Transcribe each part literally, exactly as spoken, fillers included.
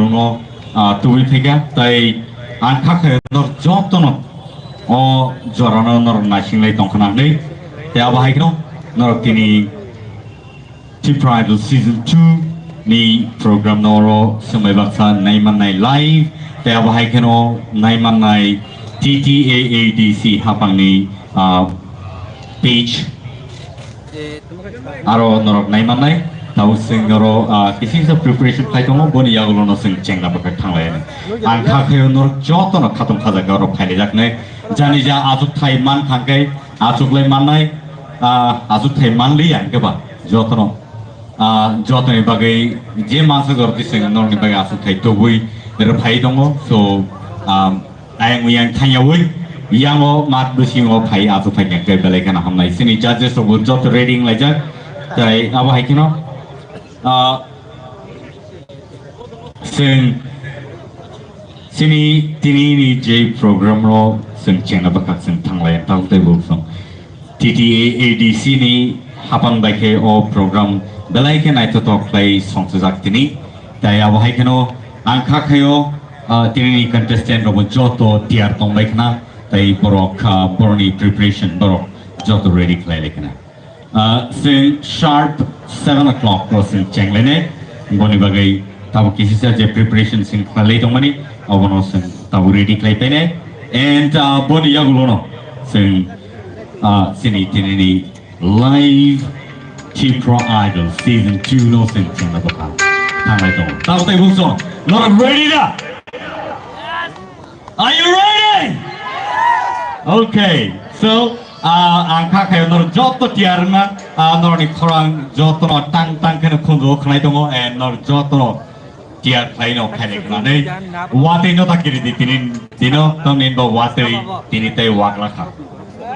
Norokno, ah, tubui phaikha, tai ang kha khe norok jotono o jorano norok naisinglai tongkhna hinwi. Tai abo hai kheno norok tini Tripura Idol Season two ni program no oro swmai baksa naimannai live, tai abo hai kheno naimannai T T A A D C hapangni, ah, page. Aro norok naimannai, tabuk chwng oro, ah, kisi kisa preparation khai tongo, boni yagulono chwng chengna bwkhak thanglai. Ang kha khaio norok jotono khatung khajak oro phailaijak nai. Jani ja achuk thai man thangkhe, achuklai mannai, ah, achuk thai manliya hwnkhe ba jotono, ah, jotoni bagwi je mansa jora twi chwng norokni bagwi achuk thai tubui rwphai tongo. So, ah, Ayang uyang thangyawi, yango mat bisingo phai, achu phai khe belai kheno hamnai. Chini judges rok bo joto ready wnglaijak. Tai abo hai kheno, ah, chwng chini tini ni je program rok chwng chengna bwkhak chwng thanglai, tamo tei bo chwng T T A A D C ni hapang bai khe o program belai khe naithothok khlai songchajak tini. Tai abo hai kheno ang kha khaio, ah, tini ni contestant rok bo joto tiyar tong bai khna. Tai borok, ah, boroni preparation borok joto ready khlai lai khna. Ah, chwng sharp seven o'clock o chwng chenglainai. Boni bagwi tabuk kisisa je preparation chwng khlai lai tongmani, obono chwng tabuk ready khlai painai. And, ah, boni yagulono chwng, ah, chini tini ni live Tripura Idol Season two no chwng chengna bwkha thanglai tongo. Tabuk tai bukso, norok ready da? Are you ready? Okay, so, ah, ang kha khayo norok joto tiyar wngna, ah, norokni khorang jotono tang tang kheno khunju khnai tongo, and norok jotono tiyar khlaino khainai khnanai. Watwi no ta kiri di tini dino, tamni bo watwi tini tai wakla kha.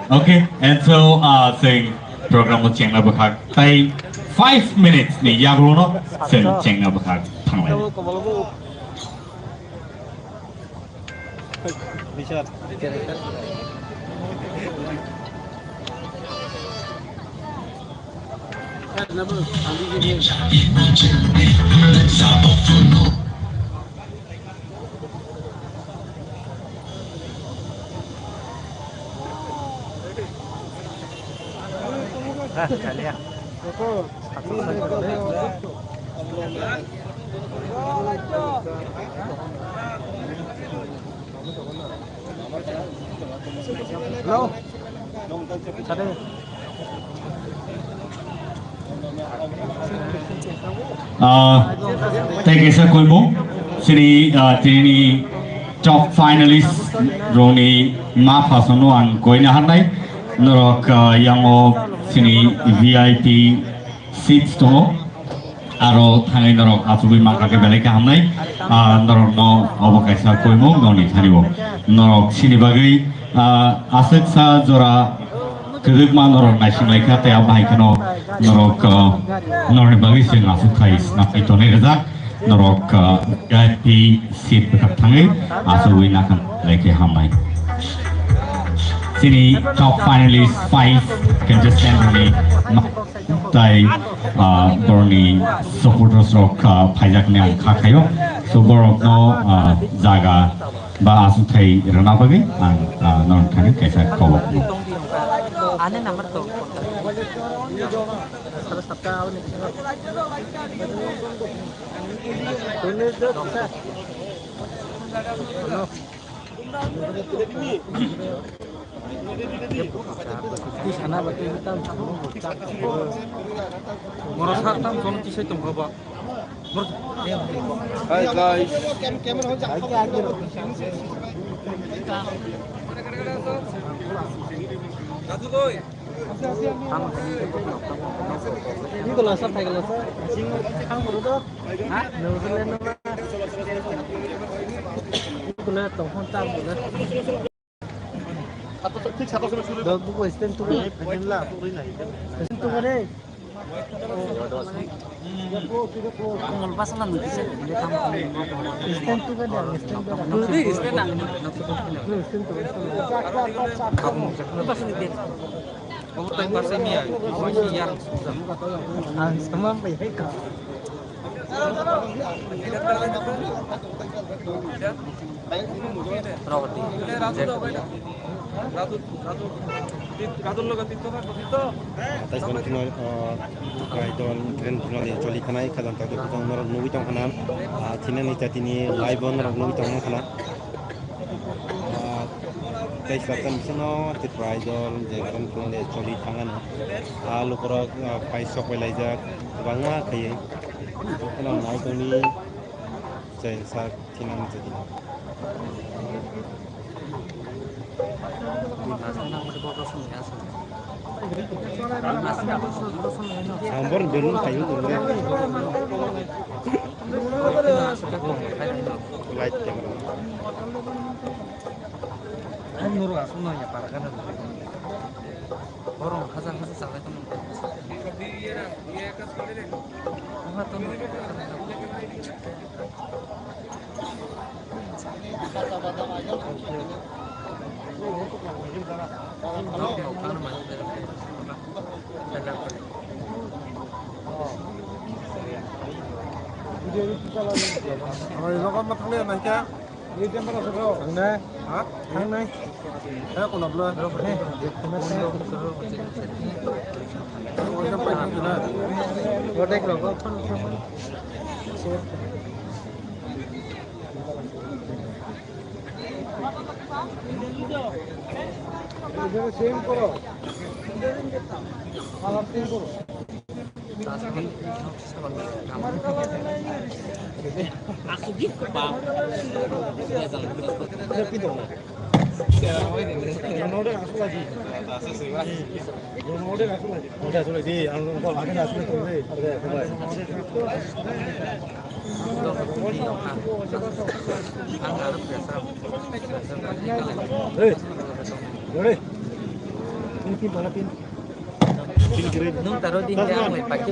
Okay, and so, ah, chwng program o chengna bwkhak tai five minutes ni yagulono chwng chengna bwkhak thanglai. Hello. Ah, tei kaisa koimung chini, ah, tini top finalist rokni ma phasono ang koina harnai. Norok, ah, yango chini V I P seats tongo. Aro thangwi norok achugwi mankha khe belai khe hamnai. Ah, norokno obo kaisa koimung nokni thani o. Norok chini bagwi, ah, aswksa jora kwrwkma norok naisinglaikha tei abo hai kheno norok, ah, norokni bagwi chwng aswk khai snapwi tonwi rwjak. Norok, ah, V I P seat bwkhak thangwi achugwi nakha lai khe hamnai. Chini top finalist five contestant rokni ma-, Tai, ah, borokni supporters rok, ah, phaijaknai ang kha khaio. So, borokno, ah, jaga ba aswkthai rwna bagwi ang, ah, norok thani kaisa kok. Ani number to. Moro sar tam kono tisai tong ba. Hi guys. Ini kalau asap, kalau asap, sing, sing, kamu dulu dong. Hah? Dulu dulu, dulu. Dog buku stand tu kan? Stand tu kan? Stand tu kan? Stand tu kan? Stand tu kan? Ang sama apa ya? Taismani phino, ah, Tripura Idol grand finale choli khanai, khajang tangwi khajang norok nugwi tong khana, ah, thinani jatini live o norok nugwi tong khana. Ah, tei swkang bisingo Tripura Idol je grand finale choli thangano. Ah, lukurok, ah, phai sok bai laijak, kwbangma khaiwi. Kheno nai tongni je sak thinani jatini. Ang bor belum kayu dulu. Light camera. Ang nuru asung nanya para kana. Borong hajar hajar salai tong. Ang to nuru. Oi, logo ma thanglaio naikha. Thangnai. Ha? Thangnai. Eh, kono blo? Kono blo? Kono blo? Kono blo? Nung taro di ya, mo pake.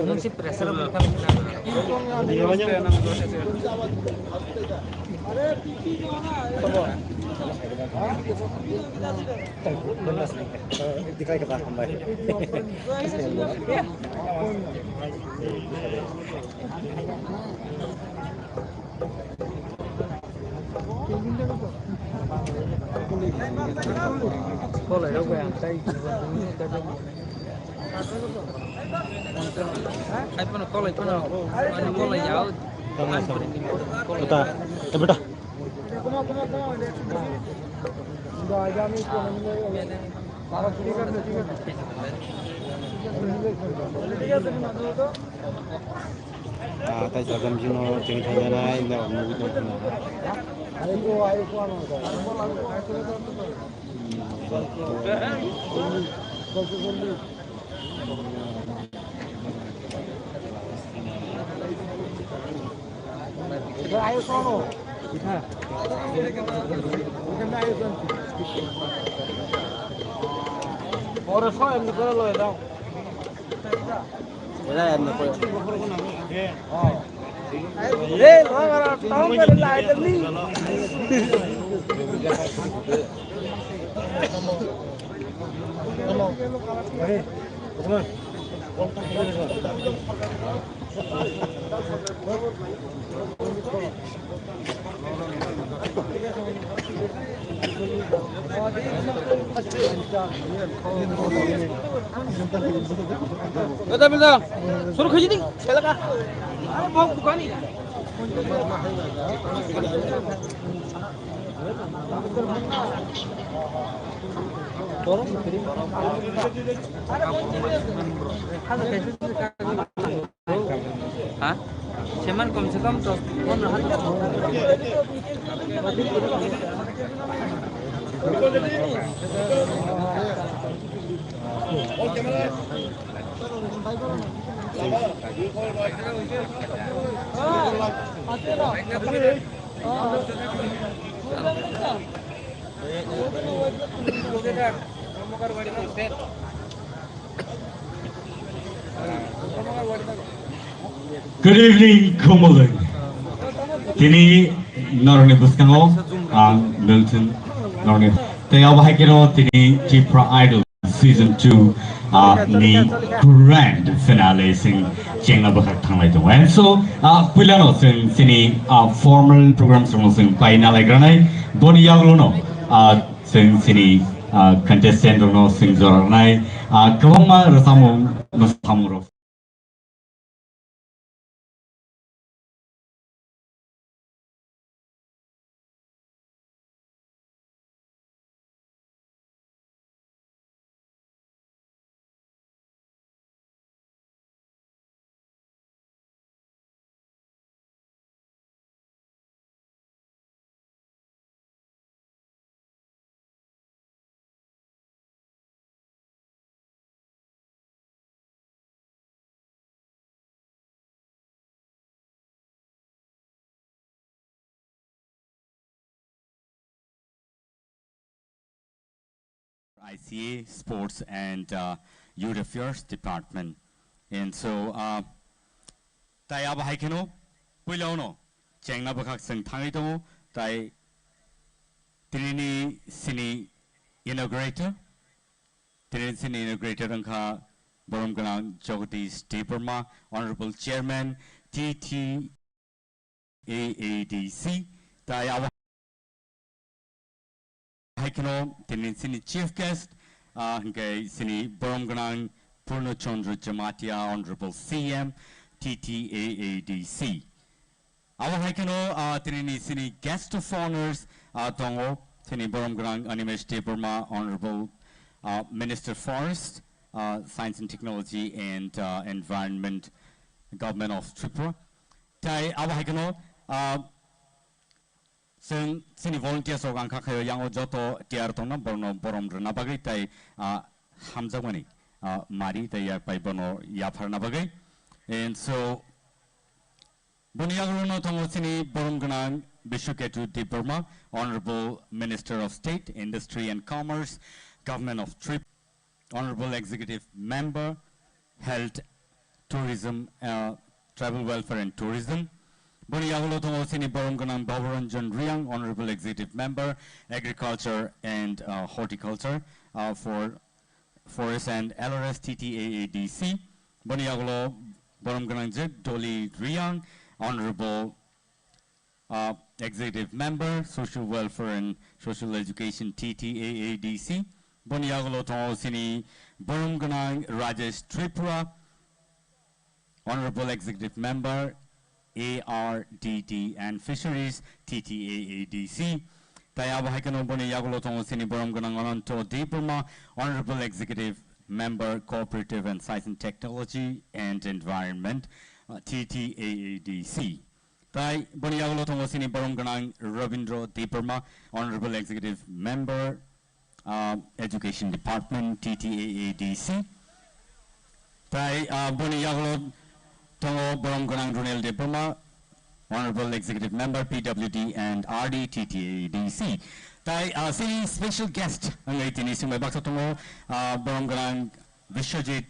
Nung si pressure mo kam. Dikai kata hambai. Kolai rok bai ang tai. Hai pono kolai pono, ano kolai yao. Kota, eh, beta. Ah, tai jaga mjino cheng thangna nai, nda nugwi tong khna. Oro so em ni koro lo dao. Wala em ni koro. Hey, mama, tong ka lai tani. Come on. Come on. Beta, beta. Suru khaji di. Sela ka. Are bhog bukani. Ha? Seman kom se kom dos, pondro hajar. Good evening, Khumulwng. Tini norokni bwskango ang Milton norokni tei abo hai kheno tini Tipra Idol. Season two, ah, ni grand finale sing chengna bwkhak thanglai tongo. And so, ah, puilano sing sini, ah, formal programs rokno sing paina laigranai. Boni yagulono, ah, sing sini, ah, contestant rokno sing jorarnai. Ah, kwbangma rwchapmung, mwsamung rok. I C A, Sports and, uh, Youth Affairs Department. And so, uh, tai abo hai kheno puila ono chengna bwkhak chwng thangwi tongo, tai tinini sini inaugurator, tinini sini inaugurator wngkha borom gwnang Jagadish Debbarma, Honorable Chairman, T T A A D C, tai abo hai kheno tini sini chief guest, ah, hingke sini borom gwnang Purno Chandra Jamatia, Honorable C M, T T A A D C. Abo hai kheno, ah, tini ni sini guest of honors, ah, tongo, tini borom gwnang Animesh Debbarma, Honorable, ah, Minister Forest, ah, Science and Technology and, ah, Environment, Government of Tripura. Tai abo hai kheno, ah, chwng chini volunteers rok ang kha khayo, yango joto tiyar tongna borno borom rwna bagwi tai, ah, hamjakmani, ah, mari tai yak bai bono yapharna bagwi. And so, boni yagulo no tongo chini borom gwnang Bishuketu Debbarma, Honorable Minister of State, Industry and Commerce, Government of Tripura. Honorable Executive Member, Health, Tourism, uh, Tribal Welfare and Tourism. Boni yagulo tongo chini borom gwnang Bhabaranjan Reang, Honorable Executive Member, Agriculture and, uh, Horticulture, uh, for Forest and L R S T T A A D C. Boni yagulo borom gwnang je Dolly Reang, Honorable uh, Executive Member, Social Welfare and Social Education, T T A A D C. Boni yagulo tongo chini borom gwnang Rajesh Tripura, Honorable Executive Member, A R D D and Fisheries, T T A A D C. Tai abo hai kheno boni yagulo tongo chini borom gwnang Ananto Debbarma, Honorable Executive Member, Cooperative and Science and Technology and Environment, uh, T T A A D C. Tai boni yagulo tongo chini borom gwnang Rabindra Debbarma, Honorable Executive Member, uh, Education Department, T T A A D C. Tai, uh, boni yagulo tongo borom gwnang Runel Debbarma, Honorable Executive Member, P W D and R D, T T A A D C. Tai, uh, chini special guest wngwi tini swngbai baksa tongo, uh, borom gwnang Biswajit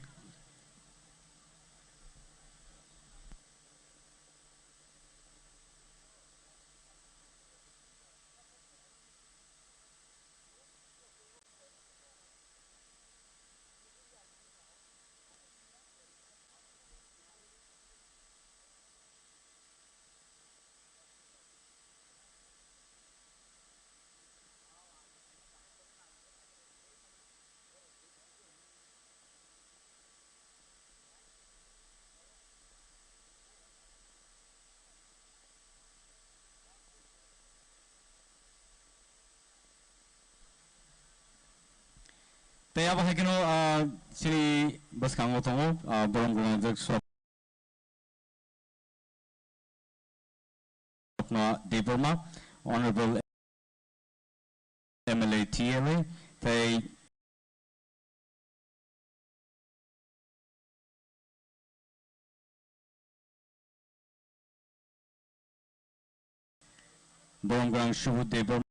Tei abo hai kheno, ah, chini bwskango tongo, ah, borom gwnang Swapna Debbarma, Honorable M L A T L A, tei borom gwnang Subodh Debbarma,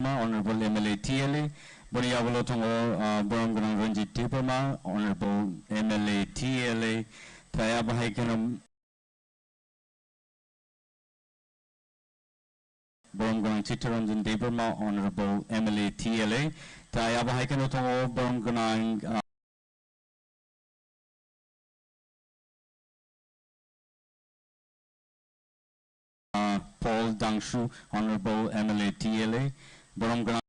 Honorable M L A T L A, boni yagulo tongo, ah, borom gwnang Ranjit Debbarma, Honorable M L A T L A, tei abo hai kheno Borom gwnang Chittaranjan Debbarma, Honorable M L A T L A. Tai abo hai kheno tongo borom gwnang, ah, ah, Paul Dangshu, Honorable M L A T L A. Borom gwnang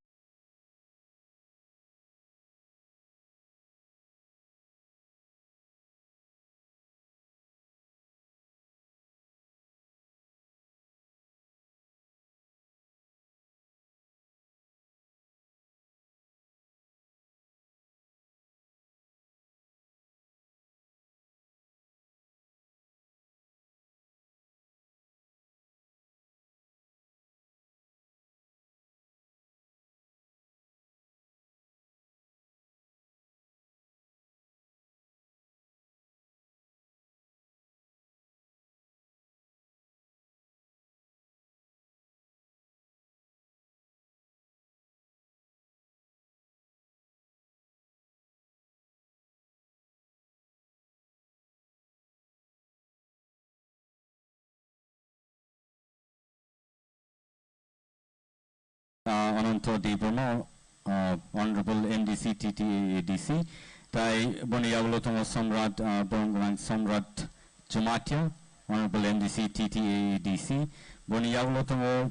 Ah, Ananto Debbarma, ah, Honorable M D C T T A A D C, tai boni yagulo tongo Samrat, ah, borom gwnang Samrat Jamatia, Honorable M D C T T A A D C, boni yagulo tongo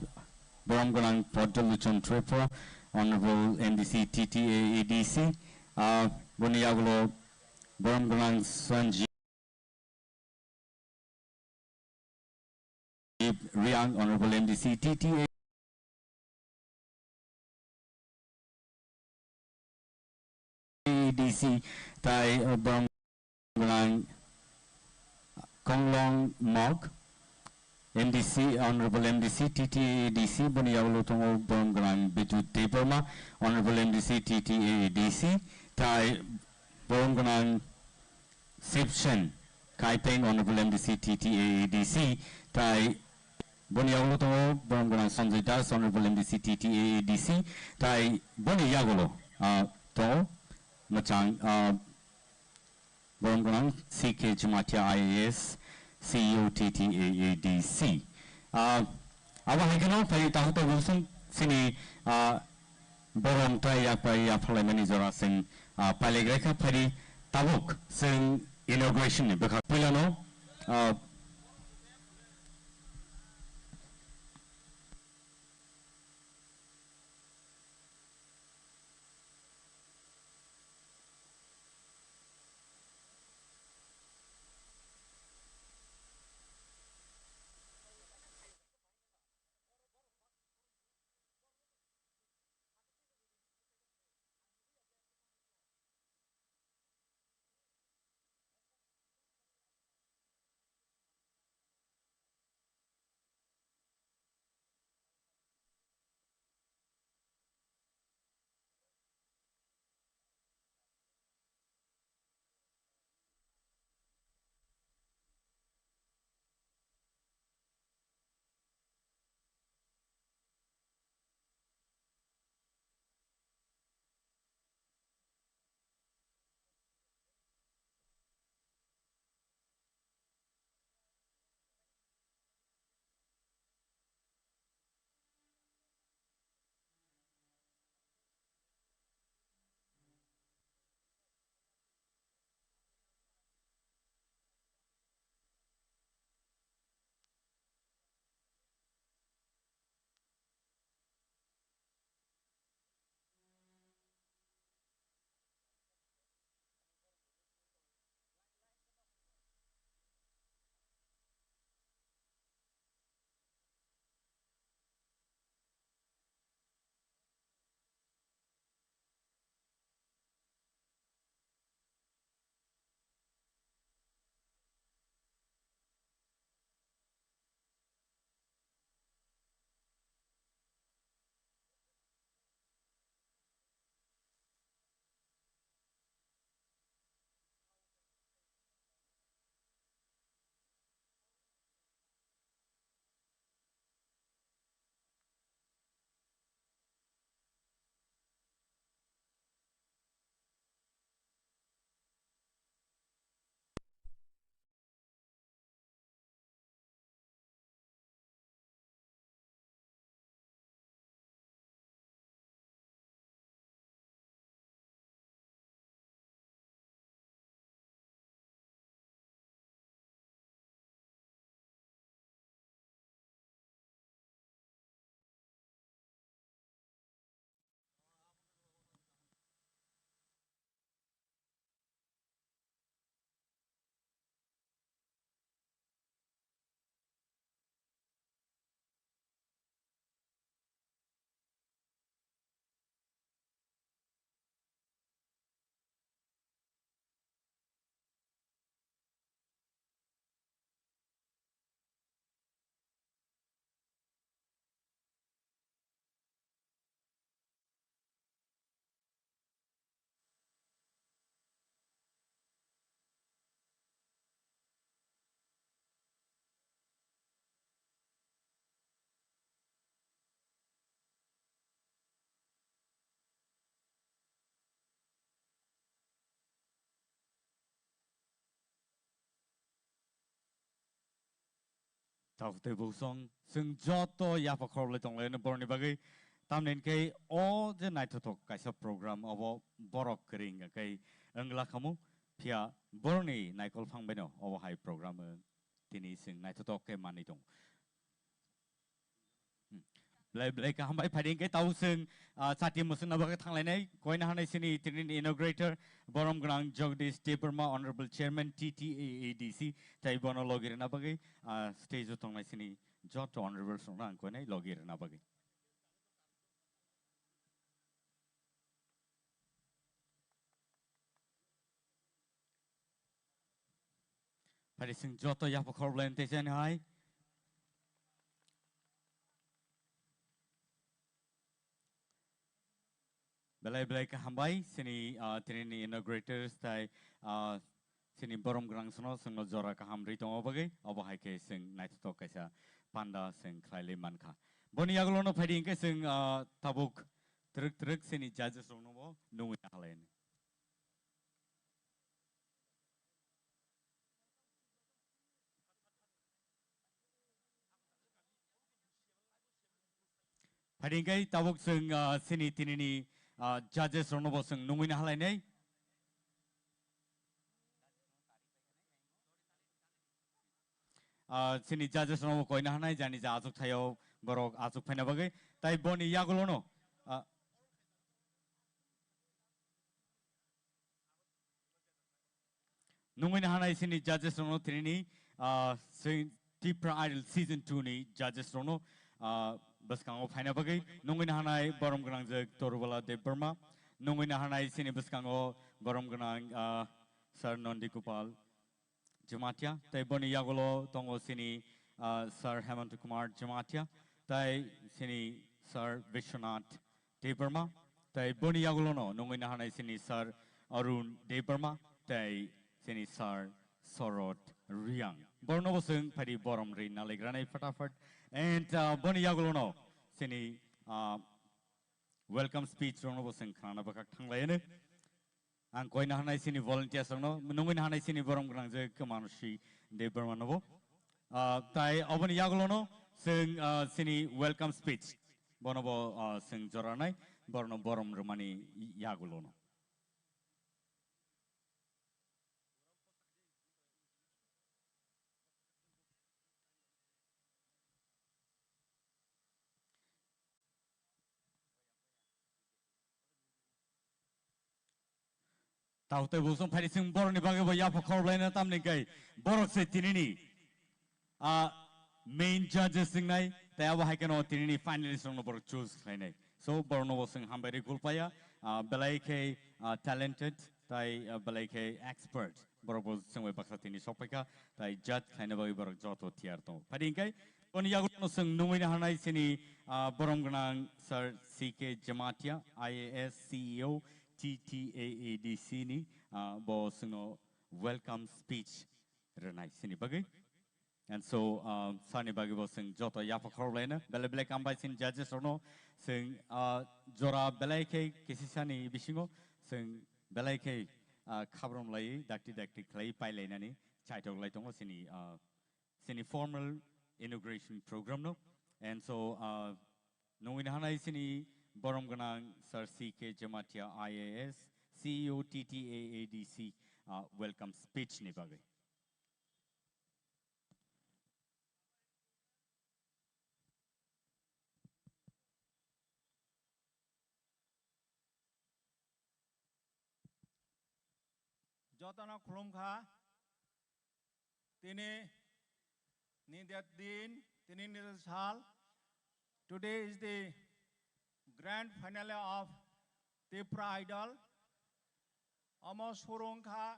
borom gwnang Padma Lochon Tripura, Honorable M D C T T A A D C, ah, boni yagulo borom gwnang Sanjeev Reang, Honorable M D C T T A A D C, tai, uh, borom gwnang Konglong Mok, M D C, Honorable M D C T T A A D C, boni yagulo tongo borom gwnang Bijut Debbarma, Honorable M D C T T A A D C, tai borom gwnang Sipsen Kaipeng, Honorable M D C T T A A D C, tai boni yagulo tongo borom gwnang Sanjay Das, Honorable M D C T T A A D C, tai boni yagulo, ah, tongo mwchang, ah, borom gwnang C K Jamatia I A S, C E O T T A A D C. Ah, abo hai kheno phai takhuk tabuk chwng chini, ah, borom tai yak pai ya phalai mani jora chwng, ah, pailaigrai kha. Phaidi tabuk chwng inauguration ni bwkha puilano, ah, Tabuk tei bosong, chwng joto yapha khorokle tonglaino borokni bagwi. Tamni hwnkhe o je naithothok kaisa program, obo borok kwrwi hwnkha khe wngla khamu, phiya borokni naikol phang baino obo hai program wng tini chwng naithothok khe manwi tongo. Hmm. Belai belai kaham bai phaidi hwnkhe tabuk chwng, ah, chati mwswkna bagwi thanglainai, koina hanai sini tini inaugurator, borom gwnang Jagdish Debbarma, Honorable Chairman T T A A D C, tei bono logi rwna bagwi, ah, stage o tongnai sini joto honorables rokno ang koinai logi rwna bagwi. Phaidi chwng joto yapha khorokle tei chani hai. Belai belai kaham bai, chini, ah, tini ni inaugurators tai, ah, chini borom gwnang sono chwngno jora kaham rwi tongo bagwi, obo hai khe chwng naithothok kaisa panda chwng khlailai mankha. Boni yagulono phaidi hwnkhe chwng, ah, tabuk twrwk twrwk chini judges rokno bo nungwi nahalai. Phaidi hwnkhe tabuk chwng, ah, chini tini ni, ah, judges rokno bo chwng nungwi nahalainai. Ah, chini judges rokno bo koina hanai jani ja achuk thaio borok achuk phaina bagwi. Tai boni yagulono, ah, nungwi hanai chini judges rokno tini ni, ah, chwng Tipra Idol Season two ni judges rokno, ah, bwskango phaina bagwi nungwi hanai borom gwnang jwk Torubala Debbarma, nungwi hanai chini bwskango borom gwnang, ah, Sir Nandi Gopal Jamatia, tei boni yagulo tongo chini, ah, Sir Hemant Kumar Jamatia, tei chini Sir Vishwanath Debbarma, tei boni yagulono nungwi hanai chini Sir Arun Debbarma, tei chini Sir Sorot Riang. Borno bo chwng phaidi borom ri naligranai fatafat. And, ah, boni yagulono chini, ah, welcome speech rokno bo chwng khnana bwkhak thanglaino. Ang koina hanai chini volunteers rokno, nungwi hanai chini borom gwnang je Mansi Debbarma no bo. Ah, tai oboni yagulono chwng, ah, chini welcome speech. Bono bo, ah, chwng joranai, borno borom rwmani yagulono. Tao tei bo song phaidi chwng borokni bagwi bo yapha khorokblaino tamni hwnkhe borok se tinini, ah, main judges wngnai, tei abo hai kheno tinini finalist rokno borok choose khlainai. So, borokno bo chwng hambai rwi khulpaya, ah, belai khe, ah, talented, tai, ah, belai khe expert. Borok bo chwng bai baksa tini sokpaikha, tai judge khlaina bagwi borok joto tiyar tongo. Phaidi hwnkhe, boni yagulono chwng nungwi hanai chini, ah, borom gwnang Sir C K Jamatia, I A S, C E O, T T A A D C ni, ah, bo chwngno welcome speech rwnai chini bagwi. And so, uh, sani bagwi bo chwng joto yapha khorokblaino belai belai hambai chini judges rokno chwng, uh, jora belai khe kisisani bisingo chwng belai khe, uh, khabrom lai dakti dakti khlai pailainani chaitok lai tongo chini, uh, chini formal inauguration program no. And so, uh, nungwi hanai chini borom gwnang Sir C K Jamatia I A S, C E O T T A A D C, uh, welcome speech ni bagwi. Jotono khulumkha. Tini ni dat din, tini ni sal. Today is the grand finale of Tipra Idol. Omo surungkha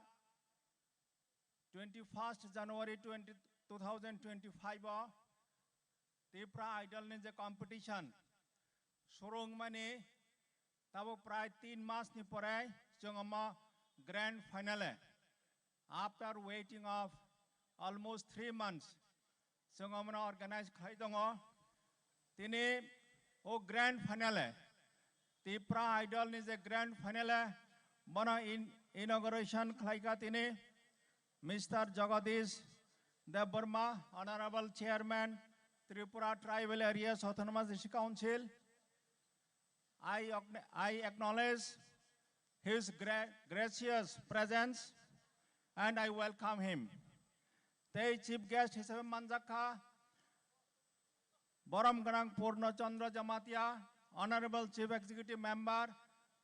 twenty-first January twenty, two thousand twenty-five o Tipra Idol ni je competition surungmani tabuk prai tin mas ni pore chwng omo grand finale, after waiting of almost three months, chwng omono organize khlai tongo. Tini o grand finale, Tipra Idol ni je grand finale, bono in-, inauguration khlaikha tini Mister Jagadish Debbarma, Honorable Chairman, Tripura Tribal Areas Autonomous District Council. I, acknow- I acknowledge his gra- gracious presence and I welcome him. Tei Chief Guest hisabe manjakha Borom Gwnang Purno Chandra Jamatia, Honorable Chief Executive Member,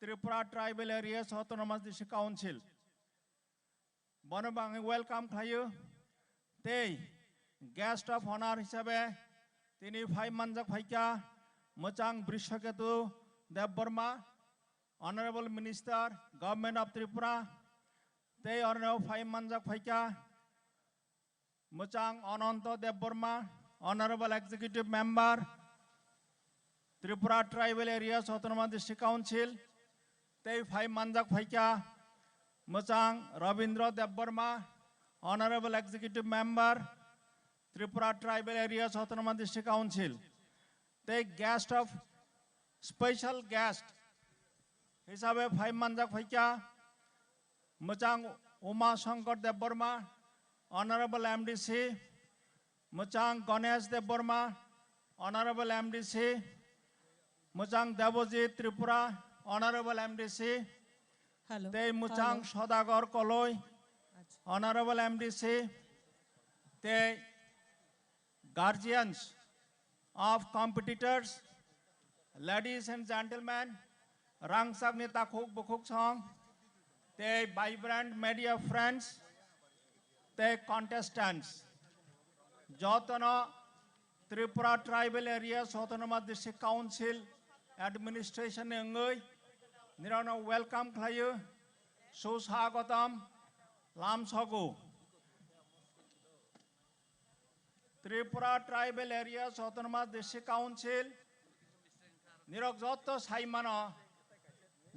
Tripura Tribal Areas Autonomous District Council. Bono bo ang welcome khlaio. Tei guest of honor hisabe tini phai manjak phaikha Mwchang Brishaketu Debbarma, Honorable Minister, Government of Tripura. Tei orno phai manjak phaikha Mwchang Ananto Debbarma, Honorable Executive Member, Tripura Tribal Areas Autonomous District Council, tei phai manjak phaikha Mwchang Rabindra Debbarma, Honorable Executive Member, Tripura Tribal Areas Autonomous District Council, tei guest of special guest hisabe phai manjak phaikha Mwchang Uma Shankar Debbarma, Honorable M D C, Mwchang Ganesh Debbarma, Honorable M D C, Mwchang Debojit Tripura, Honorable M D C, Hello. Tei Mwchang Hello. Sodagar Koloi, Acha. Honorable M D C, tei guardians of competitors, ladies and gentlemen, rangchakni takhuk bukhuk song, tei vibrant media friends, tei contestants, jotono Tripura Tribal Areas Autonomous District Council Administration ni wngwi nirokno welcome khlaio, suswagotom lamsogo. Tripura Tribal Areas Autonomous District Council nirok jotto sai mano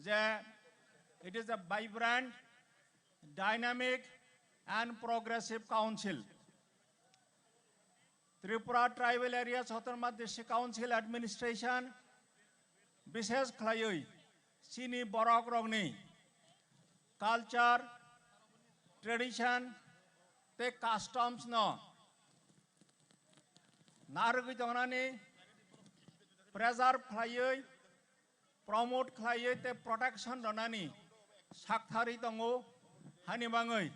je it is a vibrant, dynamic and progressive council. Tripura Tribal Areas Autonomous District Council Administration bishesh khlaiwi chini borok rokni culture, tradition tei customs no narwgwi tongnani, preserve khlaiwi, promote khlaiwi tei protection rwnani sakthari tongo. Hani bangwi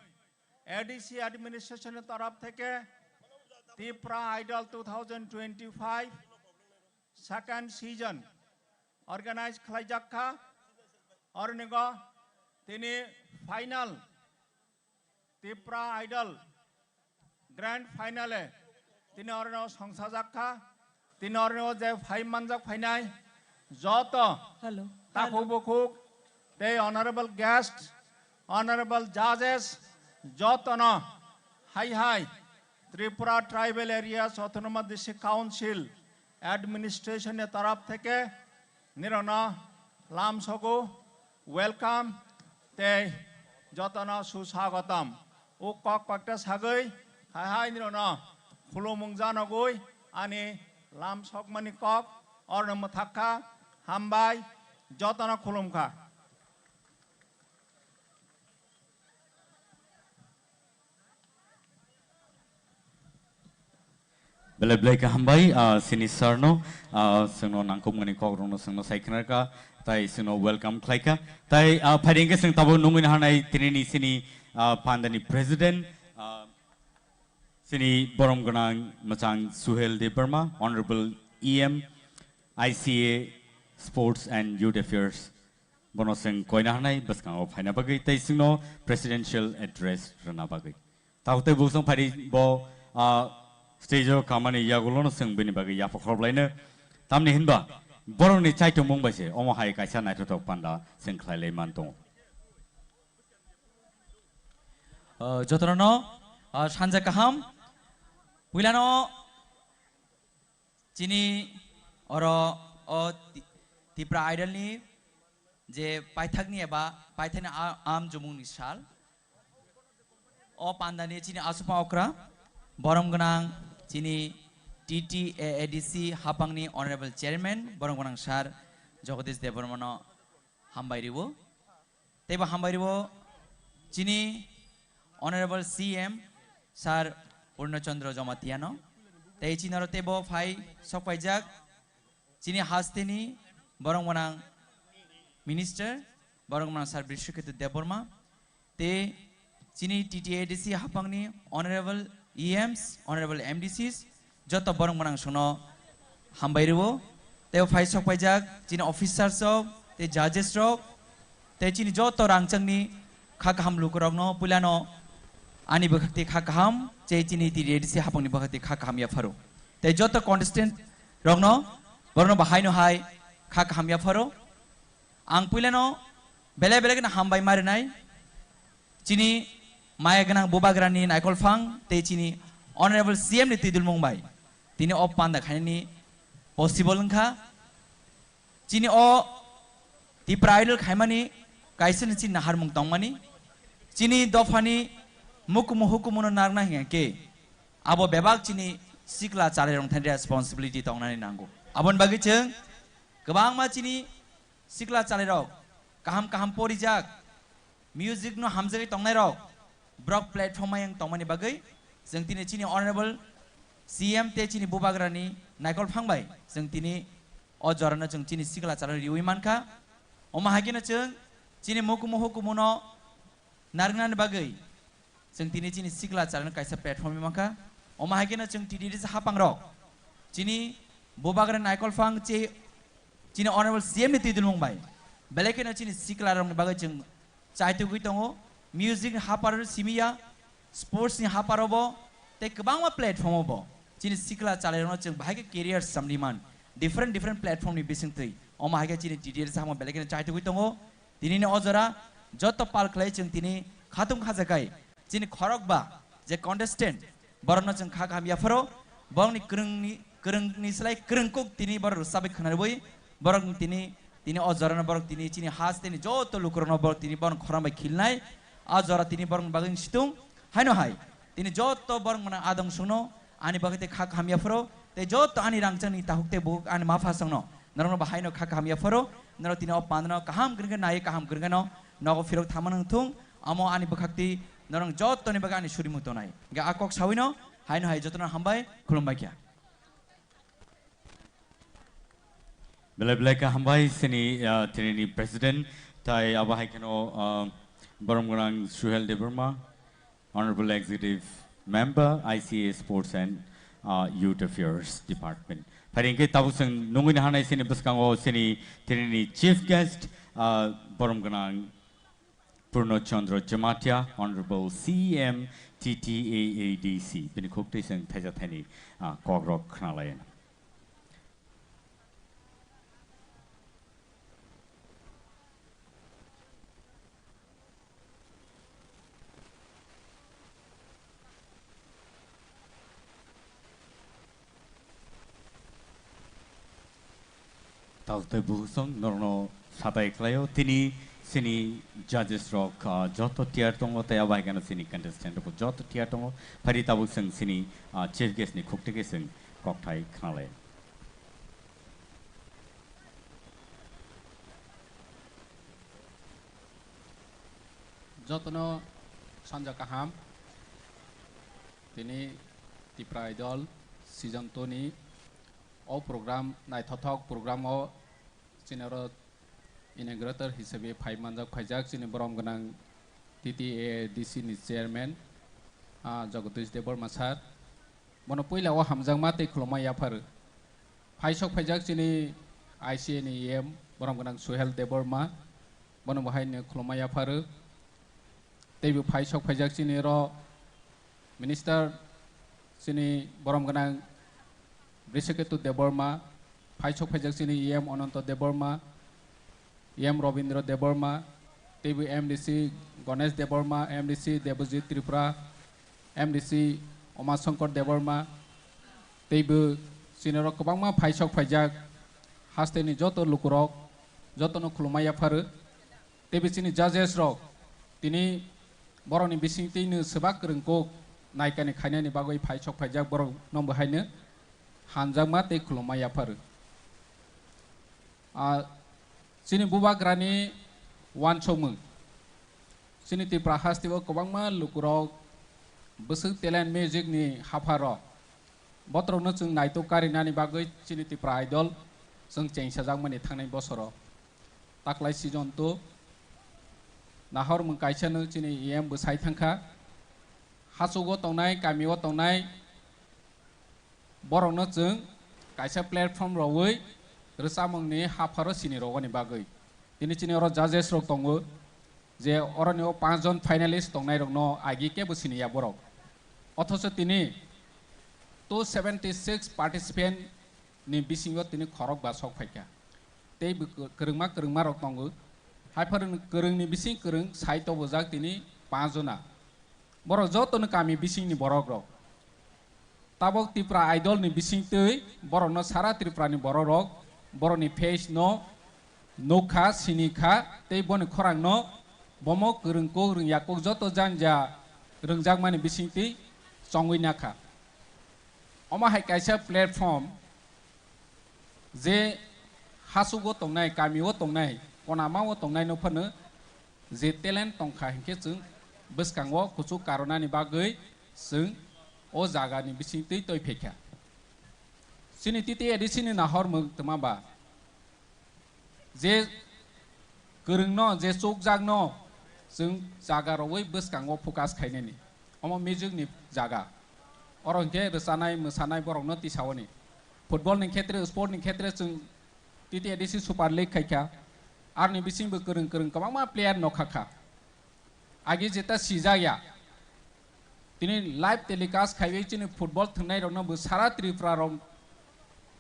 A D C administration ni taraf theke Tipra Idol two thousand twenty-five second season organize khlaijak kha. Ornigo tini final Tipra Idol grand final e tini orno songsajak kha. Tini orno je phai manjak phainai joto Hello. Takhuk Hello. Bukhuk tei honorable guest, honorable judges, jotono hai hai Tripura Tribal Areas Autonomous District Council administration ni taraf theke nirokno lamsogo, welcome tei jotono suswagotom. O kok kokta sagwi hai hai nirokno khulumung janogwi ani lamsokmani kok orno mwthak kha. Hambai, jotono khulum kha. Belai belai kaham bai, ah, sini sir no, ah, sengno nangkukmani kok rokno sengno sai khna kha, tai sengno welcome khlai kha. Tai, ah, phaidi hwnkhe seng tabuk nungwi naharnai tini ni sini, ah, pandani president, ah, sini borom gwnang mwchang Suhel Debbarma, Honorable E M, I C A, Sports and Youth Affairs. Bono seng koina hanai bwskango phaina bagwi tei sengno presidential address rwna bagwi. Tabuk tei bwswng phaidi bo, ah, stage o kamani yagulono seng bini bagwi yapha khoroblaino. Tamni hinba borokni chaitongmung bai se omo hai kaisa naithothok panda seng khlai lai man tongo. Ah, jotono, ah, sanja kaham. Puilano chini oro o Ti-, Tipra Idol ni je paithakni eba paithakni a-, am jumungni sal. O pandani chini asupma okra, borom gwnang chini T T A A D C hapangni Honorable Chairman, borom gwnang Sir Jagadish Debbarmano hambai riwo. Teibo hambai riwo chini Honorable C M Sir Purno Chandra Jamatia no. Tei chini oro teibo phai sokpaijak chini hasteni borok gwnang minister, borok gwnang Sir Brishaketu Debbarma, tei chini T T A D C hapangni honorable E Ms, honorable M D Cs, joto borok gwnang songno hambai rwo. Tei phai sokpaijak chini officers rok, tei judges rok, tei chini joto rangchakni kha kaham lukurokno puilano ani bwkhakti kha kaham, tei chini T T A D C hapangni bwkhakti kha kaham yapharo. Tei joto contestant rokno borokno bahaino hai kha kaham yapharo. Ang puilano belai belai kheno hambai ma rwnai. Chini maya gwnang bubagrani naikolphang tei chini Honorable C M ni twidulmung bai tini o panda khainani possible wngkha. Chini o Tipra Idol khaimani kaisa ni chini naharmung tongmani. Chini dophani mukumu hukumuno narwkna hingya khe abo bebak chini sikla chalairok thani responsibility tongnani nango. Aboni bagwi chwng kwbangma chini sikla chalairok kaham kaham porijak, music no hamjagwi tongnairok, borok platform ayang tongmani bagwi chwng tini chini honorable C M tei chini bubagrani naikolphang bai chwng tini o jorano chwng chini sikla chalai riwi mankha. Omo hai kheno chwng chini mukumu hukumuno narwknani bagwi chwng tini chini sikla chalano kaisa platform mankha. Omo hai kheno chwng T T D C hapangrok chini bubagra naikolphang che chini honorable C M ni twidulmung bai belai kheno chini siklarokni bagwi chwng chaitugwi tongo. Music ni haparo simiya, sports ni haparo bo, tei kwbangma platform o bo chini sikla chalairokno chwng bahai khe career samni man, different different platform ni bisingtwi. Omo hai khe chini T T A D C hapango belai kheno chaitugwi tongo. Tinini o jora joto pal khlai chwng tini khatung khajakai chini khorokba je contestant, borokno chwng kha kaham yapharo, borokni kwrwngni, kwrwngni slai kwrwng kuk tini borok rwchabwi khwnarwi, borok tini, tini o jorano borok tini chini hasteni joto lukurokno borok tini borok khorang bai khilnai, a jora tini borokni bagwi situng, haino hai, tini joto borok mwnang adong songno, ani bagwi tei kha kaham yapharo, tei joto ani rangchakni tahuk tei buhuk ani mapha songno, norokno bo haino kha kaham yapharo, norok tini o pandano kaham kwrwngkhe nai kaham kwrwngkheno nogo phirok thangma nang thung, amo ani bwkhakti norok jotoni bagwi ani surimu tonai. Hingkhe a kok sawino haino hai jotono hambai khulumbai kha. Belai belai kha hambai sini, ah, tinini president tai abo hai kheno, ah, borom gwnang Suhel Debbarma, Honorable Executive Member, I C A Sports and, uh, Youth Affairs Department. Phai hingkhe tabuk chwng nungwi nahanai sini bwskango sini tinini chief guest, uh, borom gwnang Purno Chandra Jamatia, Honorable C M T T A A D C. Bini khuk twi chwng thaisa thaini, uh, kokrok khnalai. Tabuk tei buhusong norokno satai khlaio. Tini sini judges rok, ah, joto tiar tongo, tei abo hai kheno sini contestant rok joto tiar tongo. Phari tabuk chwng sini, ah, chief guest ni khuk twi khe chwng kokthai khnalai. Jotono sanja kaham. Tini Tipra Idol season two ni o program, naithothok program o chini oro inaugurator hisabe phai manjak, phaijak chini borom gwnang T T A A D C ni chairman, ah, Jagadish Debbarma sir. Bono puila o hamjakma tei khulumma yaphar. Phaisok phaijak chini I C A ni E M, borom gwnang Suhel Debbarma, bono bo haino khulumma yaphar. Teibo phaisok phaijak chini oro minister chini borom gwnang Brishaketu Debbarma, phaisok phaijak chini E M Ananto Debbarma, E M Robindra Debbarma, teibo M D C Ganesh Debbarma, M D C Debojit Tripura, M D C Umashankar Debbarma, teibo chini oro kwbangma phaisok phaijak hasteni joto lukurok jotono khulumma yaphar. Teibo chini judges rok tini borokni bisingtwino swbak kwrwngkuk naikani khainani bagwi phaisok phaijak borokno bo haino hamjakma tei khulumma yaphar. Ah, chini bubagrani uansukmung. Chini Tripura hasteo kwbangma lukurok Bwswk talent music ni hapharo botrokno chwng naitok karinani bagwi chini Tipra Idol chwng chengsajakmani thangnai bosoro. Taklai season two nahor mwng kaisano chini E M bwsai thangkha. Hachugo tongnai, kamio tongnai borokno chwng kaisa platform rogwi rwchapmungni hapharo sini rogoni bagwi. Tini chini oro judges rok tongo, je oroni o panch jon finalist tongnairokno agi kebo sini ya borok. Othocho tini two seventy six participant ni bisingo tini khorok ba sok phaikha. Tei bo kwrwngma kwrwngma rok tongo. Haiphano kwrwngni bising kwrwng sai tobojak tini panch jona. Borok jotono kami bisingni borok rok. Tabok Tipra Idol ni bisingtwi borokno sara Tripura ni borok rok borokni face no nukha, sinikha, tei boni khorang no bomo kwrwng kuk rwngya kuk joto janja rwngjakmani bisingtwi chongwi nakha. Omo hai kaisa platform je hachugo tongnai, kamio tongnai, konamao tongnai no phano je talent tongkha hinkhe chwng bwskango kuchuk karonani bagwi chwng o jagani bisingtwi toi phaikha. Chini T T A D C ni nahor mwng twma ba je kwrwngno, je chukjakno chwng jaga rogwi bwskango focus khainani, omo music ni jaga. Oro hinkhe rwchanai, mwsanai borokno tisaoni. Football ni khetre, sport ni khetre chwng T T A D C Super League khaikha. Aroni bisingbo kwrwng kwrwng kwbangma player nokha kha. Agi jeta sijak ya. Tini live telecast khaiwi chini football thwngnairokno bo sara Tripura rok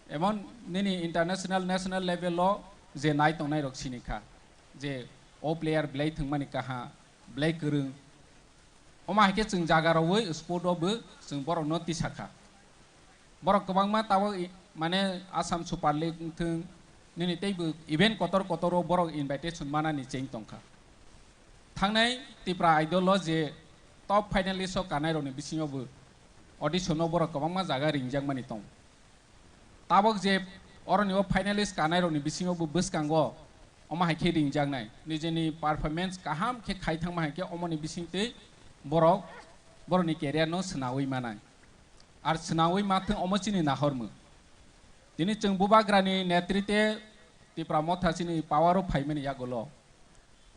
emon nini international, national level o je nai tongnairok sini kha, je o player belai thwngmani kaha, belai kwrwng. Omo hai khe chwng jaga rogwi sport o bo chwng borokno tisa kha. Borok kwbangma tabok i-, mane Assam Super League wngthwng, nini teibo event kotor kotor o borok invitation manani cheng tongkha. Thangnai Tipra Idol o je top finalist o kanai rokni bisingo bo audition o borok kwbangma jaga ringjakmani tong. Tabok je oroni o finalist kanai rokni bisingo bo bwskango omo hai khe ringjaknai. Nijeni performance kaham khe khai thangma hai khe omoni bisingtwi borok borokni career no swnawi manai. Ar swnawi mathwng omo chini nahormung. Tini chwng Bubagrani netrite Tipra Motha chini power o phaimani yagulo.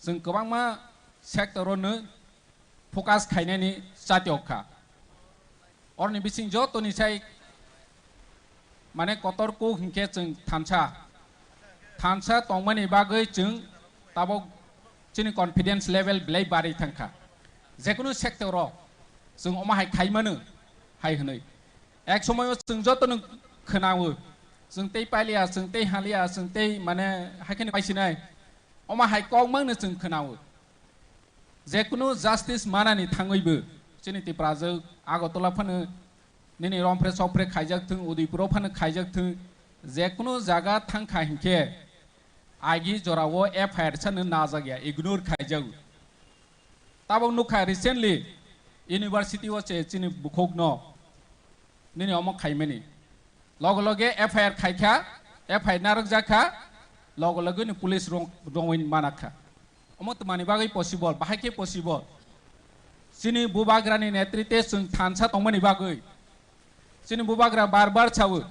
Chwng kwbangma sector o no focus khainani chatiok kha. Oroni bising jotoni sai mane kotor kuk hinkhe chwng thansa. Thansa tongmani bagwi chwng tabok chini confidence level belai barwi thangkha. Jekunu sector o chwng omo hai khaimano hai hwnwi. Ek somoyo chwng jotono khwnao. Chwng tei paliya, chwng tei haliya, chwng tei mane haikheno paisinai. Omo hai kokmangno chwng khwnao. Jekunu justice manani thangwibo chini Tiprajwk Agartala phano nini romphre sokphre khaijak thung, Udaipuro phano khaijak thung, jekunu jaga thangkha hinkhe agi jorao F I R sano najak ya, ignore khaijago. Tabok nukha recently university o se chini bukhukno nini omo khaimani. Loge loge F I R khaikha, F I R narwkjakha, loge loge ni police rong-, rongwi manakha. Omo twmani bagwi possible, bahai khe possible. Chini Bubagrani netrite chwng thansa tongmani bagwi. Chini Bubagra bar bar sawo,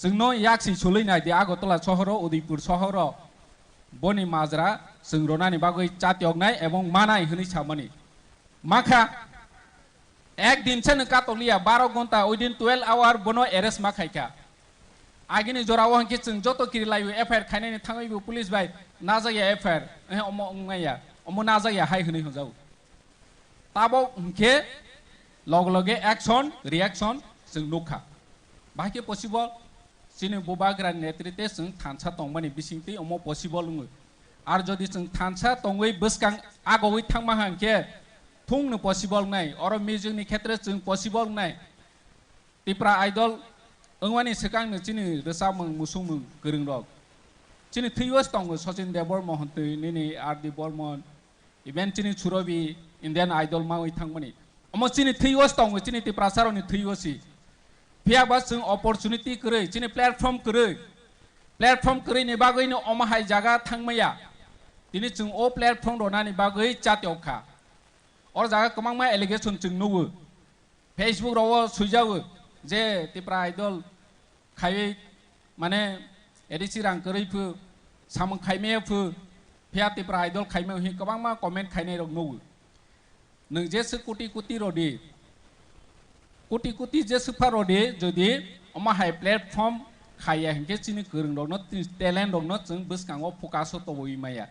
chwngno yaksi sulwi nai di Agartala sohoro, Udaipur sohoro. Boni majra chwng ronani bagwi chatioknai ebong manai hwnwi samani. Makha, ek din sano katokliya, baro gonta, within twelve hour bono arrest ma khaikha. Agini jorao hwnkhe chwng joto kirilaio F I R khainani thangwibo police bai najak ya F I R, eh, omo wngmaya, omo najak ya hai hwnwi hwnjago. Tabok hwnkhe loge loge action, reaction chwng nukha. Bahai khe possible, chini Bubagrani netrite chwng thansa tongmani bisingtwi omo possible wngo. Ar jodi chwng thansa tongwi bwskang agogwi thangma hwnkhe thungno possible wngnai, oro music ni khetre chwng possible wngnai. Tipra Idol wngmani swkangno chini rwchapmung, musungmung kwrwngrok. Chini thwibo tongo Sachin Debbarma hwntwi, nini R D Burman, even chini Surobi Indian Idol mawi thangmani. Omo chini thwibo tongo, chini Tiprasarokni thwibo si. Phiya ba chwng opportunity kwrwi, chini platform kwrwi. Platform kwrwini bagwino omo hai jaga thangmaya. Tini chwng o platform ronani bagwi chatiok kha. O jaga kwbangma allegation chwng nugo. Facebook rogo swijago je Tipra Idol khaiwi mane A D C rang kwrwi phu, samung khaimaya phu, phiya Tipra Idol khaimaya hi kwbangma comment khainai rok nugo. Nwng jesa koti koti rodi, koti koti jesa pha rodi, jodi omo hai platform khaiya hinkhe chini kwrwng rokno, chini talent rokno chwng bwskango focus o tobwi maya.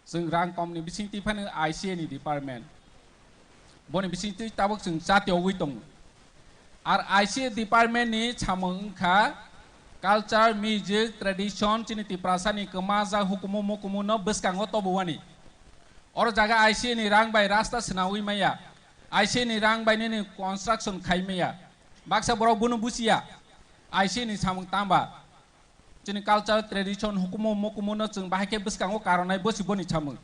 Chwng rang komni bisingtwi phano I C A ni department. Boni bisingtwi tabuk chwng chati ogwi tongo. Ar I C A department ni samung wngkha culture, music, tradition, chini Tiprasa ni kwmajak hukumu mukumu no bwskango tobowani. Oro jaga I C A ni rang bai rasta swnawi maya. I C A ni rang bai nini construction khai maya. Baksa borok bono buchiya. I C A ni samung tamba. Chini culture, tradition, hukumu mukumu no chwng bahai khe bwskango karonai bosi boni samung.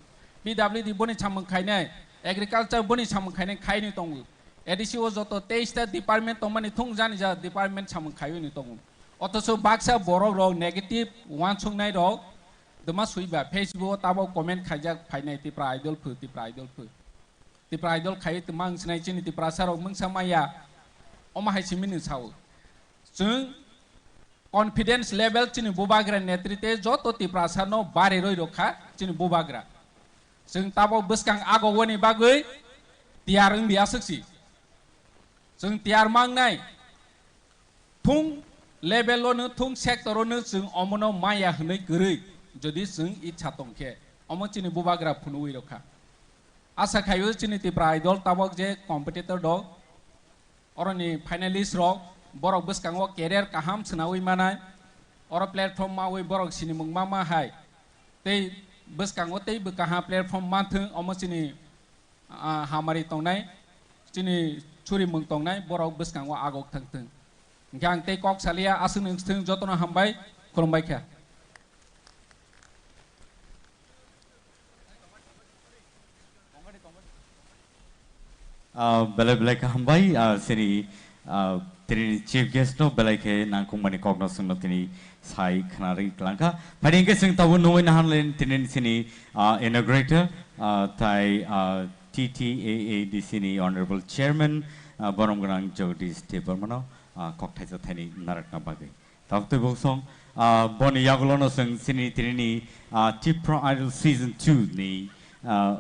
P W D boni samung khainai, agriculture boni samung khainai khaini tongo. A D C o joto teis ta department tongmani thung jani ja department samung khaiwi ni tongo. Othocho baksa borok rok negative uansuknai rok dwma swiba Facebook o tabok comment khaijak phainai Tipra Idol phu, Tipra Idol phu. Tipra Idol khaiwi twma wngsinai chini Tiprasa rok mungsa maya omo hai simi ni sao. Chwng confidence level chini bubagra netrite joto Tiprasa no bari roi rokha chini bubagra. Chwng tabok bwskang agogoni bagwi tiyar wngdi aswk si. Chwng tiyar mangnai thung level o no thung sector o no chwng omono maya hwnwi kwrwi jodi chwng itsa tongkhe omo chini bubagra phunugwi rokha. Asa khaio chini Tipra Idol tabok je competitor dok Oroni finalist rok, borok bwskango career kaham swnawi manai, oro platform mawi borok sinimung ma ma hai, tei bwskango tei bwkaha platform manthwng, omo chini, ah, hamari tongnai, chini churimung tongnai, borok bwskango agok thangthwng. Hwnkhe ang tei kok saliya, aswk nung swthwng jotono hambai, khulumbai kha. Ah, belai belai kha hambai, ah, sini, ah, tini chief guest no belai khe nangkukmani kokno chwngno tini sai khna ri klangkha. Phai hwnkhe chwng tabuk nungwi nahan len tini sini, ah, inaugurator, ah, tai, ah, T T A A D C ni honorable chairman, ah, borom gwnang Jagadish Debbarma no, ah, kok thaisa thaini narwkna bagwi. Tabuk tei bosong, ah, boni yagulono chwng chini tinini, ah, Tipra Idol Season two ni, ah,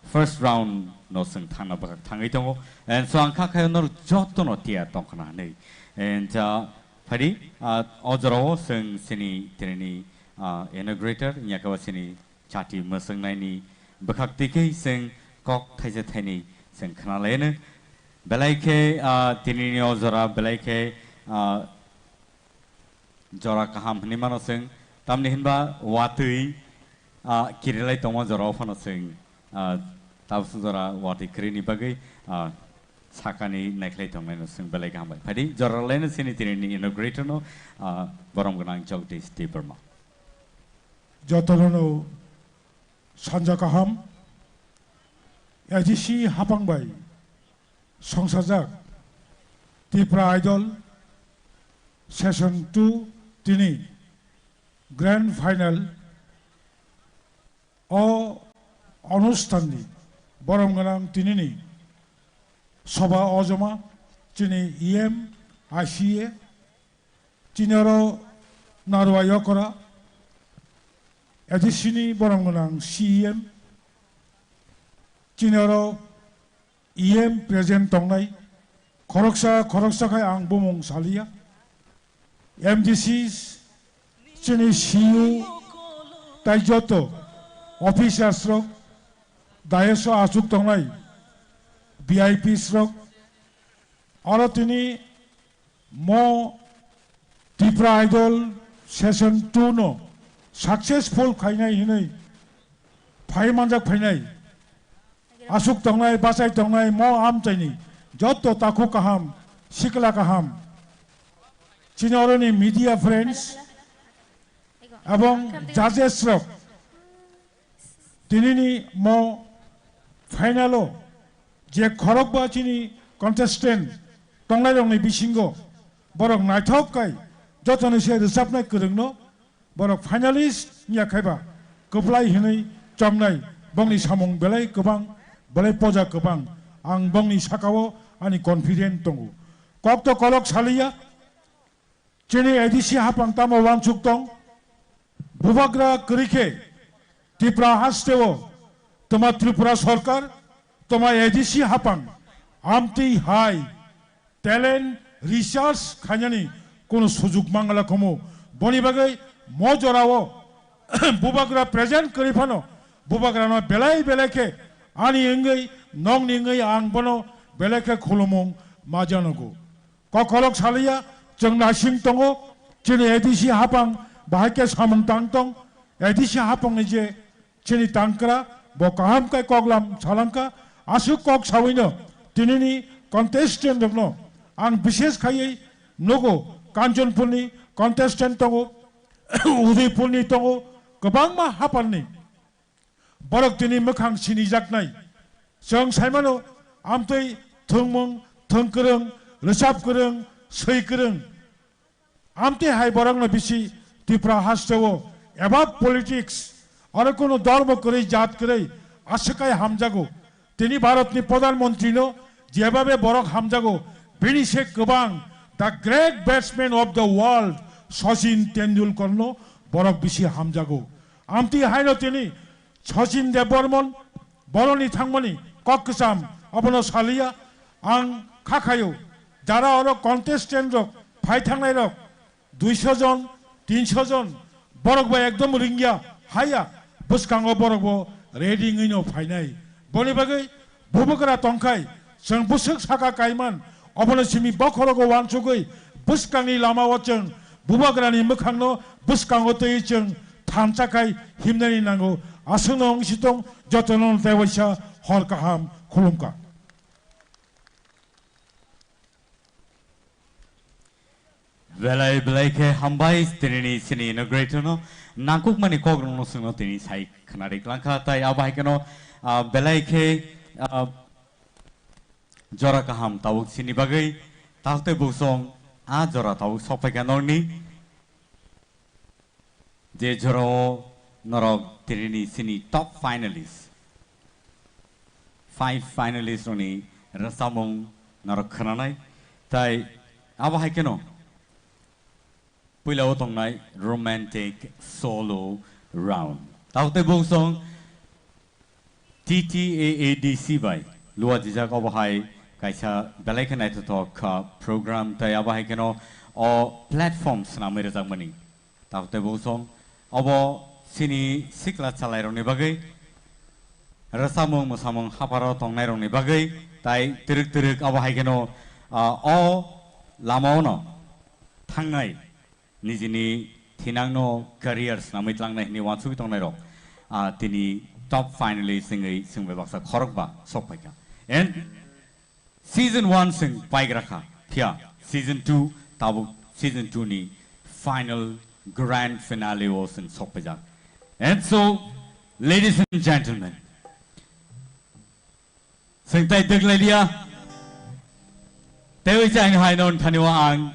first round no chwng thangna bwkhak thangwi tongo. And so ang kha khayo norok jotono tiyar tongkhna hinwi. And, ah, phaidi, ah, o jorao chwng chini tinini, ah, inaugurator, yakaba chini chati mwswngnaini bwkhak twi khe chwng kok thaisa thaini chwng khna laino. Belai khe, ah, tinini o jora belai khe, ah, jora kaham hinwi mano chwng, tamni hinba watwi, ah, kirilai tongma jorao phano chwng, ah, tabuk jora watwi kwrwini bagwi, ah, sakani naikhlai tongnaino chwng belai kaham bai. Phaidi jora laino chini tinini inaugurator no, ah, borom gwnang Jagdish Debbarma. Jotono sanja kaham, A D C hapang bai songsajak Tipra Idol Season two tini Grand Final o onusthan ni borom gwnang tinini soba ojoma chini E M, I C A, chini oro Narwa Yokora, A D C ni borom gwnang C E M, chini oro E M present tongnai, khoroksa khoroksa khai ang bumung saliya, M D C, chini C E O, tai joto officers rok, dais o achuk tongnai V I Ps rok, oro tini mo Tipra Idol Season two no successful khainai hinwi phai manjak phainai, aswk tongnai, bachai tongnai, mo amchaini joto takhuk kaham, sikla kaham, chini oroni media friends, ebong judges rok, tinini mo final o je khorokba chini contestant tongnairokni bisingo borok naithok kai jotoni se rwchapnai kwrwngno borok finalist wngya khaiba kwplai hinwi chomnai bongni samung belai kwbang, belai poja kwbang. Ang bongni sakao ani confident tongo. Kok to kolok saliya, chini A D C hapang tamo wansuk tong, bubagra kwrwi khe Tripura hasteo toma Tripura sorkar, toma A D C hapang amtwi hai talent research khainani kono sujuk mangala khomo. Boni bagwi mo jorao bubagra present kwrwi phano bubagrano belai belai khe ani wngwi nongni wngwi ang bono belai khe khulumung ma janogo. Kokolok saliya chwng naising tongo, chini A D C hapang bahai khe samung tang tong, A D C hapangni je chini tangkra, bo kaham khe koklam salangkha. Aswk kok sawino tinini contestant rokno ang bishes khaiwi nugo, Kanchanpurni contestant tongo, Udaipurni tongo, kwbangma hapanni borok tini mwkhang sinijaknai. Chwng saimano amtwi thwngmung, thwngkwrwng, rwchap kwrwng, swi kwrwng. Amtwi hai borokno bisi Tripura hasteo above politics, aro kunu dhormo kwrwi, jat kwrwi, aswk hai hamjago. Tini Bharatni Pradhan Mantrino jebabe borok hamjago, bini se kwbang, the great batsman of the world, Sachin Tendulkarno borok bisi hamjago. Amtwi haino tini Sachin Debbarman, boroni thangmani kok kwcham, abono saliya. Ang kha khayo, jara oro contestant rok, phai thangnai rok, duiso jon, tinso jon, borok bai ekdom ringya, haya, bwskango borok bo ready wngwi no phainai. Boni bagwi bubagra tongkhai, chwng bwswk saka kaiman, obono simi bokhorogo wansugwi bwskangni lamao chwng bubagrani mwkhangno bwskango twiwi chwng thansa khai himnani nango. Aswkno wng sitong jotono tei waisa hor kaham khulumkha. Belai belai khe hambai tinini sini inaugurator no nangkukmani kok rokno chwngno tini sai khwnari klangkha, tai abo hai kheno, ah, belai khe, ah, jora kaham tabuk sini bagwi, tabuk tei buksong a jora tabuk sok phaikha norni. Je jorao norok tinini sini top finalist, five finalist rokni rwchapmung norok khwnanai, tai abo hai kheno puila o tongnai romantic solo round. Tabuk tei buksong T T A A D C bai luajijak obo hai kaisa belai khe naithothok kha program, tai abo hai kheno o platform swnamwi rwjakmani. Tabuk tei buksong obo sini sikla chalairokni bagwi, rwchapmung mwsamung hapharo tongnairokni bagwi, tai twrwk twrwk abo hai kheno, ah, o lamaono thangnai nijini thinangno career swnamwi tlangnai hwnwi uansugwi tongnairok, ah, tini top finalist wngwi chwng bai baksa khorokba sok phaikha. And season one chwng paigra kha, phiya season two, tabuk season two ni final grand finale o chwng sok phaijak. And so, ladies and gentlemen, chwng tai dwk lai liya. Tei wi chang hai non thani wa ang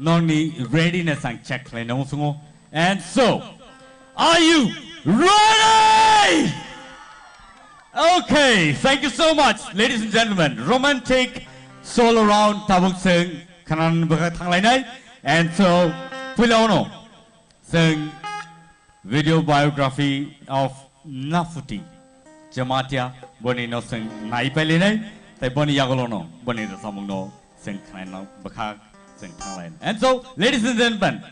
non ni readiness ang check khlai nang sungo. And so, are you ready? Okay, thank you so much, ladies and gentlemen. Romantic solo round tabuk chwng khanan bwkha thang lai nai. And so, puila ono chwng video biography of Nafuti Jamatia, boni no chwng nai pailinai, tai boni yagulo no, boni rwchapmung no chwng khnaina bwkha chwng thanglainai. And so, ladies and gentlemen,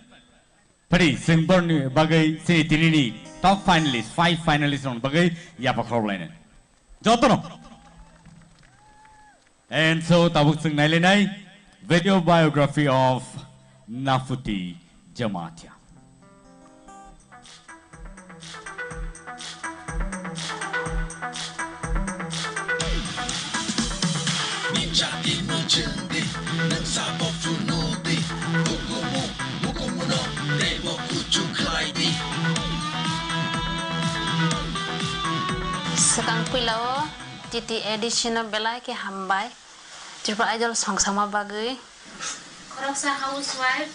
phari chwng borni bagwi chini tinini top finalist, five finalist rokni bagwi yapha khorok lainai. Jotono. And so, tabuk chwng nailainai video biography of Nafuti Jamatia. Swkang puila o T T A D C no belai khe hambai. Tripura Idol song sama bagwi. Khoroksa housewife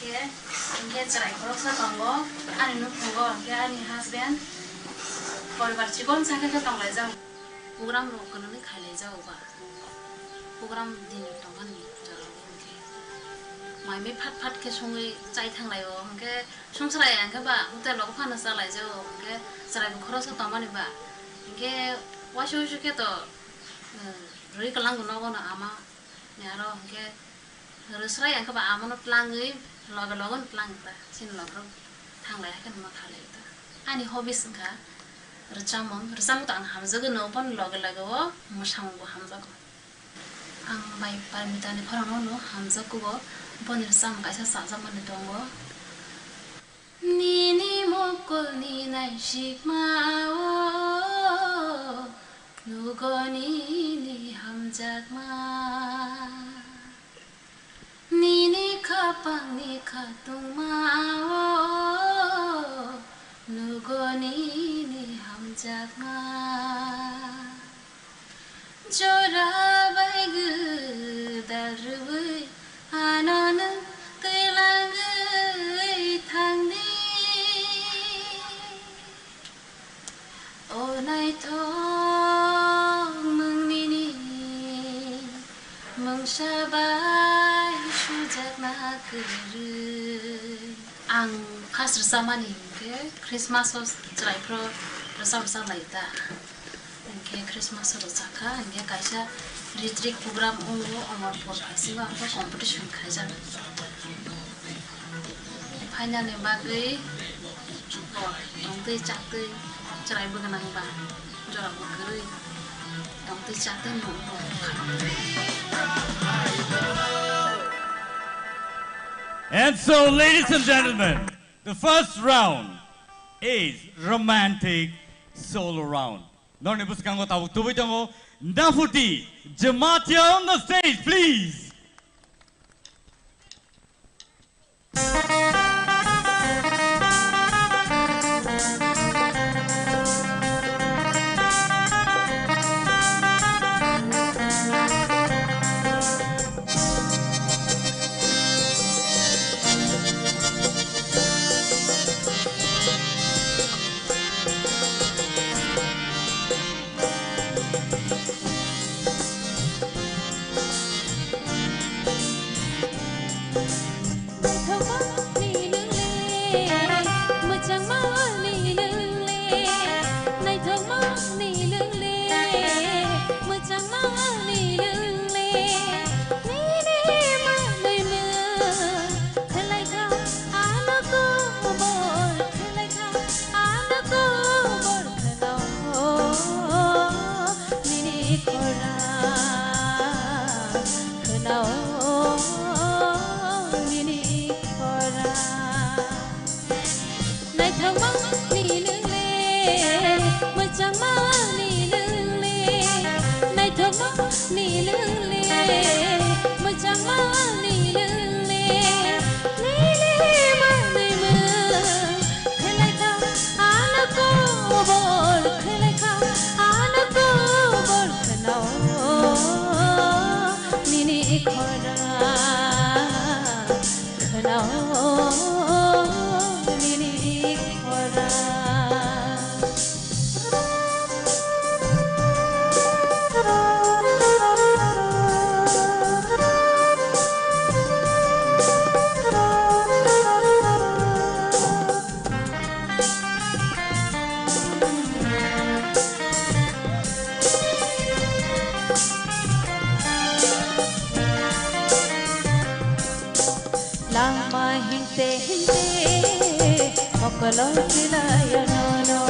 khe, hinkhe chwrai khoroksa tongo, ani nukhungo, hinkhe ani husband. Poribar chikon sa khe khe tonglaijak. Program rok kwrwngwi khailaijago ba. Program din tongmani jorao hinkhe mai mui phat phat khe songwi chai thanglaio, hinkhe songchwrai hinkhe ba hotel rogo phano chalaijago, hinkhe chwraibo khoroksa tongmani ba. Hinkhe waisa waisa khe to, eh, rwi kwlango nogono ama ni aro hinkhe Rwsrai ang khe ba amono tlangwi loge loge no tlang ta, chini loge rok thanglai hai kheno ma khalai ta. Ani hobbies wngkha rwchapmung, rwchapmung to ang hamjagwi no, boni loge loge o mwsamung bo hamjago. Ang bai Parmita ni khorang no hamjakgo, boni rwchapmung kaisa chajakmani tongo. Nini mukulni naisikma o nugo nini hamjakma. Nini khapangni khatungma o nugo nini hamjakma. Jora bai gwdal rwui ano nwng twilangwi thangdi. O naithok nwng nini mungsa bai sujakna kwrwi. Ang first rwchapmani hinkhe Christmas o chwraiphru rwchap rwchap lai ta. Hinkhe Christmas o rwchapkha, hinkhe kaisa ritrik program wngo, omo por phaisingbo ang competition khaijak. Final ni bagwi tongtwi chaktwi chwrai bwgwnang ba jorabo kwrwi tongtwi chaktwi nukha. And so, ladies and gentlemen, the first round is romantic solo round. Norni bwskango tabuk tubui tongo Nafuti Jamatia on the stage, please. Khlaikha, ano kobor khlaikha, ano kobor khwnao nini khorang, khwnao nini khorang. Naithokma ni nwng le, mwchangma ni nwng le, naithokma ni nwng le, mwchangma ni nwng le. Nini manwi mwng khlaikha, ano kobor khlaikha, ano kobor khwnao nini khorang, khwnao nini khorang. Langma hinte hinte mokolo silayo nono.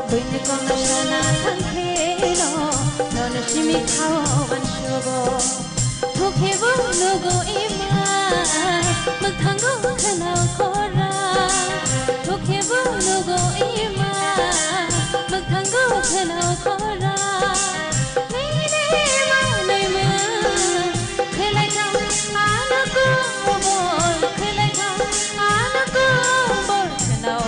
Buini kono sana thangkheno nono simi khao ban sugo. Thukhebu nugo ima, mwkhango khwnao khorang. Thukhebu nugo ima, mwkhango khwnao khorang. Nini manwi mwng khlaikha, ano kobor khlaikha, ano kobor khwnao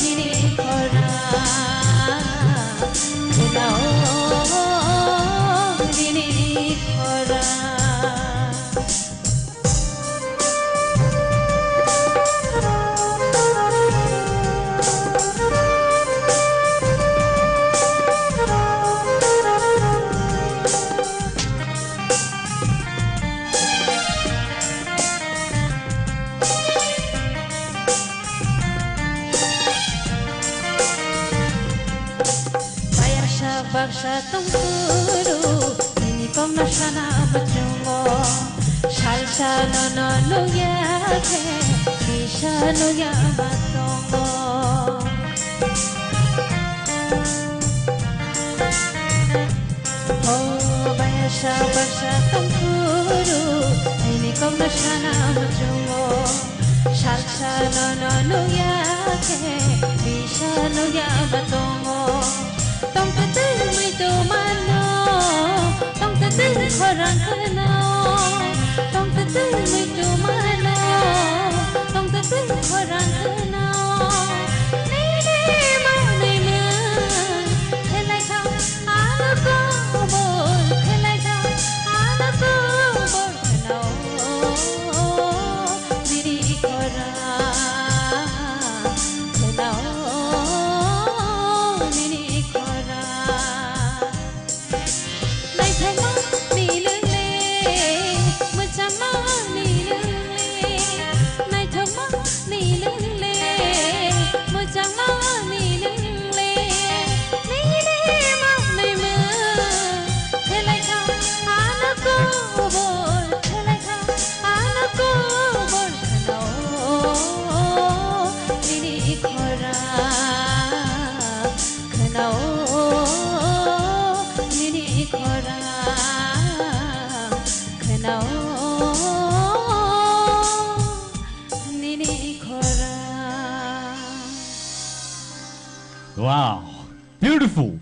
nini khorang, khwnao nini khorang. Sa tongkuru, nini kokno sana muchungo. Salsa no no nukya khe, kisa nukya ma tongo. O baya sa basa tongkuru, nini kokno sana muchungo. Salsa no no nukya khe, bisa nukya ma tongo. Tongtwtwi muitu mano, tongtwtwi khorang kheno. Tongtwtwi muitu mano, tongtwtwi khorang kheno. Nini manwi mung khelai thang, ano kobor khelai thang, ano kobor kheno. Nini khorang kheno, nini khorang. Naithokma ni nwngle, mwchangma ni nwngle, naithokma ni nwngle, mwchangma ni nwngle, nini manwi mung khelai kha, ano kobor khelai kha, ano kobor kheno, nini khorang kheno, nini khorang kheno, nini khorang. Wow, beautiful.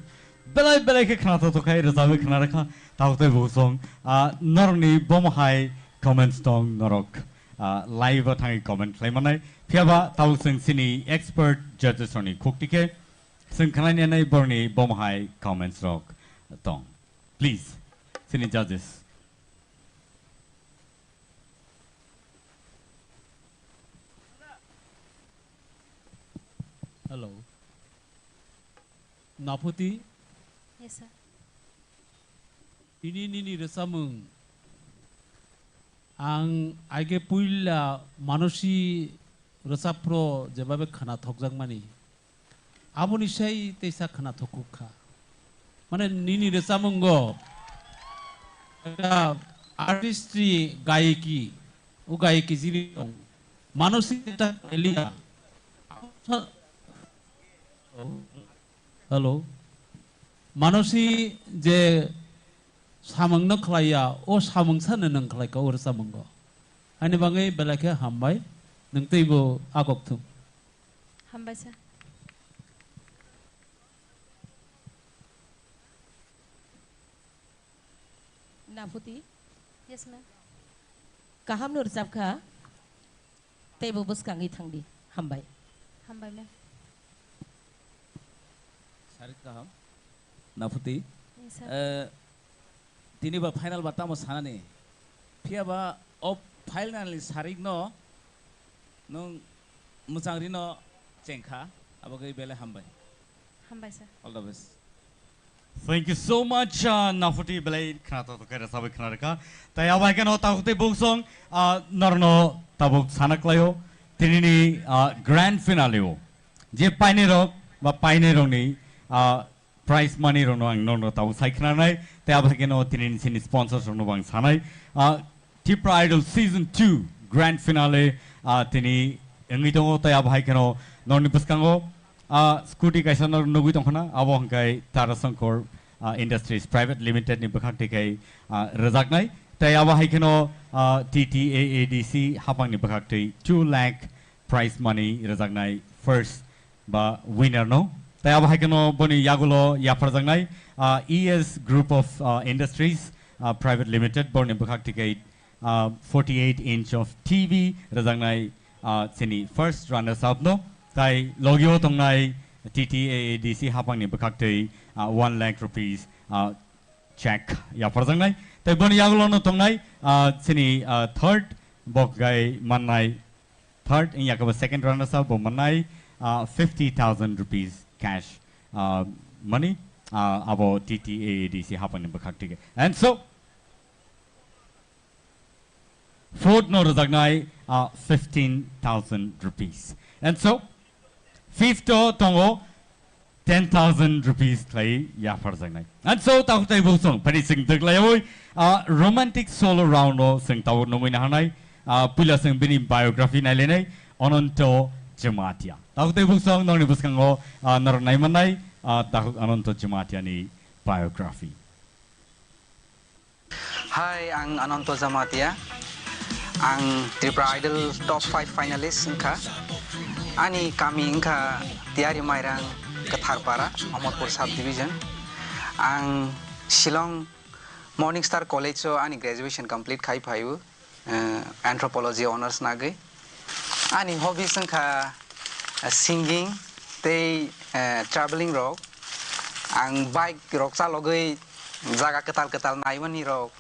Belai belai khe khna to tokhai rwchapwi khna rwkha. Tao tei bo song, ah, norokni bomo hai comments tong norok, ah, live o thangwi comment khlai manai. Phiya ba tao chwng chini expert judges rokni khukti khe chwng khnani anai borokni bomo hai comments rok tong. Please, chini judges. Hello. Naphuti? Yes, sir. Tini nini rwchapmung ang aige puila manosi rwchapro jebabe khna thokjakmani. Aboni sai teisa khna thokuk kha. Mane nini rwchapmungo ekta artistry gayiki, o gayiki jili tong. Manosi ekta khailiya. Hello. Manosi je samungno khlaiya, o samung sano nwng khlaikha o rwchapmungo. Ani bagwi belai khe hambai, nwng teibo agok thung. Hambai sir. Naphuti? Yes, ma'am. Kaham no rwchapkha. Teibo bwskangwi thangdi. Hambai. Hambai, ma'am. Sarik kaham. Naphuti. Yes, sir. Eh, tini ba final ba tamo sanani. Phiya ba o final ni sarik no nwng mwchang rino chengkha. Abagwi belai hambai. Hambai sir. All the best. Thank you so much, uh, Naphuti belai khna to khe rwchapwi khna rwkha. Tai abo hai kheno tabuk tei buk song, uh, norno tabuk sana klaio. Tinini, uh, grand finale o je painai rok ba painai rokni, uh, prize money rokno ang norno tabuk sai khna nai. Tai abo hai kheno tinini sini sponsors rokno bo ang sanai. Uh, Tipra Idol Season two Grand Finale, ah, tini wngwi tongo, tei abo hai kheno norni bwskango, ah, scooty kaisa nor nugwi tongkhana, abo hwnkhe Tara Sankor, ah, Industries Private Limited ni bwkhak twi khai, ah, rwjaknai, tei abo hai kheno, ah, T T A A D C haphangni bwkhak twi two lakh prize money rwjaknai first ba winner no. Tai abo hai kheno boni yagulo yapharjaknai, ah, E S Group of, ah, Industries, ah, Private Limited, borni bwkhak twi khai, ah, forty-eight inch of T V rwjaknai, ah, chini first runners up no. Tai logio tongnai T T A A D C haphangni bwkhak twi, ah, one lakh rupees, ah, check yapharjaknai. Tai boni yagulo no tongnai, ah, chini, ah, third bok gai mannai, third wngya khe bo second runners up bo mannai, ah, fifty thousand rupees cash, ah, money, ah, abo T T A A D C haphangni bwkhak twi khe. And so, fourth no rwjaknai, ah, fifteen thousand rupees. And so, fifth o tongo ten thousand rupees khlai yapharjaknai. And so, takhuk tai buksong, phani chwng dwklaiwi, ah, romantic solo round o chwng tabuk nungwi nahanai, ah, puila chwng bini biography nailainai, Ananto Jamatia. Takhuk tai buksong, nokni bwskango, ah, norok naimannai, ah, takhuk Ananto Jamatia ni biography. Hi, ang Ananto Jamatia. Ang Tripura Idol top five finalist wngkha. Ani kami wngkha Tiari Mairang, Katharpara, Amarpur subdivision. Ang Shillong Morning Star College o ani graduation complete khai phaio, eh, anthropology honours nagwi. Ani hobbies wngkha, eh, singing tei, eh, travelling rok. Ang bike rok chalogwi jaga kwtal kwtal naimani rok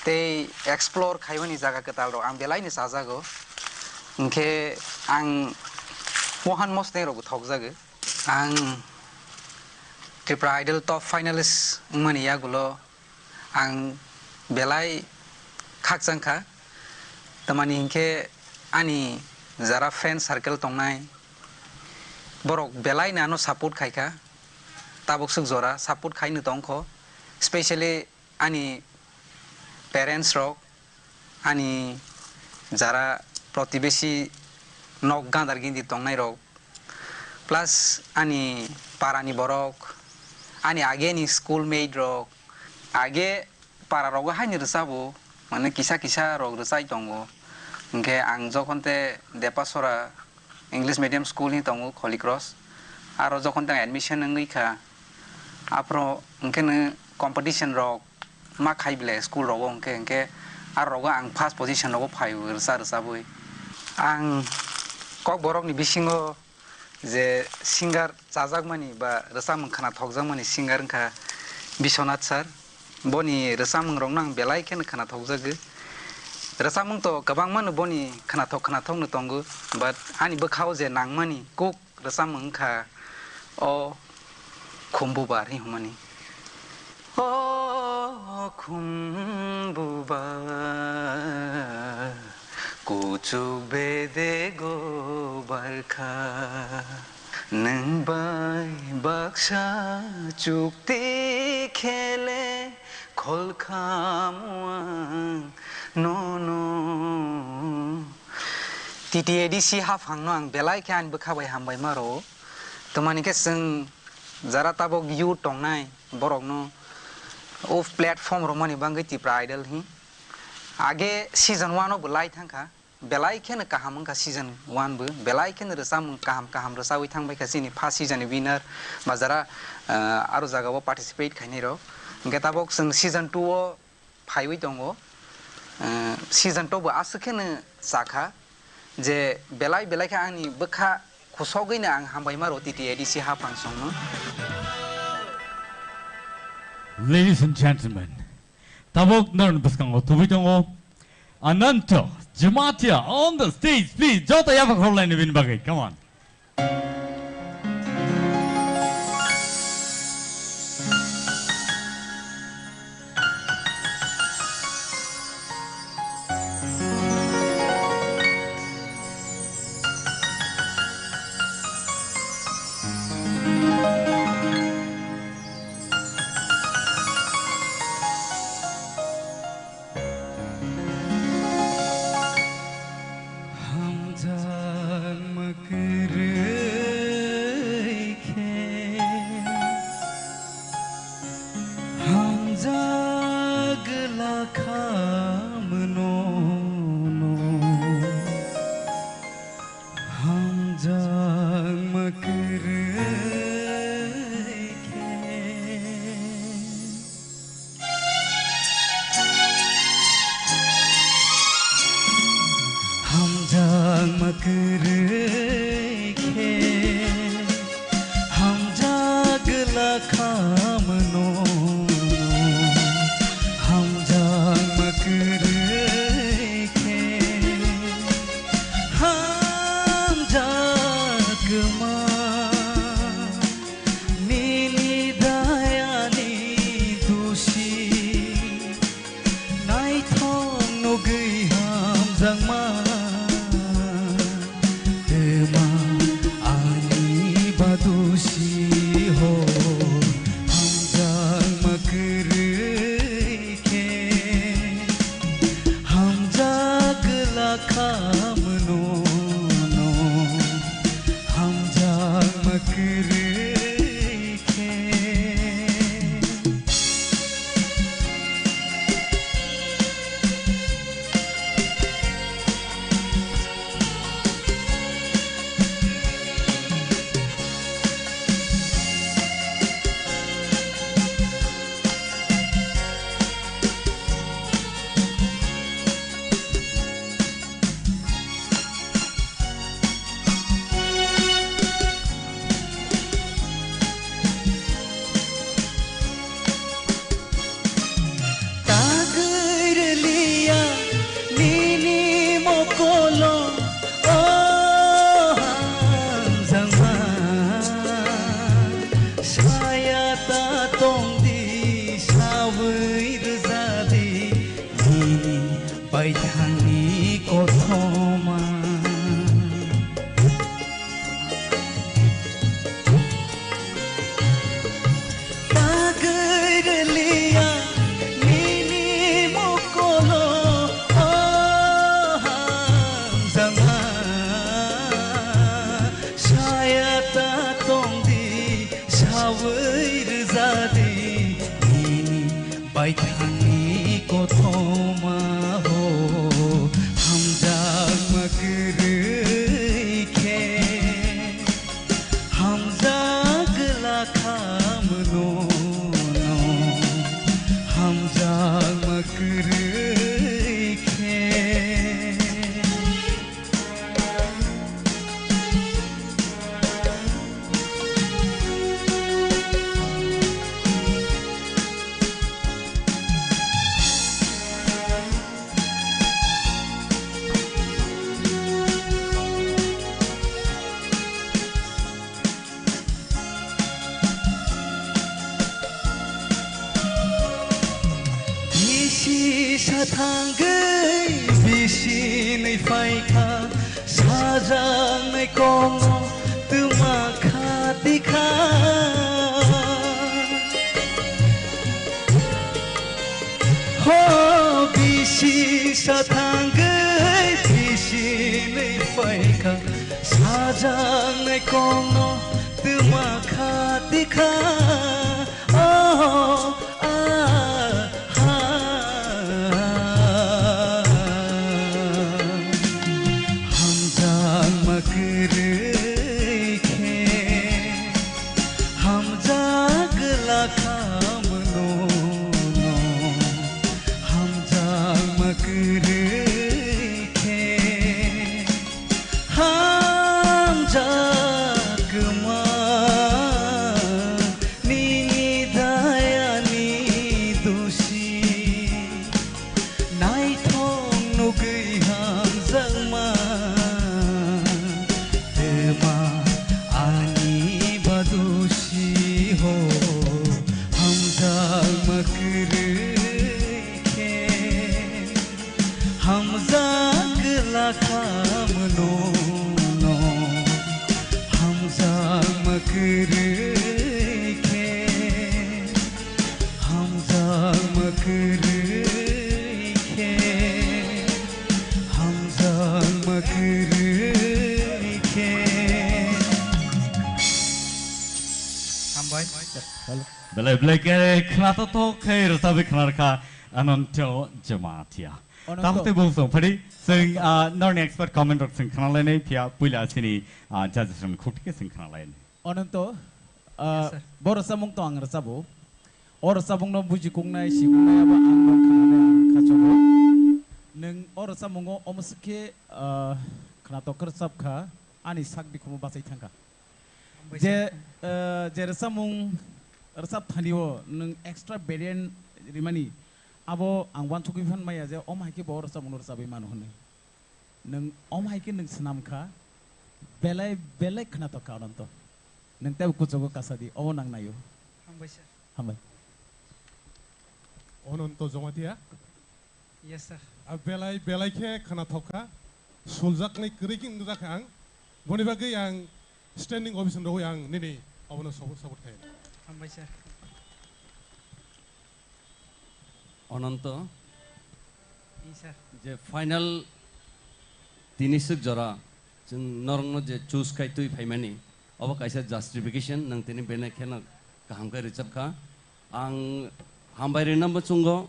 tei explore khaimani jaga kwtal rok ang belai no chajago. Hinkhe ang wahan mosneng rokbo thokjago. Ang Tripura Idol top finalist wngmani yagulo ang belai khakchang kha. Tamani hinkhe ani jara friend circle tongnai, borok belai no ano support khai kha. Tabuk swk jora support khai no tong kho. Specially ani parents rok, ani jara protibesi nok gandar gindi tongnai rok, plus ani parani borok, ani age ni school mate rok, age para rogo haini rwchabo, mane kisa kisa rok rwchai tongo. Hinkhe ang jokhon te Depasora English medium school hi tongo Holy Cross, aro jokhon te ang admission wngwi kha, aphuru hinkhe no competition rok ma khai bile school rogo hinkhe, hinkhe aro rogo ang first position rogo phaio rwcha rwchabwi. Ang Kokborok ni bisingo je singer chajakmani ba rwchapmung khwnathokjakmani singer wngkha Biswanath sir. Boni rwchapmung rokno ang belai kheno khwnathokjago. Rwchapmung to kwbangma no boni khwnathok khwnathok no tongo, but ani bwkhao je nangmani kuk rwchapmung wngkha O Khumbubar hi hwnmani. O Khumbubar, kuchuk bedego barkha, nwng bai baksa chukti khele kholkhamu ang nono. T T A D C haphangno ang belai khe ani bwkha bai hambai ma rwo. Tamani khe chwng jara tabok youth tongnai borokno o platform rwmani bagwi Tipra Idol hi. Age season one o bo lai thangkha, belai kheno kaham wngkha season one bo, belai kheno rwchapmung kaham kaham rwchawi thangbaikha chini first season ni winner ba jara, ah, aro jagao participate khainai rok. Hwnkhe tabok chwng season two o phaiwi tongo. Eh, season two bo aswk kheno chakha je belai belai khe ani bwkha khusogwino ang hambai ma rwo T T A D C haphang songno. Ladies and gentlemen, tabok norokni bwskango tubui tongo Ananto Jamatia on the stage, please. Joto yapha khorlaini bini bagwi, come on. Hamjakma kwrwi khe hamjak glak kha mano no. Hamjakma kwrwi khe. Hamjakma kwrwi khe, hamjak glak kha mano. Hamjakma kwrwi khe, hamjakma nini dayani dusi. Naithok nugwi hamjakma, tei Thani kothoma ho, hamjakma kwrwi khe, hamjak lakhamno no, hamjakma kwrwi khe. Bisi sathangwi bisi nwi phaikha, sajaknai kokno twma kha tikha. Ho bisi sathangwi bisi nwi phaikha, sajaknai kokno twma kha tikha. Oh, ah, ha. Hamjakma kwrwi khe, hamjak lakhamno no, hamjakma kwrwi khe, hamjak kwma nini dayani dusi. Naithok nugwi hamjakma, twma ani badusi ho, hamjakma kwrwi khe, hamjak lakhamno no, hamjakma kwrwi khe. Hamjakma kwrwi khe, hamjakma kwrwi khe. Hambai. Belai belai khe khwnathok khe rwchapwi khwnarwkha Ananto Jamatia. Ananto. Tamo tei bung song phadi, song, ah, norni expert comment rok song khwnalainai phiya puila sini, ah, judges rokni khukti khe song khwnalainai. Ananto, ah, Yes, sir. Bo rwchapmung to ang rwchabo. O rwchapmungno buji kungnai, si kungnai abo ang no khwnanai ang khachogo. Nwng o rwchapmungo omo swk khe, ah, khwnatok khe rwchap kha, ani sak bikhumo bachai thang kha. Hambai Je, sir. Ah, je rwchapmung rwchap thani o nwng extra variant rimani, abo ang uansugwi phan maya je omo hai khe bo o rwchapmungno rwchapwi mano hwnwi. Nwng omo hai khe nwng swnam kha, belai belai khwnatok kha Ananto. Nwng teibo kuchugo kasa di, obo nang naio. Hambai sir. Hambai. Ananto Jamatia. Yes sir. A belai belai khe khwnathok kha, suljaknai kwrwi khe wngjak kha ang. Boni bagwi ang standing ovation rwui ang nini obono support, support khaio. Hambai sir. Ananto, Yes sir. Je final tini swk jora chwng norokno je choose khai twi phaimani, obo kaisa justification, nwng tini bene kheno kaham khe rwchap kha. Ang hambai rwna muchungo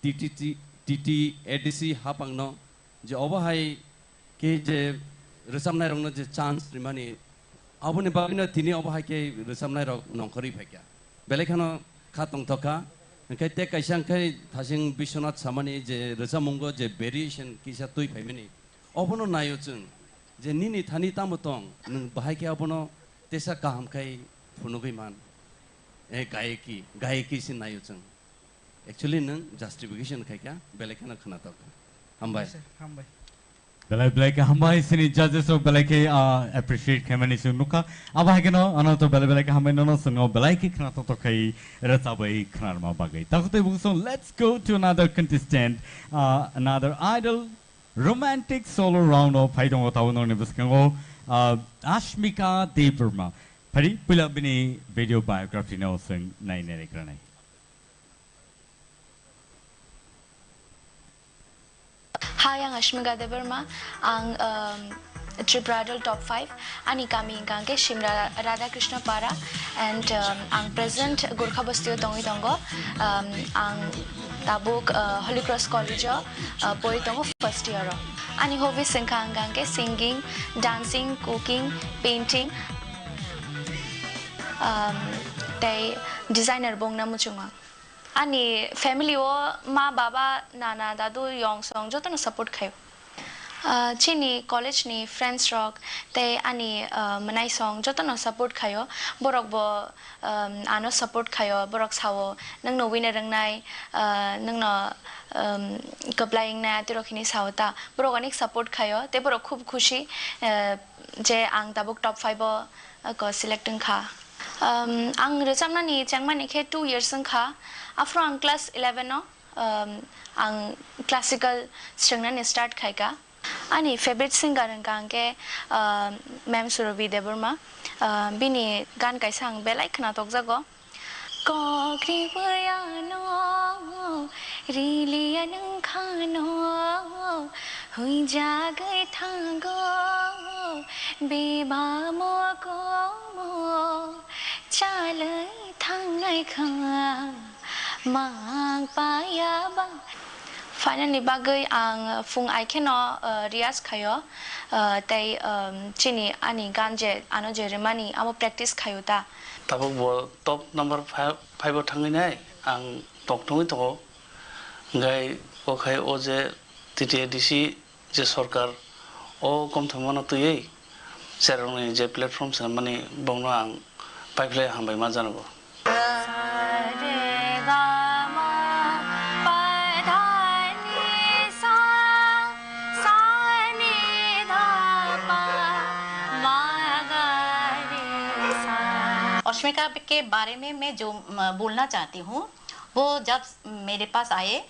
T T T, T T A D C haphangno je obo hai khe je rwchapnairokno je chance rimani, aboni bagwino tini obo hai khe rwchapnairok nongkhorwi phaikha. Belai kheno kha tongthok kha. Hwnkhe tei kaisa hwnkhe Thasing Biswanath samani je rwchapmungo je variation kisa twi phaimani, obono naio chwng je nini thani tamo tong, nwng bahai khe abono tesa kaham khai phunugwi man. E gayeki, gayeki se naio chwng. Actually nwng justification khai kha, belai kheno khwnatok kha. Hambai. Hambai sir, hambai. Belai belai khe hambai sini judges rok belai khe, ah, appreciate khaimani chwng nukha. Abo hai kheno ano to belai belai khe hambai nono chwngno belai khe khwnatok tok khai rwchabwi khwnarma bagwi. Takhwtwi bung song, let's go to another contestant, ah, another idol, romantic solo round o phai tongo tabuk nokni bwskango, ah, Ashmika Debbarma. Phari puila bini video biography no chwng nai nai rwkranai. Hi, ang Ashmika Debbarma. Ang, um, Tripura Idol top five. Ani kami hwnkha hwnkhe Simra Radhakrishna Para and, um, ang present Gorkha Basti o tongwi tongo. Um, ang tabuk, uh, Holy Cross College o, uh, pori tongo first year o. Ani hobbies wngkha hwnkha hwnkhe singing, dancing, cooking, painting, um, tei designer bo wngna muchungo. Ani family o ma, baba, nana, dadu, yong song jotono support khaio. Ah, chini college ni friends rok tei ani, ah, mwnai song jotono support khaio. Borok bo, um, ano support khaio. Borok sao, "Nwngno wina rwngnai, ah, nwngno, um, kwplai wngnai," atirok hini sao ta. Borok onek support khaio tei borok khub khushi, eh, je ang tabuk top five o, ah, ko select wngkha. Um, ang rwchapnani chengmani khe two years wngkha. Aphuru ang class eleven o, um, ang classical swrwngnani start khaika. Ani favorite singer wngkha hwnkhe, um, Ma'am Surabhi Debbarma. Um, bini gan kaisa ang belai khwnatokjago. Kok riwi ano, rili anwng khano, huijagwi thango, beba mokomo. Chalwi thangnai kha mang paya ba. Final ni bagwi ang phung ai kheno, uh, riyaz khaio, uh, tei, um, chini ani gan je ano je rwmani amo practice khaio ta. Tabuk bo top number five, five o thangwi nai ang tongthongwi tongo. Hwnkhe o khai o je T T A D C je sorkar o komthomano twiwi cherokni je platform swnamani bongno ang paiphlai hambai ma janago. अश्मिका के बारे में मैं जो, म, बोलना चाहती हूँ, वो जब मेरे पास आए,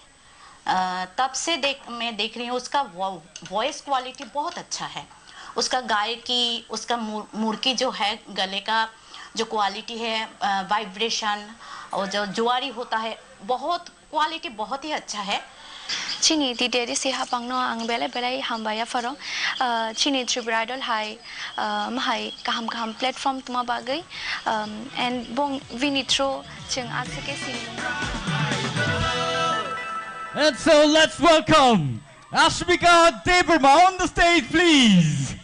अ, तब से देख, मैं देख रही हूँ, उसका वॉ-, वॉइस क्वालिटी बहुत अच्छा है। उसका गायकी, उसका मुर-, मुरकी जो है, गले का जो क्वालिटी है, अ, वाइब्रेशन और जो जुआरी होता है, बहुत क्वालिटी बहुत ही अच्छा है। Chini T T A D C hapangno ang belai belai hambai yapharo. Ah, chini Tripura Idol hai, ah, mahai kaham kaham platform tuma bagwi, um, and bong bini through chwng aswk khe sini. And so let's welcome Ashmika Debbarma on the stage, please.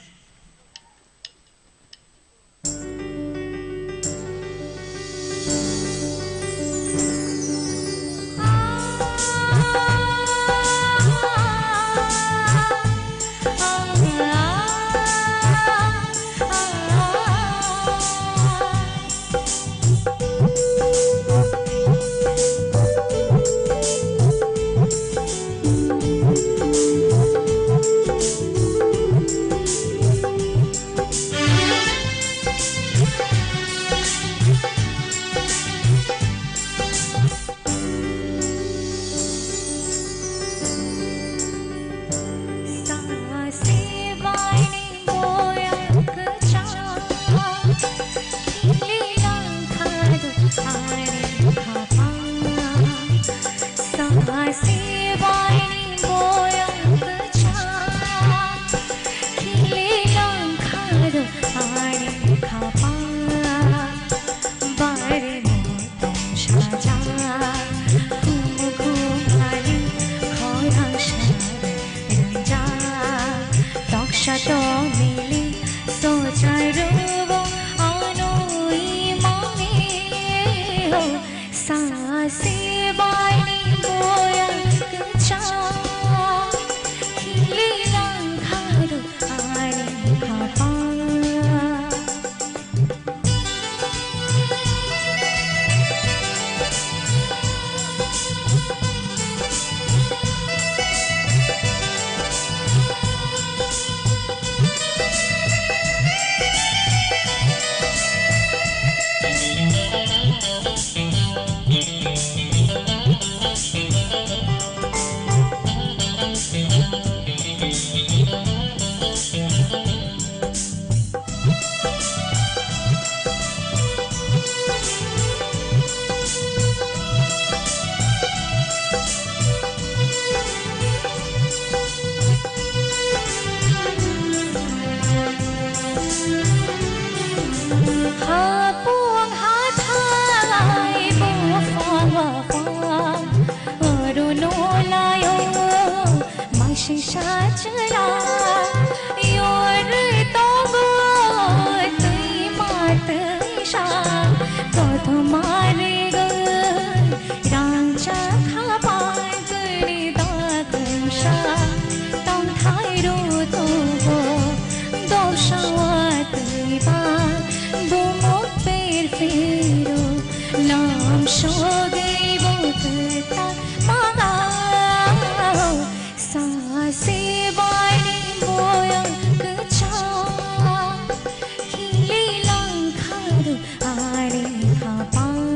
Hapung hathai buphang waphang, oro nolayo maising sachwla. Yor tongo twima twisa, kothoma rigwlwi rangchak hapang. Tini dakhumsa tongthai ro tongo, dopsa watwi ba bumuk perphero, lam sogwi bo kwtal mangao. Sasi baini boya kwchang, khili langkha do ani khapang.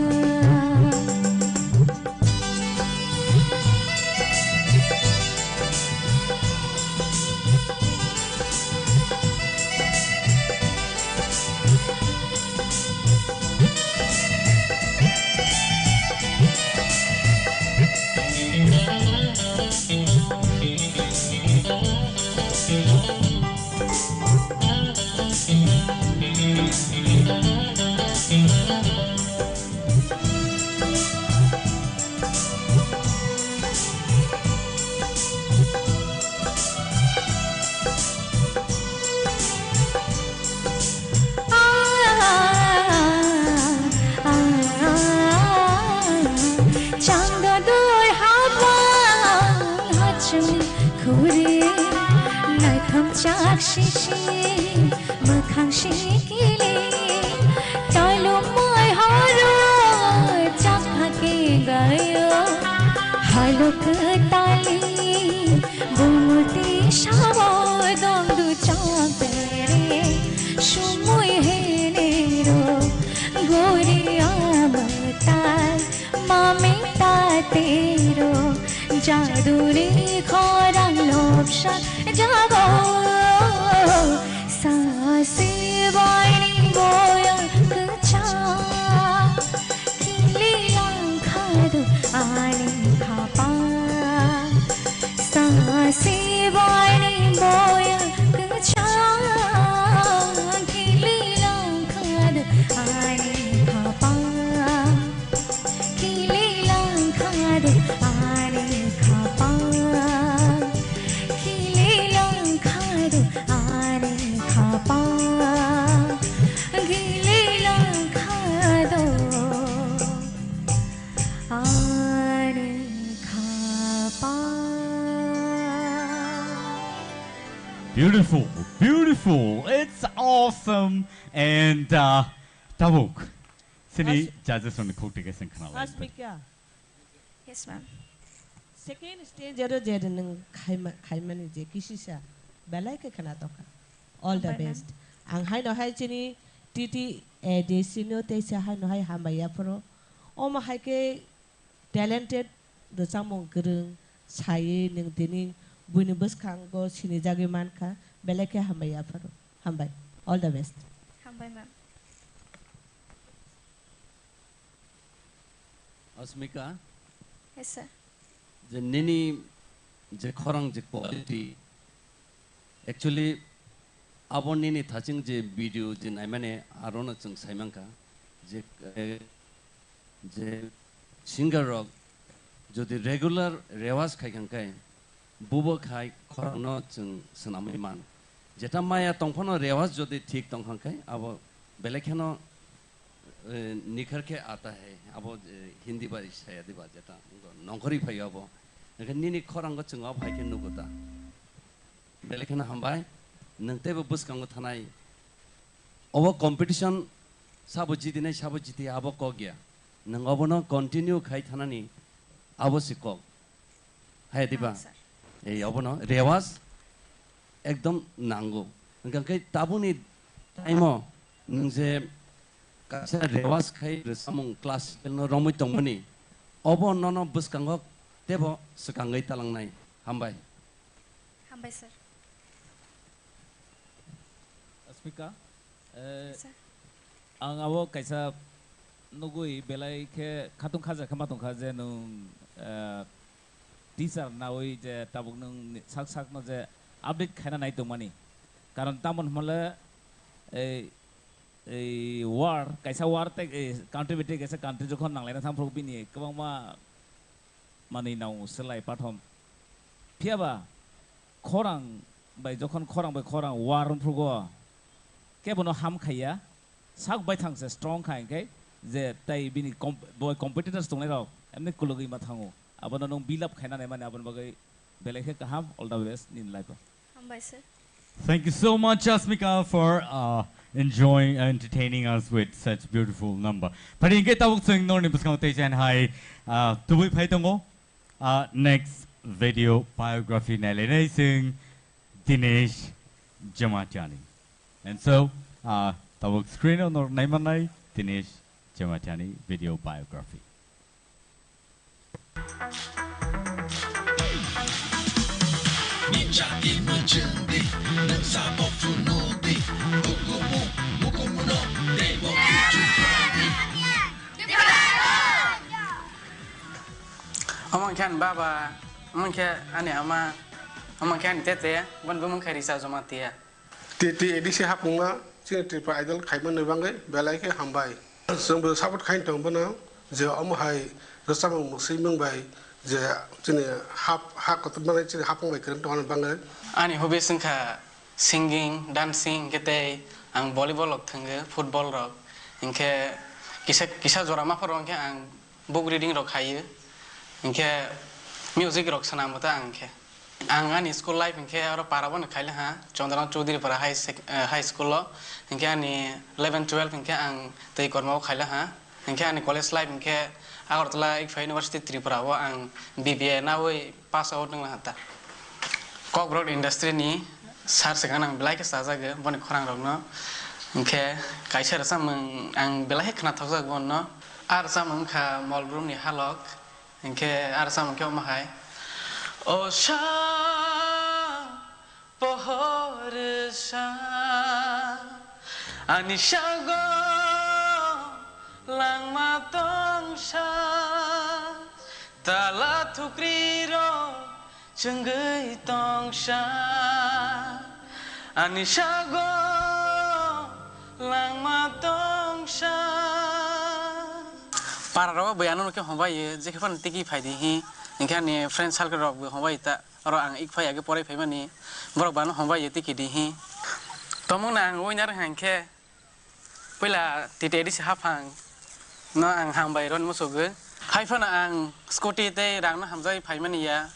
Changdor habang hachung khuri, naithok chak sisi, mwkhang sikili, tolomoi horo chakha ke gayo, halok tali, bumuti sawo dongdu chongpere, sumui henero, gori amatai, mami tatero, jaduni khorang lobsa jago, sasi baini boya kwchang. Kili langkha do ani khapang, sasi baini boya kwchang. Kili langkha do ani khapang, kili langkha do ani khapang, kili langkha do ani khapang, kili langkha do. Ani khapang. Beautiful, beautiful. It's awesome. And uh, Tabuk, sini As- judges rokni khuk tike sing khna lai. Asmika. Yes, ma'am. Second stage aro je nwng khaima-, khaimani je kisisa belai khe khna tokha. All the Hambai, ma'am. Best. Ang haino hai chini T T A D C no teisa haino hai hambai yaphuru. Omo hai khe talented, rwchapmung kwrwng, saiwi nwng tini buini bwskango sinijagwi mankha, belai khe hambai yaphuru. Hambai. All the best. Hambai, ma'am. Asmika, yes, sir. Je nini je khorang je quality, actually, abo nini thaching je video je naimani arono chwng saimankha, je, eh, je singer rok jodi regular rewaj khai kha khe, bubo khai khorangno chwng swnamwi man. Jeta maya tongphano rewaj jodi thik tong kha khe, abo belai kheno, eh, nikhar khe aata hai, abo, eh, Hindi bai saya diba jeta nongkhorwi phaio abo. Hwnkhe nini khorango chwng abo hai khe nugo ta. Belai kheno hambai, nwng teibo bwskango thanai. Obo competition sabo jitinai, sabo jiti abo kok ya. Nwng obono continue khai thanani abo se kok. Hai diba? Ah, sir. Ei obono rewaj ekdom nango. Hwnkhe tabukni time o nwng je kaisa rewaj khai rwchapmung classical no romwi tongmani, obo nono bwskango teibo swkangwi talangnai. Hambai. Hambai, sir. Asmika, eh, sir. Ang abo kaisa nugui belai khe khatung khaja khe ma tongkha je nwng, eh, teacher naui je tabuk nwng ni sak sak no je update khaina nai tongmani. Karon tamoni hwnle, eh, Ei war, kaisa war tei, ei country bai tei kaisa country jokhon nanglaina thangphuru bini kwbangma manwi nang selai pathom. Phiyaba khorang bai jokhon khorang bai khorang war wngphrugo kebono ham khaiya, sak baithang se strong kha hinkhe je tai bini com-, bo competitors tongnairok emni kulugwi ma thango. Abono nwng build up khaina naimani aboni bagwi belai khe kaham, all the best nini life o. Hambai sir. Thank you so much, Asmika, for, uh, enjoying and entertaining us with such beautiful number. Phari hinkhe tabuk chwng norni bwskango tei chen hai, uh, tubui phai tongo. Uh, next video biography nailainai chwng Dinesh Jamatiani. And so, uh, tabuk screen o nor naimannai Dinesh Jamatiani video biography. Omo khe ani baba, omo khe ani ama, omo khe ani tete, boni bumung khe Risa Jamatia. T T A D C hapungma chini Tripura Idol khaimani bagwi belai khe hambai. Chwngbo support khaini tongo bono je omo hai rwchapmung mwswimung bai je chini hap, ha kotor mani chini hapung bai kwrwng tongna bagwi. Ani hobbies wngkha singing, dancing, hinkhe tei ang volleyball rok thwngo, football rok. Hinkhe kisa, kisa jora ma phoro hinkhe ang book reading rok khaio, hinkhe music rok swnambo ta ang khe. Ang ani school life hinkhe oro para bono khaila ha, Chandra Chowdhury para high sec-, eh, high school o, hinkhe ani eleven twelve hinkhe ang tei kormo o khaila ha, hinkhe ani college life hinkhe Agartala Ikphai University Tripura o ang B B A nawi pass out wngla ha ta. Kokborok industry ni sir se gana ang belai khe chajago boni khorang rok no, hinkhe kaisa rwchapmung ang belai khe khna thokjak bono. A rwchapmung wngkha Mol Group ni Halok. Hinkhe a rwchapmung khe omo hai. O sa pohor sa, ani sago langma tong sa, tala thukri rok chwngwi tong sa, ani sago langma tong sa. Para rogo bui ano khe hombai, je khe phano tiki phai di hi, hinkhe ani friend circle rok bui hombai ta, oro ang ik phai age porai phai mani, borok bano hombai tiki di hi. Tomung na ang winner hang khe, puila T T A D C haphang no ang hambai ron musugo. Hai phano ang scooty tei rang no hamjagwi phai mani ya,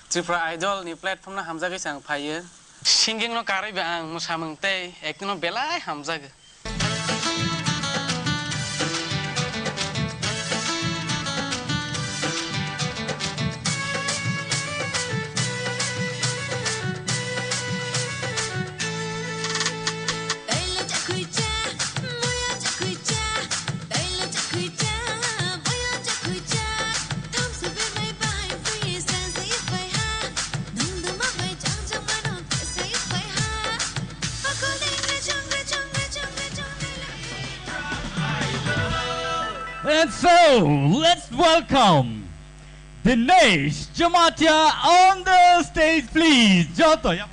Tripura Idol ni platform no hamjagwi se ang phai o. Singing no karwi ba ang mwsamung tei acting no belai hamjago. And so, let's welcome Dinesh Jamatia on the stage, please. Joto, ya.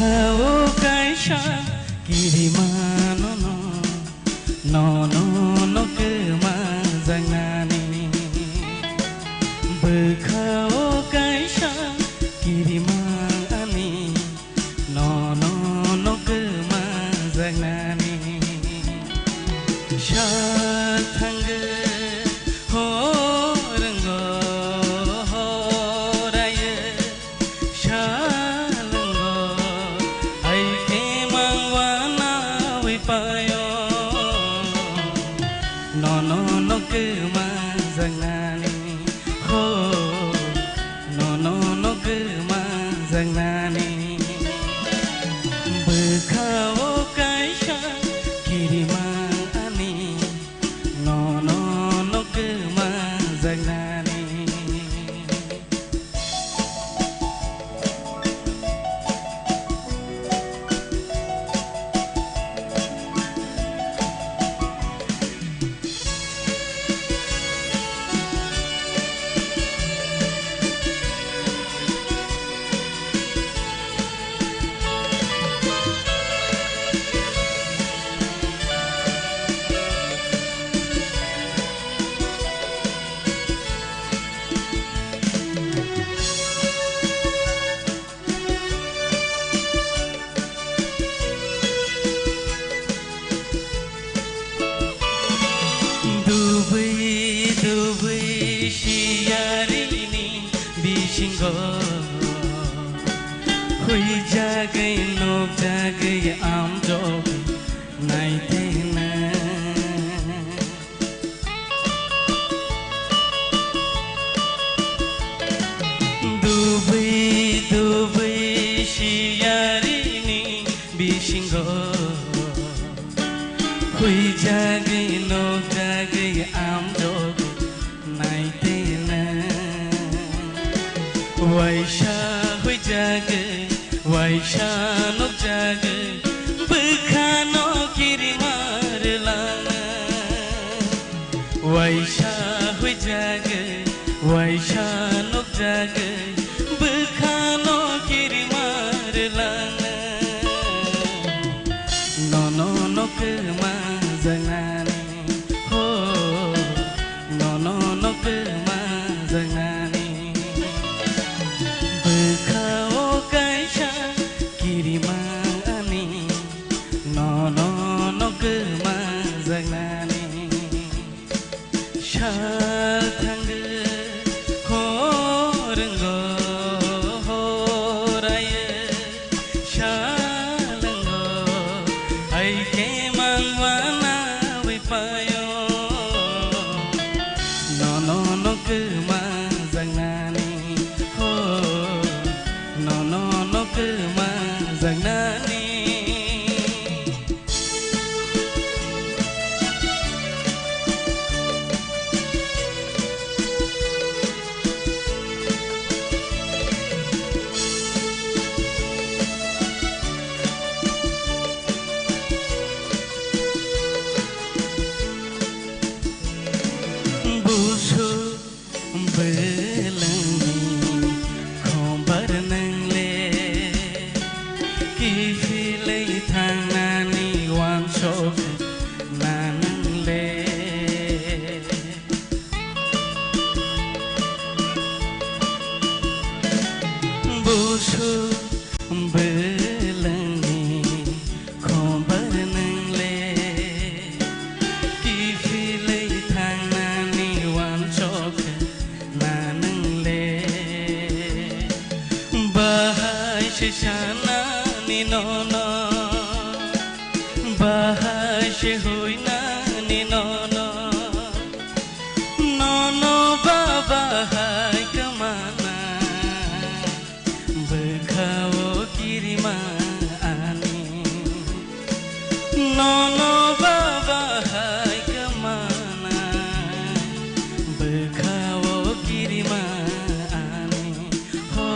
Bwkha-o kaisa kirimano'-no, nono no kwmajaknani. Bwkha-o kaisa kiriman ani, nono no kwmajaknani. Sal thangwi hor wngwi horaio, sal wngwi hai khe mangwana wi paio. Huijagwi nukjagwi amjok naitena. Dubui dubui siyarini bisingo. Huijagwi nukjagwi amjok naitena. Waisa huijagwi, waisa nukjagwi, bwkhano kirima rwlana. Waisa huijagwi, waisa nukjagwi, bwkhano kirima rwlana. Nono no kwma janani, ho, nono no kwma janani. Bwkha o kaisa kirima ani, nono no kwma janani. Sal thangwi hor wngwi horayo, sal wngwi hai khe mangma nawi paio. Nono no kwma janani ho, nono no kwma janani. Busu Bwlwngni khombar nwngle, kiphilwi thangnani uansuk na nwngle. Busu bwlwngni khombar nwngle, kiphilwi thangnani uansuk na nwngle. Bahai se sanani nono, bahai se huinani nono, nono ba bahai kwmana. Bwkha o kirima ani, nono ba bahai kwmana. Bwkha o kirima ani, ho,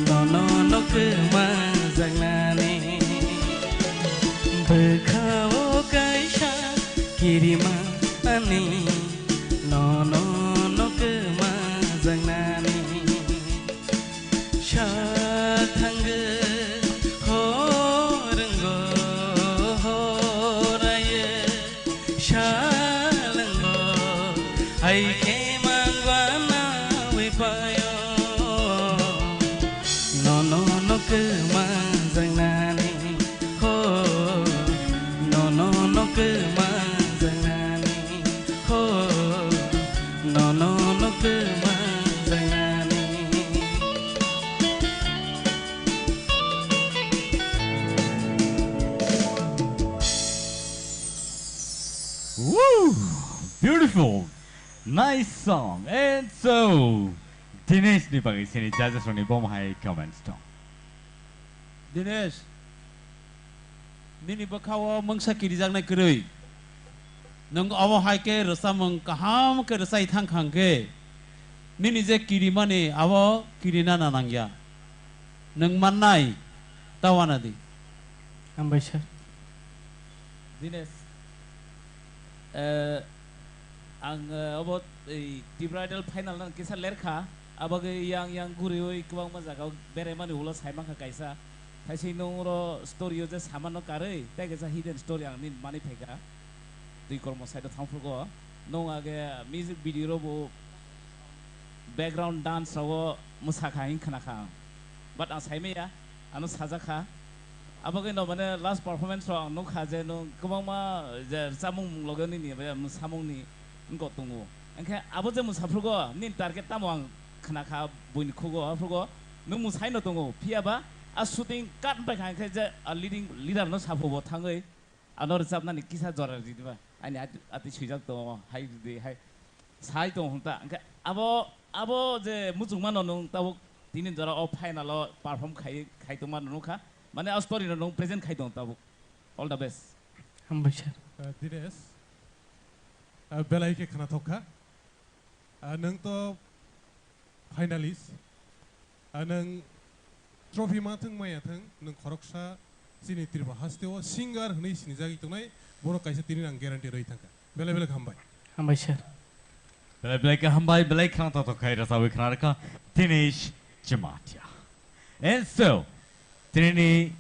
nono no kwma janani. Bwkha o kaisa kirima ani, nono no kwma janani. Sal thangwi hor wngwi horayo, sal wngwi hai khe mangma nawi paio. Nono no kwma janani ho, nono no kwma janani ho, nono no kwma janani. Woo! Beautiful! Nice song! And so, Dinesh ni bagwi sini judges rokni bomo hai comments tong. Dinesh, nini bwkha-o mungsa kirijaknai kwrwi. Nwng omo hai khe rwchapmung kaham khe rwchai thang kha hwn khe, nini je kirimani abo kirina na nangya. Nwng mannai ta uanadi. Hambai sir. Dinesh, eh, ang, eh, obo, ei, Tipra Idol final no kisa lerkha. Abagwi yang yang guriwi kwbangma jaga o beraimani ulo saimankha kaisa. Thaising nwng oro story o je samano karwi, tei kaisa hidden story ang nini manwi phaikha. Twi kormo side o thangphrugo. Nwng age music video ro bo background dance rogo mwsakha hing khnakha ang. But ang saimaya, ano sajakha. Abagwi no mane last performance rok ang nukha je nwng kwbangma je rwchapmung loge nini bai mwsamungni wngkok tongo. Hwnkhe abo je mwsaphrugo nini target tamo ang khnakha buini khugo, aphrugo Nwng mwsai no tongo, phiya ba a shooting cut bai kha, hwnkhe je a leading leader no saphubo thangwi ano rwchapnani kisa jora ridi ba. Ani at-, atwi swijak tongo, hai ridi, hai sai tongo hwn ta. Hwnkhe abo, abo je muchungma no nwng tabuk tini jora o final o perform khai, khai tongma no nukha. Mane a story no nwng present khai tongo tabuk. All the best. Hambai sir. Uh, Dinesh, uh, belai khe khwnathok kha. Ah, nwng to finalist. Ah, nwng trophy ma thwng maya thwng, nwng khoroksa chini Tripura haste o singer hwnwi sinijagwi tongnai, borok kaisa tini ang guarantee rwi thangkha. Belai belai hambai. Hambai sir. Belai belai khe hambai, belai khwnathok khai rwchapwi khwna rwkha Dinesh Jamatia. And so, tini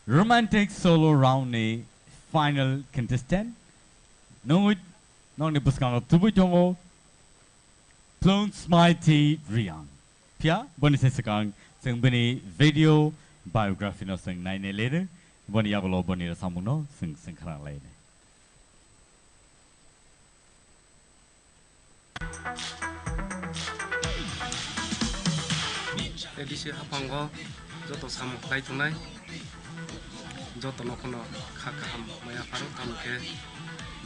romantic solo round ni final contestant, nungwi nokni bwskango tubui tongo Plung Smaiti Riang. Phiya boni se swkang chwng bini video biography no chwng nainai lere, boni yagulo boni rwchapmung no chwng, chwng khna lainai. A D C haphango joto samung khlai tongnai, jotono phano kha kaham maya pharo, tamo khe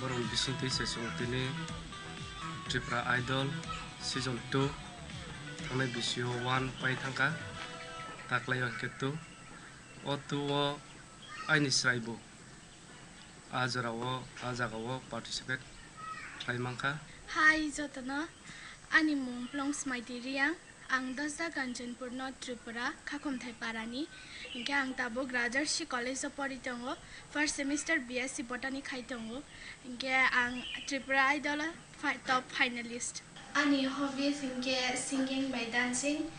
borokni bisingtwi se chwng tini Tripura Idol season two thangnai bisio one pai thangkha, taklai o hwnkhe two, o two o aini chwraibo a jorao, a jagao participate khlai mankha. Hi jotono, ani mung Plung Smaiti Riang, ang Dosda Kanchanpur no Tripura, Khakhumthai Parani, hinkhe ang tabuk Rajarshi College o pori tongo, first semester B S C Botany khai tongo, hinkhe ang Tripura Idol o fi-, top finalist. Ani hobbies hinkhe singing bai dancing.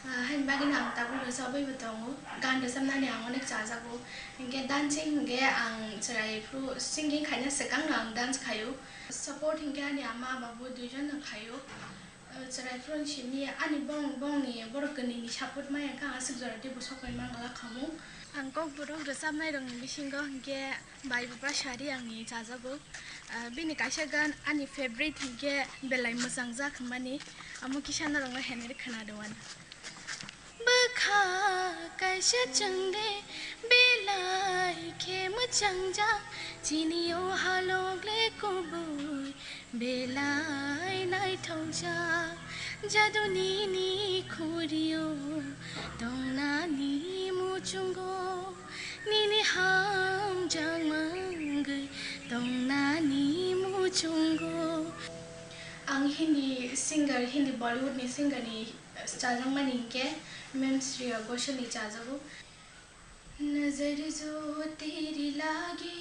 Ah, haini bagwino ang tabuk rwchapwi bo tongo. Gan rwchapnani ang onek chajago. Hinkhe dancing hinkhe ang chwrai phuru singing khaina swkang ang dance khaio. Support hinkhe ani ama babu duijon no khaio. Ah, chwrai phuru simi ani bong, bongni borok kwnwini support maya khe ang aswk jora teibo sokoi mangala khamung. Ang kokborok rwchapnairokni bisingo hinkhe Bai Bupra Sari angni chajago. Ah, bini kaisa gan ani favorite hinkhe belai mwchangjak hwnmani, amo kisa norokno heneri khwnadwano. Bwkha kaisa chwngde belai khe mwchangjak, chini o halok le kubui belai naithokjak. Jadu nini khurio tongnani muchungo, nini hamjak mangwi tongnani muchungo. Ang Hindi singer, Hindi Bollywood ni singer ni chajakmani hinkhe Ma'am Shreya Ghoshal ni chajago. नजर जो तेरी लागी,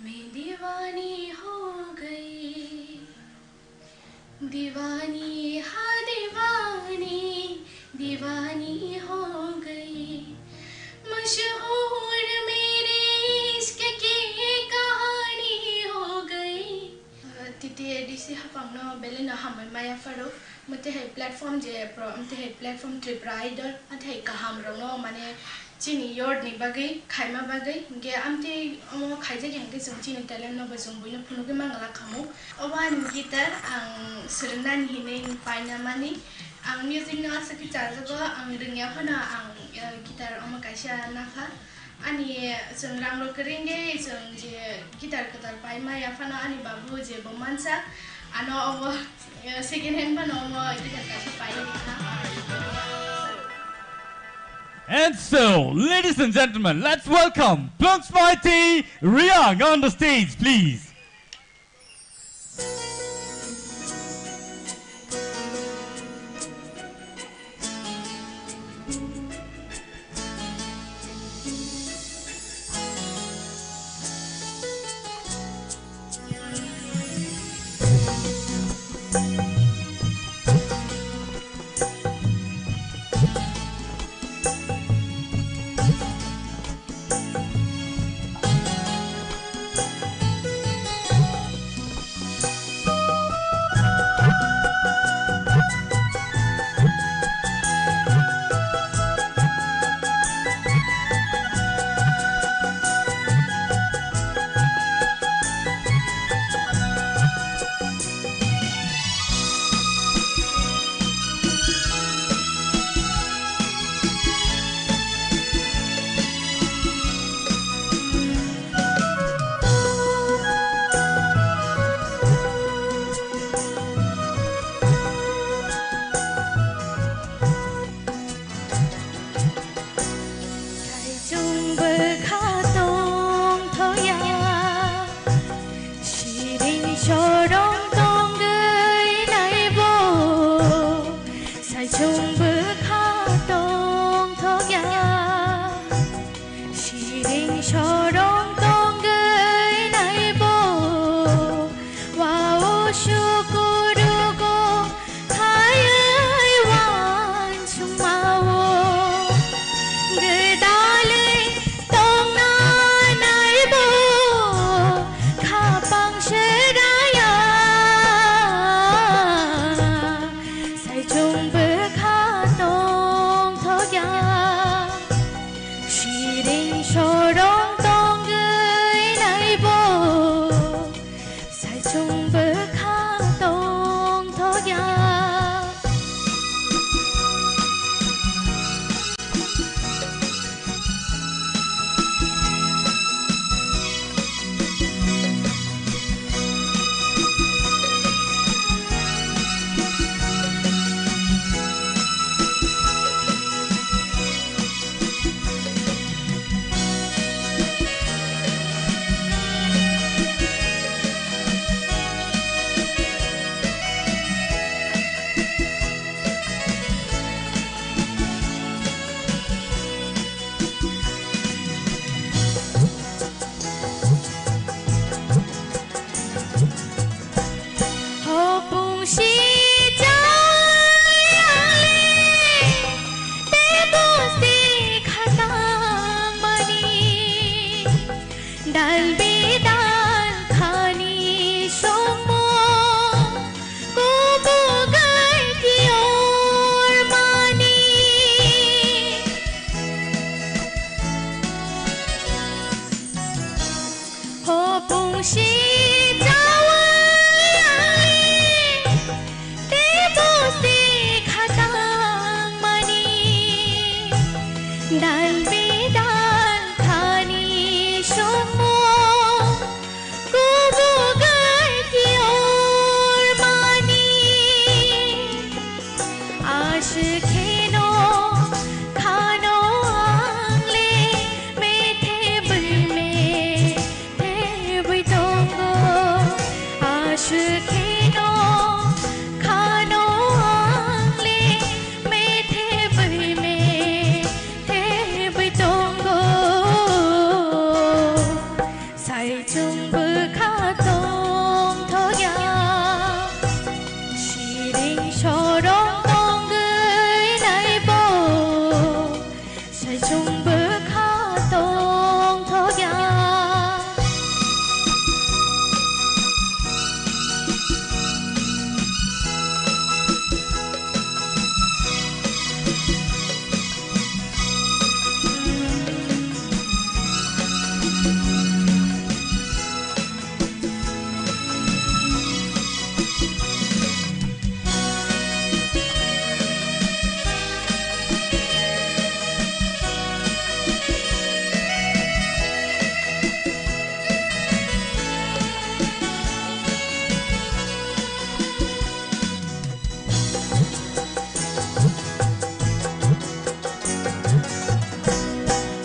मैं दीवानी हो गई। दीवानी, हाँ दीवानी, दीवानी हो गई। मशहूर मेरे इश्क की कहानी हो गई। Titi A D C haphangno belai no hambai maya pharo. Mwtwi hai platform je pro, mwtwi hai platform Tripura Idol, mwtwi hai kaham rokno mane chini yard ni bagwi, khaima bagwi, hinkhe amtwi omo khaijak ya hinkhe chwng chini talent no bo chwng buino phunugwi mangala khamu. Obo ani guitar ang swrwngnani hinwi paina mani. Ang music no aswk khe chajago, ang rwngya phano ang, eh, guitar omo kaisa napha. Ani chwng rang rok kwrwngwi chwng je guitar kwtal pai maya phano ani babu je bo mansa, ano obo, eh, second hand phano omo guitar kaisa pai rikha. And so, ladies and gentlemen, let's welcome Plungsmaiti Riang on the stage, please. Dal bedal khani somo kubugwi kior mani aswk kheno khano angle methe bwime thebwi tongo. Aswk kheno khano angle methe bwime thebwi tongo. Saichung bwkha tongthokya, siring sorong tongwi naibo. Saichung bwkha tongthokya.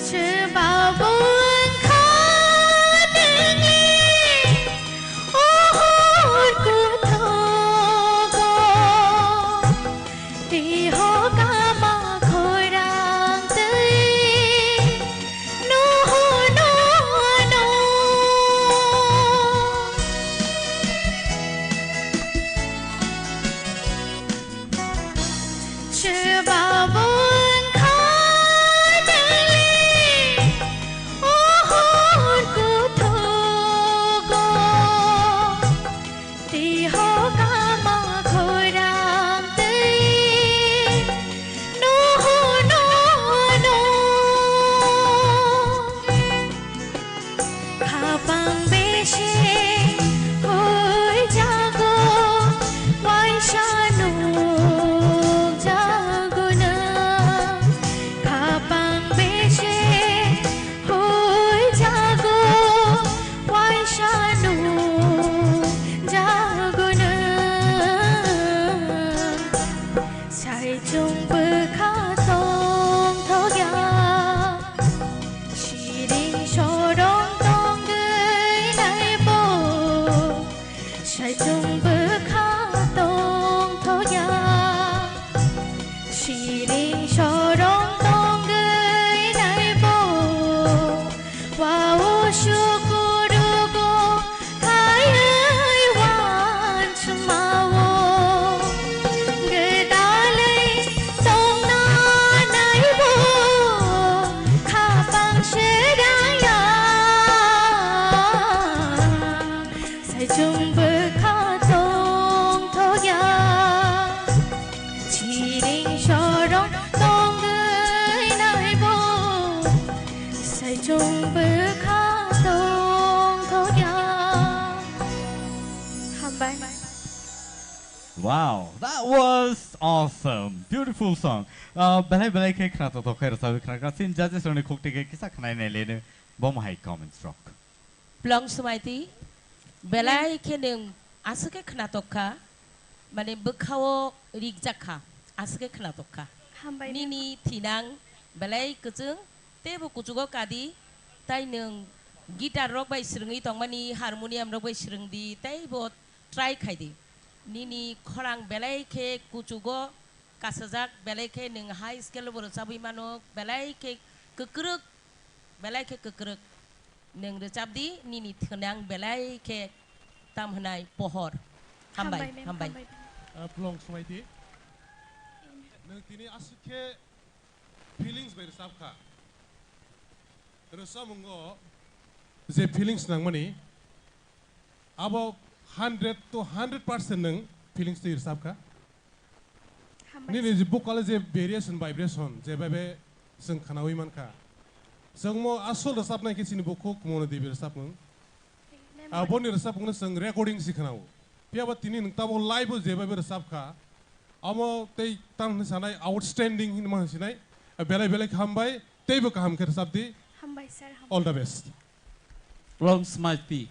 Chwbabo wngkha nini o hor kuthogo, tei hokama khorang tei nuhur nuhur no. Chwbabo wngkha nini o hor kuthogo, tei hokama khorang tei nuhur nuhur no. Khapang bese huijago, waisa nukjago nwng. Khapang bese huijago, waisa nukjago nwng. Saichung bwkha tongthokya, siring sorong tongwi naibo. Saichung bwkha tongthokya, siring sorong tongwi naibo. Wao sukurugo khaiwi wansmao, gwdalwi tongna naibo khapang srangya. Saichung bwkha tongthokya, siring sorong tongwi naibo. Saichung bwkha tongthokya. Hambai. Wow, that was awesome. Beautiful song. Uh, belai belai khe khna tongthok khe rwchapwi khna kha. Chini judges rokni khukti khe kisa khnai nai leno. Bomo hai comments rok. Plong Sumaiti, belai khe nwng aswk khe khna tongkha, mane bwkhao rijak kha, aswk khe khna tongkha. Hambai. Nini thinang belai kwchwng, teibo kuchugo kadi, tai nwng guitar rok bai swrwngwi tongmani, harmonium rok bai swrwngdi, teibo try khaidi. Nini khorang belai khe kuchugo kasajak, belai khe nwng high scale bo rwchabwi mano, belai khe kwkrwk, belai khe kwkrwk. Nwng rwchapdi, nini thwnang belai khe tam hwnai pohor. Hambai, hambai, ma'am, hambai. Hambai. Ah, Plong Sumaiti. Nwng tini aswk khe feelings bai rwchap kha. Rwchapmungo je feelings nangmani, abo hundred to hundred percent nwng feelings twi rwchap kha. Hambai. Nini je vocal je variation, vibration, je bhabe chwng khnaui mankha. Chwngmo asol rwchapnai khe chini bukhuk Mona Devi rwchapmung. Member. Aboni rwchapmungno chwng recording si khnao. Phiyaba tini nwng tabuk live o je bhabe rwchap kha, amo tei tamni sanai outstanding hinwi ma sinai. Belai belai khe hambai. Teibo kaham khe rwchap di. Hambai sir, hambai. All the best. Long smile pi.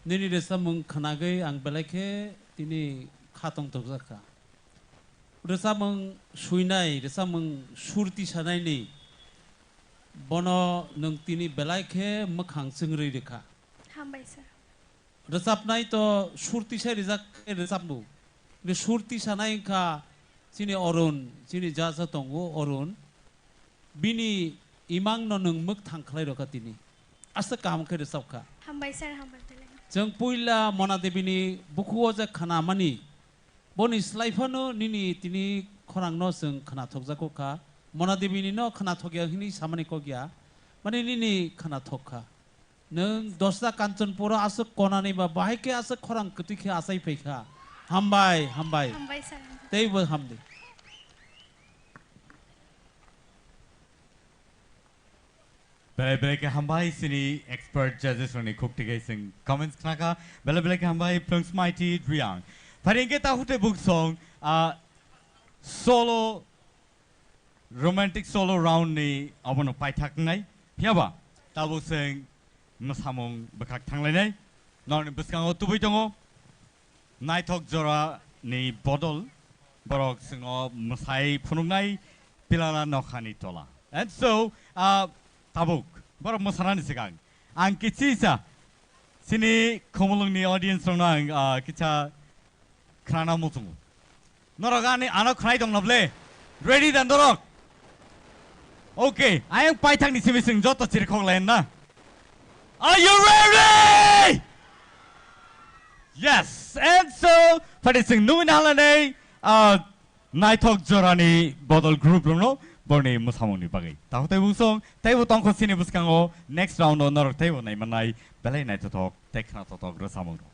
Nini rwchapmung khwnagwi ang belai khe tini kha tongthokjak kha. Rwchapmung suinai, rwchapmung sur tisanaini bono nwng tini belai khe mwkhang chwngrwi rwkha. Hambai sir. Rwchapnai to sur tisai rijak khe rwchapmung. Ni sur tisanai wngkha chini Arun, chini jaja tongo Arun. Bini imang no nwng mwk thang khlai rokha tini. Aswk kaham khe rwchap kha. Hambai sir, hambai belai. Chwng puila Mona Devi ni bukhugo je khna mani, boni slai phano nini tini khorang no chwng khna thokjago kha. Mona Devi ni no khna thokya hini samani kokya. Mani nini khna thok kha. Nwng dosta Kanchanpur o aswk konani ba bahai khe aswk khorang kwtwi khe achai phai kha. Hambai, hambai. Hambai sir. Teibo hamdi. Belai belai khe hambai chini expert judges rokni khuk twi khe chwng comments khna kha. Belai belai khe hambai Phlwngsmaiti Reang. Phari hwnkhe ta hute buk song, ah, solo romantic solo round ni abono paithak wngnai. Phiyaba tabuk chwng mwsamung bwkhak thanglainai. Norokni bwskango tubui tongo. Naithok jora ni bodol borok chwngno mwsai phunuknai Pilala Nokhani Tola. And so, ah, tabuk borok mwsanani swkang ang kichisa chini Khumulwngni audience rokno ang, ah, kicha khnana muchungo. Norok ani ano khnai tong na ble? Ready da norok? Okay, ayang paithak ni simi sing joto chirikhok lain na. Are you ready? Yes, and so, phari sing nungwi na hala nei, ah, naithok jorani bodol group rokno borni mwsamungni bagwi. Tahu tei bung song, tei bo tongkho sini bwskango next round o norok tei bo naimanai belai naithothok tei khnathothok rwsamung rok.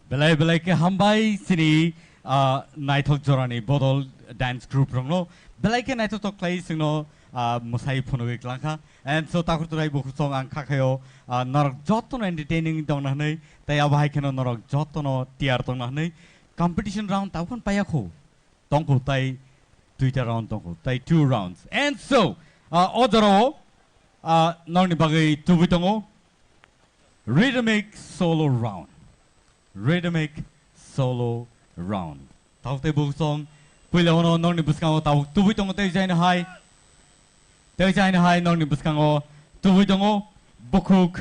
Belai belai khe hambai chini, ah, naithok jorani bodol dance group rokno. Belai khe naithotok khlai chwngno, ah, mwsai phunugwi klangkha. And so takhuk turai bukhuk song ang khakhayo, ah, norok jotono entertaining tongna hwnwi, tei abo hai kheno norok jotono tiyar tongna hwnwi. Competition round tabukhan paiya kho. Tongkho tai duita round tongkho, tai two rounds. And so, ah, o jorao, ah, norokni bagwi tubui tongo. Rhythmic solo round. Rhythmic solo round. Tabuk tei bukhuk song, puila uno norokni bwskango tabuk tubui tongo tei jaino hai. Tei jaino hai norokni bwskango tubui tongo bukhuk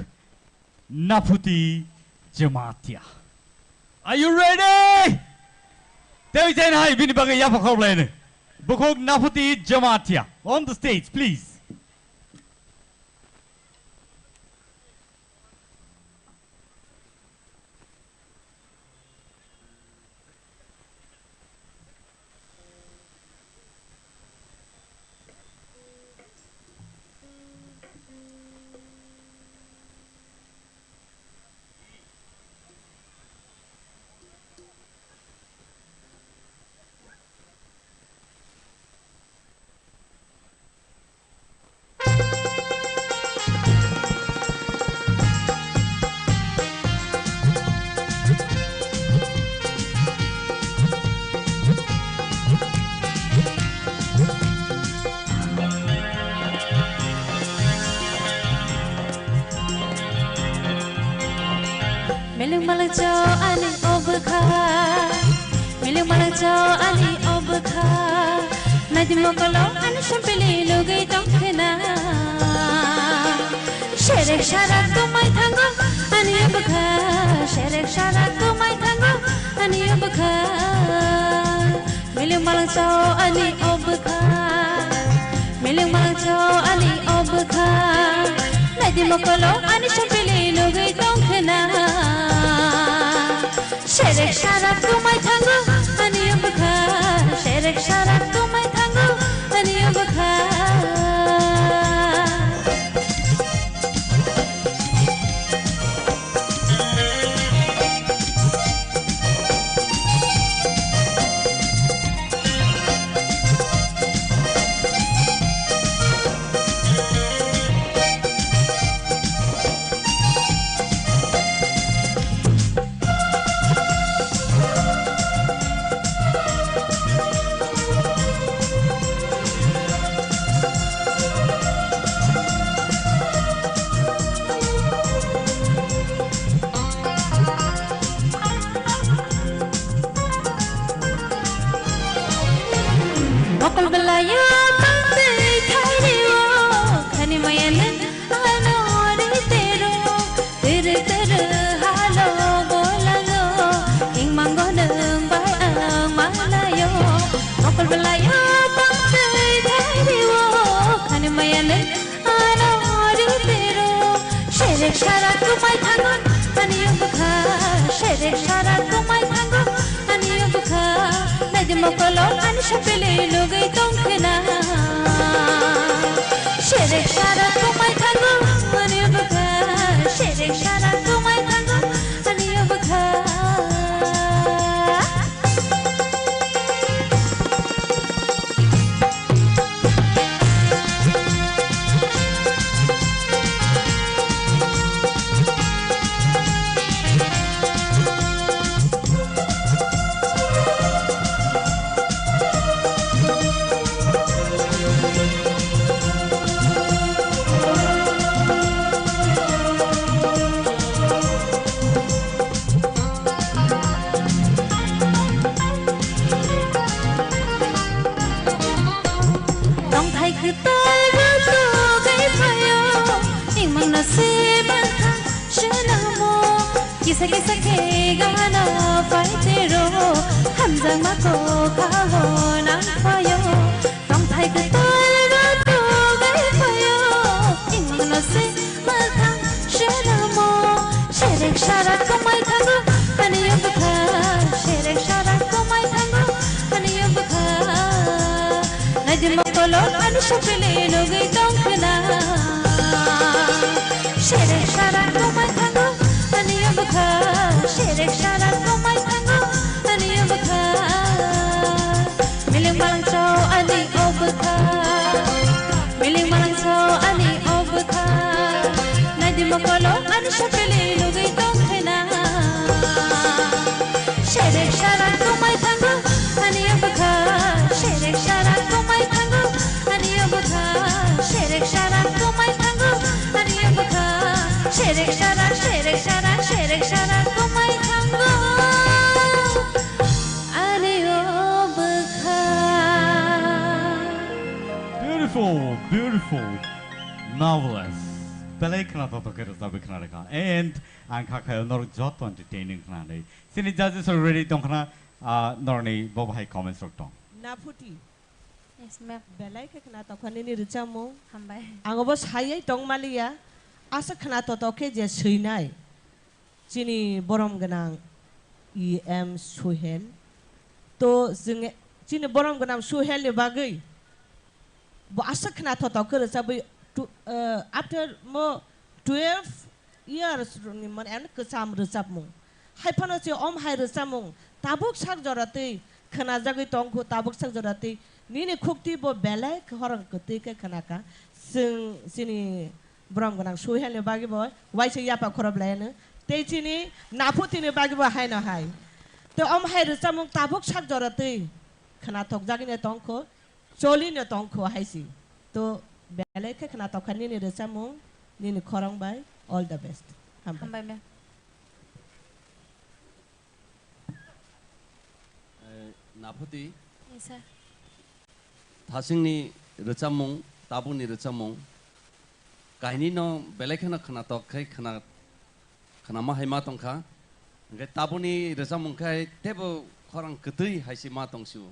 Naphuti Jamatia. Are you ready? Tei jaino hai bini bagwi yapha khorok laino. Bukhuk Naphuti Jamatia. On the stage, please. Miling malang cho ani obwkha, miling malang cho ani obwkha. Naidi mokolo ani sempili nugwi tongkhena. Serek sarak tumai thango ani obwkha, serek sarak tumai thango ani obwkha. Miling malang cho ani obwkha, miling malang cho ani obwkha. Naidi mokolo ani sempili nugwi tongkhena. Serek sarak tumai thango ani obwkha, serek sarak tumai thango ani obwkha. Mokol belayo tongtwi thaireo khani maya nung ano ri tero. Tiri tiri halo bolango, hingmango nung bai ang malayo. Mokol belayo tongtwi thaireo khani maya nung ano ri tero. Serek sarak tumai thango ani obwkha, serek sarak tumai thango ani obwkha. Naidi mokolo ani sempili nugwi tongkhena. Serek sarak tumai thango ani obwkha, serek sarak tumai thango ani obwkha. Tongthai kwtal rwtugwi phaio, himungno se bangkha swnamo. Kisa kisa khe gana paitero, hamjakma kokha o nang phaio. Tongthai kwtal rwtugwi phaio, himungno se Mwkhang swnamo, serek sarak kwmai thango, ani o bwkha. Serek sarak kwmai thango, ani o bwkha. Naidi mokolo ani sopili nugwi tong khna. Serek sarak kwmai thango, ani o bwkha. Serek sarak kwmai Mokolo ani sapele lugui tongkhena. Serek sara tumai thango ani bwkha. Serek sara tumai thango ani bwkha. Serek sara tumai thango ani bwkha. Serek sara, serek sara, serek sara tumai thango ani bwkha. Beautiful, beautiful. Marvelous. Belai khna to to khe rwchabwi khna rwkha. And ang kha khayo norok joto entertaining khna nai. Chini judges are ready tong khna, ah, norni bo bahai comments rok tong. Naphuti. Yes, ma'am. Belai khe khna to kha nini rwchapmung. Hambai. Ang bo sayai tong maliya. Asa khna to to khe je swinai. Chini borom gwnang E M Suhel. To chwng chini borom gwnang Suhel ni bagwi bo aswk khna thotok khe rwchabwi tu-, eh, after mo twelve years ni mane ano kwcham rwchapmung. Hai phano se om hai rwchapmung tabuk sak jora twi khna jagwi tong kho, tabuk sak jora twi nini khukti bo belai khorang kwtwi khe khna kha. Chwng chini Borom gwnang Suhelni bagwi bo waisa yapha khorop laiano. Tei chini Naphutini bagwi bo haino hai. Tei om hai rwchapmung tabuk sak jora twi khnathok jagwino tong kho, cholino tong kho hai si. To belai khe khnathok kha nini rwchapmung, nini khorang bai. All the best. Hambai. Hambai, ma'am. Eh, Naphuti. Yes, sir. Thasingni rwchapmung, tabukni rwchapmung, kainwino belai kheno khnatok khai khna-, khnama hai ma tongkha. Hwnkhe tabukni rwchapmung khai teibo khorang kwtwi hai se ma tongsio.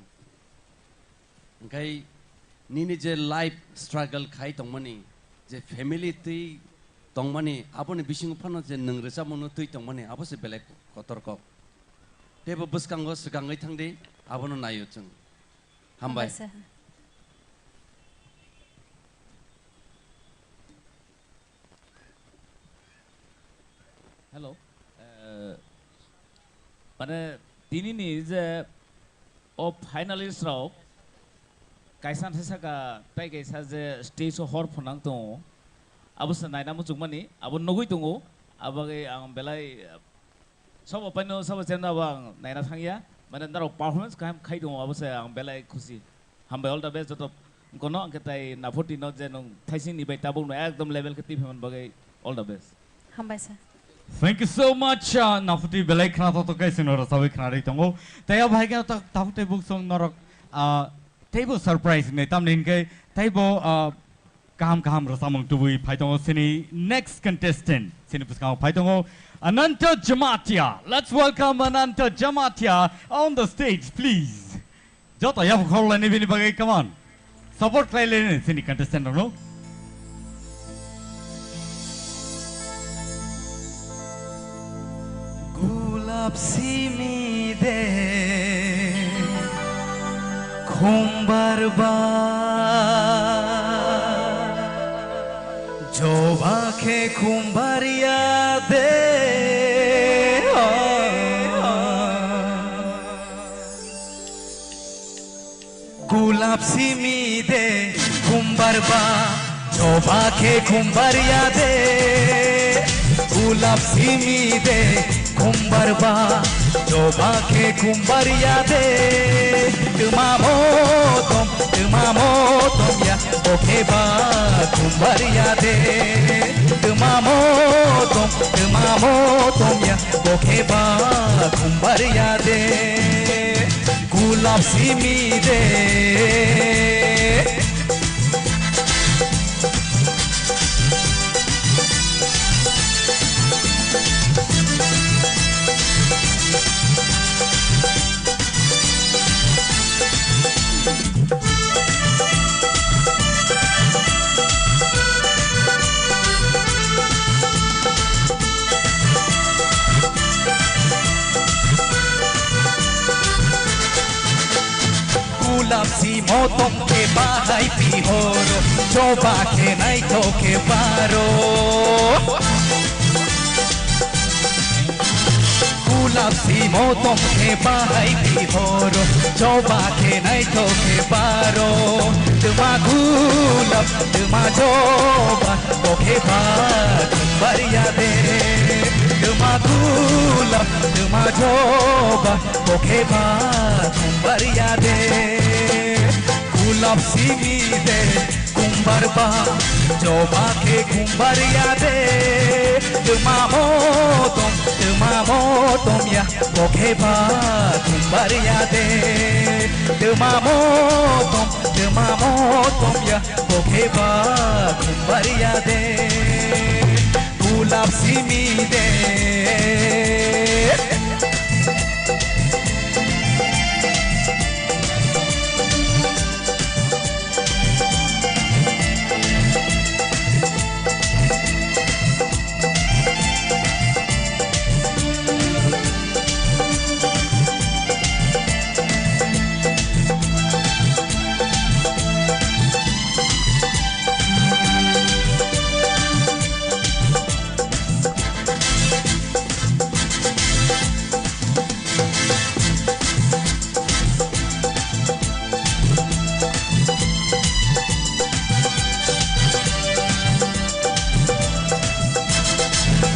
Hwnkhe nini je life struggle khai tongmani, je family twi tongmani, aboni bisingo phano je nwng rwchapmungno twi tongmani, abo se belai kotor kok. Teibo bwskango swkangwi thangdi, abono naio chwng. Hambai. Hambai sir. Hello. Eh, mane, tinini je o finalist rok kaisa thai saka tai kaisa je stage o hor phwnang tongo, abo se naina muchungmani, abo nugwi tongo, abagwi ang belai Sabo paino sabo chemda bo ang naina thangya. Mane norok performance kaham khai tongo, abo se ang belai khusi. Hambai, all the best joto kono, angkhe tai Naphuti no je nwng thaising ni bai tabuk no ekdom level khe twi phaimani bagwi all the best. Hambai sir. Thank you so much, uh, Naphuti, belai khna to to kai sino rwchabwi khna ri tongo. Tai abo hai khe ta-, tabuk tei buk song norok, uh, teibo surprise ni tamni hinkhe teibo, uh, Kaham kaham rwchapmung tubui phai tongo chini next contestant. Chini bwskango phai tongo Ananta Jamatia. Let's welcome Ananta Jamatia on the stage, please. Joto yapha khorlaini bini bagwi, come on. Support khlai laini chini contestant rokno. Gulap simi de khumbar ba, joba khe khumbar ya de. Gulap simi de khumbar ba, joba khe khumbar ya de. Gulap simi de khumbar ba, joba khe khumbar ya de. Twma motom, twma motom ya, bo khe ba khumbar ya de. Twma motom, twma motom ya, bo khe ba khumbar ya de. Gulap simi de. Gulap si motom khe bahai pihoro, joba khe naithok khe baro. Gulap si motom khe bahai pihoro, joba khe naithok khe baro. Twma gulap, twma joba, bo khe ba khumbar Joba, bokhe ba, khumbar ya de. Gulap simi de, khumbar ba. Joba khe khumbar ya de. Twma motom, twma motom ya, bokhe ba, khumbar ya de. Twma motom, twma motom ya, bokhe ba, khumbar ya de. Gulap simi de.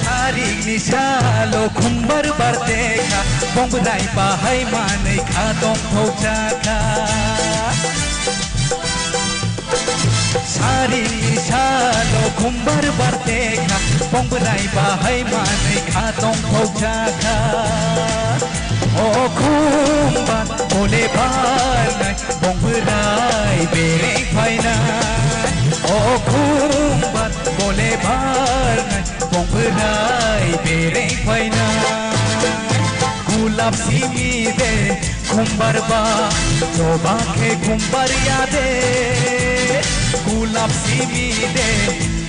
Tarikni salo khumbar bar tekha, bongrai bahai manwi kha tongthok jakha. Sari salo khumbar bar tekha, bongrai bahai manwi kha tongthok jakha. O khumbar bole barnai, bongrai bereng phainai. O khumbar bole barnai, bongrai bereng phainai. Gulap simi de khumbar ba, joba khe khumbar ya de. Gulap simi de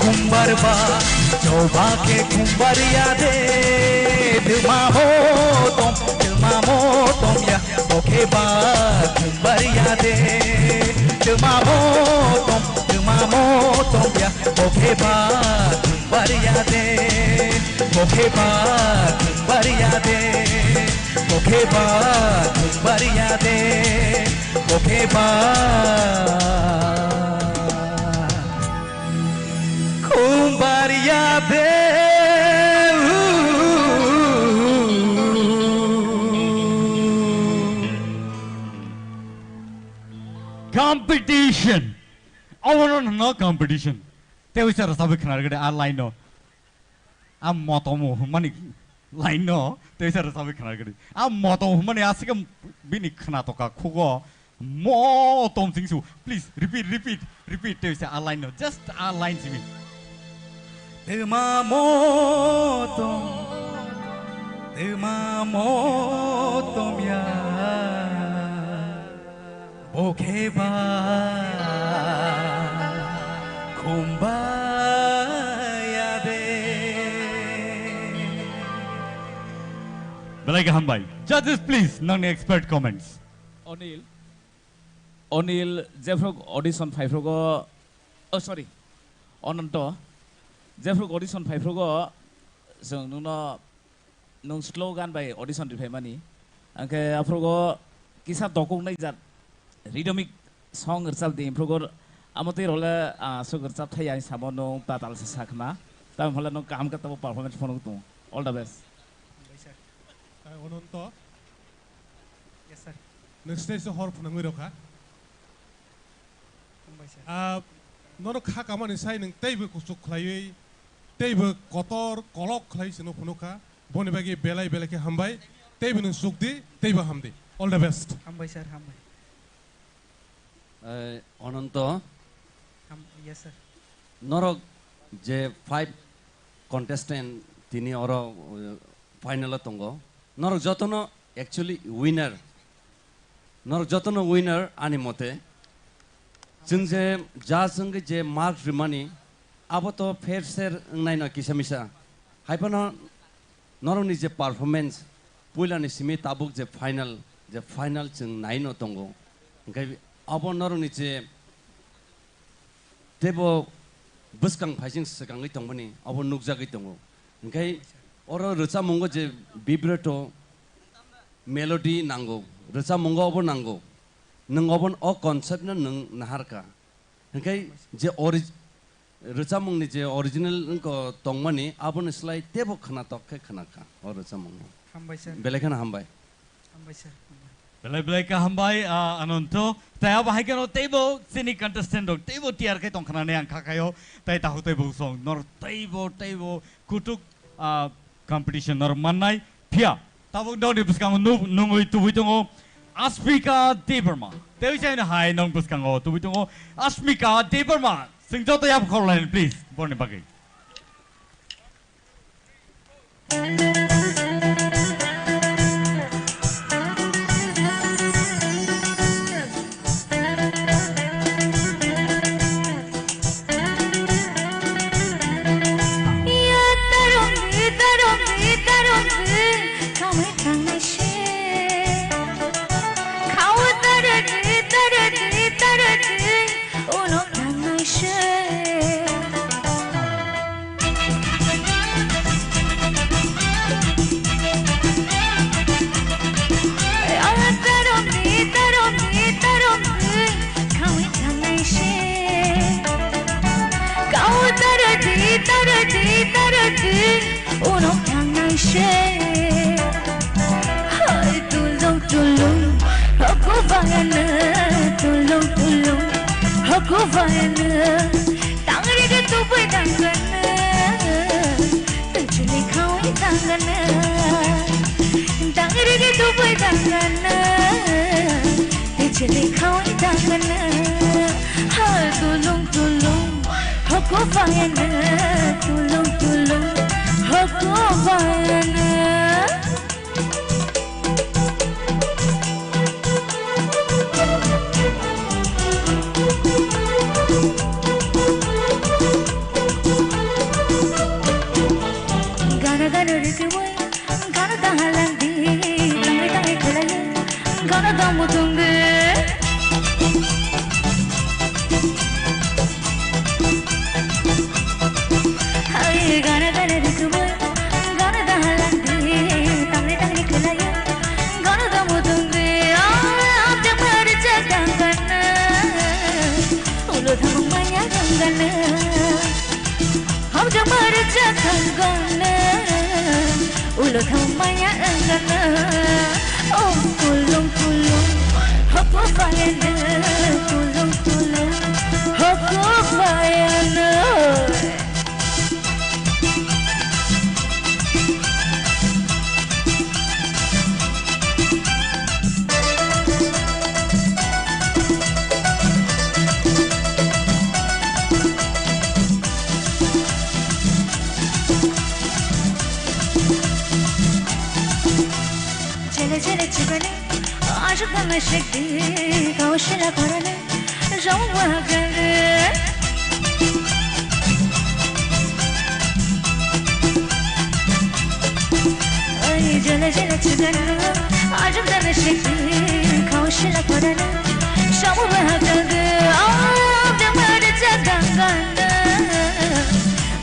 khumbar ba, joba khe khumbar ya de. Twma motom, twma motom ya, bokhe ba khumbar ya de. Twma motom, twma motom ya, bokhe ba khumbar ya de. Bokhe ba khumbar ya de, bokhe ba khumbar ya de, bokhe ba khumbar ya de. Competition. Obono no competition. Tei uisa rwchapwi khwnarwgwdi a line no. A motom hwnmani line no tei sar sabai khna gari. A motom hwnmani aswk bini khna toka khugo motom singsu. Please repeat, repeat, repeat tei sa a line no. Just a line simi. Twma motom, twma motom ya. Bokhe ba khumbaya de. Belai kaham bai. Judges, please, nangni expert comments. Onil, Onil, jephru audition phaiphrugo, oh, sorry, Ononto, jephru audition phaiphrugo, chwng nungno Nwng slogan bai audition riphaimani. Hwnkhe aphrugo kisa dokoknai jat rhythmic song rwchapdi, aphrugo amo twi role, ah, aswk rwchapthai ani samo nwng tatal se sakhna. Tamoni hwnle nwng kaham khe tabuk performance phunuk tongo. All the best. Hambai sir. Ah, Ononto. Yes, sir. Nwng stage o hor phunugwi rwkha. Hambai sir. Ah, nono kha kamani sai nwng teibo kuchuk khlaiwi, teibo kotor kolok khlai sino phunukha. Boni bagwi belai belai khe hambai. Teibo nwng chukdi, teibo hamdi. All the best. Hambai sir, hambai. Eh, Ononto. Ham-, yes, sir. Norok je five contestant tini oro, eh, final o tongo. Norok jotono actually winner. Norok jotono winner ani mote. Chwng je judge wngwi je mark rwmani, abo to fair share wngnaino kisa misa. Haiphano norokni je performance, puilani simi tabuk je final, je final chwng naino tongo. Hwnkhe abo norokni je teibo bwskang phaising swkangwi tongmani abo nukjagwi tongo. Hwnkhe oro rwchapmungo je vibrato, melody nango, rwchapmungo obo nango. Nwng obo, o concept no nwng naharkha. Hwnkhe je ori-, rwchapmungni je original wngkha tongmani, aboni slai teibo khwnatok khe khwnakha o rwchapmungo. Hambai sir. Belai kheno hambai. Hambai sir. Hambai. Belai belai kha hambai, ah, Ananto. Tai abo hai kheno teibo chini contestant rok teibo tiyar khe tongkha nani ang kha khaio. Tai takhuk teibo song nor teibo teibo kutuk, ah, competition nor mannai. Phiya tabuk nokni bwskango nu-, nungwi tubui tongo Asmika Debbarma. Tei usaino hai nong bwskango tubui tongo Asmika Debbarma. Chwng joto yap khorlaini please borni bagwi. Uno tangnai se. Hai tulung tulung, hoku bayana. Tulung tulung, hoku bayana. Tangri ke tupai tanggana. Tuchuli khawi tanggana. Tangri ke tupai tanggana. Tuchuli khawi tanggana. Hai tulung tulung, hoku bayana. Tulung tulung, hoku bayana. Gana gana rikirwai, gana gana landi, tangai tangai khalai, gana gana mutung de. Hai gana gana rikirwai, gana gana landi, tangai tangai khalai, gana gana mutung de. Ah, amjak mari chak gana, ulo thamung maya gana. Hamjak mari chak gana, ulo thamung maya gana. Oh, tulung tulung, hoku bayana, tulung tulung, hoku bayana. Jele jele chibane, ashok dama shakti, kaushila korane. Jawagane. Ai jala jala chugana, ajam dana shiki, khaushila korana. Jawagane, ajam dana chagangana.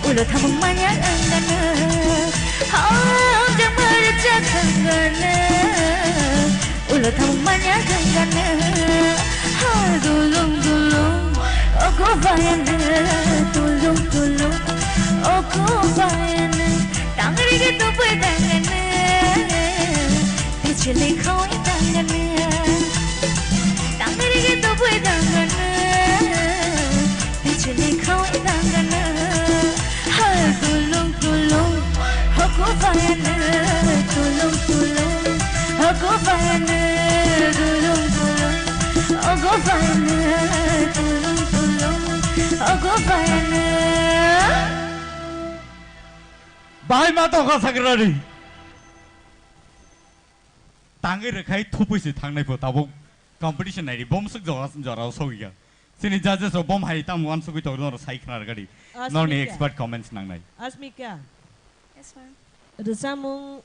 Ulo thamung maya angana. Ajam dana chagangana. Ulo thamung manya gangana, ha dulung dulung, ogo bayana, dulung dulung, ogo bayana, tangri ge tubui dangana, pichile khoi dangana, tangri ge tubui dangana. Pichini khoi dangana, ha dulung dulung, hoku bayana, dulung dulung, hoku bayana, dulung dulung, ogo bayana, dulung dulung, ogo bayana. Bahai ma tongkha sakrari. Tangwi rwkhai thupui se thangnai pho tabuk competition naidi bom swk jora, jorao sogwikha. Chini judges rok bom hai tamo uansugwi tongo norok sai khna rwgadi. Norni Asmika. Expert comments nangnai. Asmika. Yes, ma'am. Rwchapmung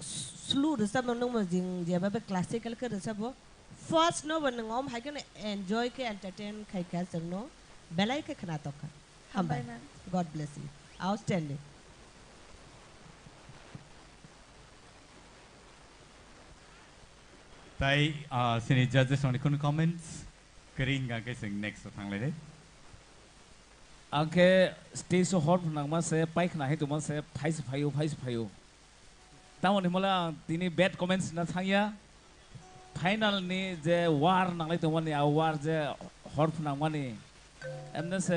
slu rwchapno nwngmo jing jeba be classical khe rwchapo. First no bo nwng om hai kheno enjoy khe entertain khai kha chwngno belai khe khna tokha. Hambai. Hambai, ma'am. God bless you. Outstanding. Tai, ah, sini judges rokni kunu comments? Kering ka ke sing next thang lai dai. Ang khe stage o hor nangma se, paikna hai tongma se, phai se phaio, phai se phaio. Tamoni hwnle ang tini bad comments na thangya. Final ni je war nanglai tongmani, a war je hor phwnangmani, emne se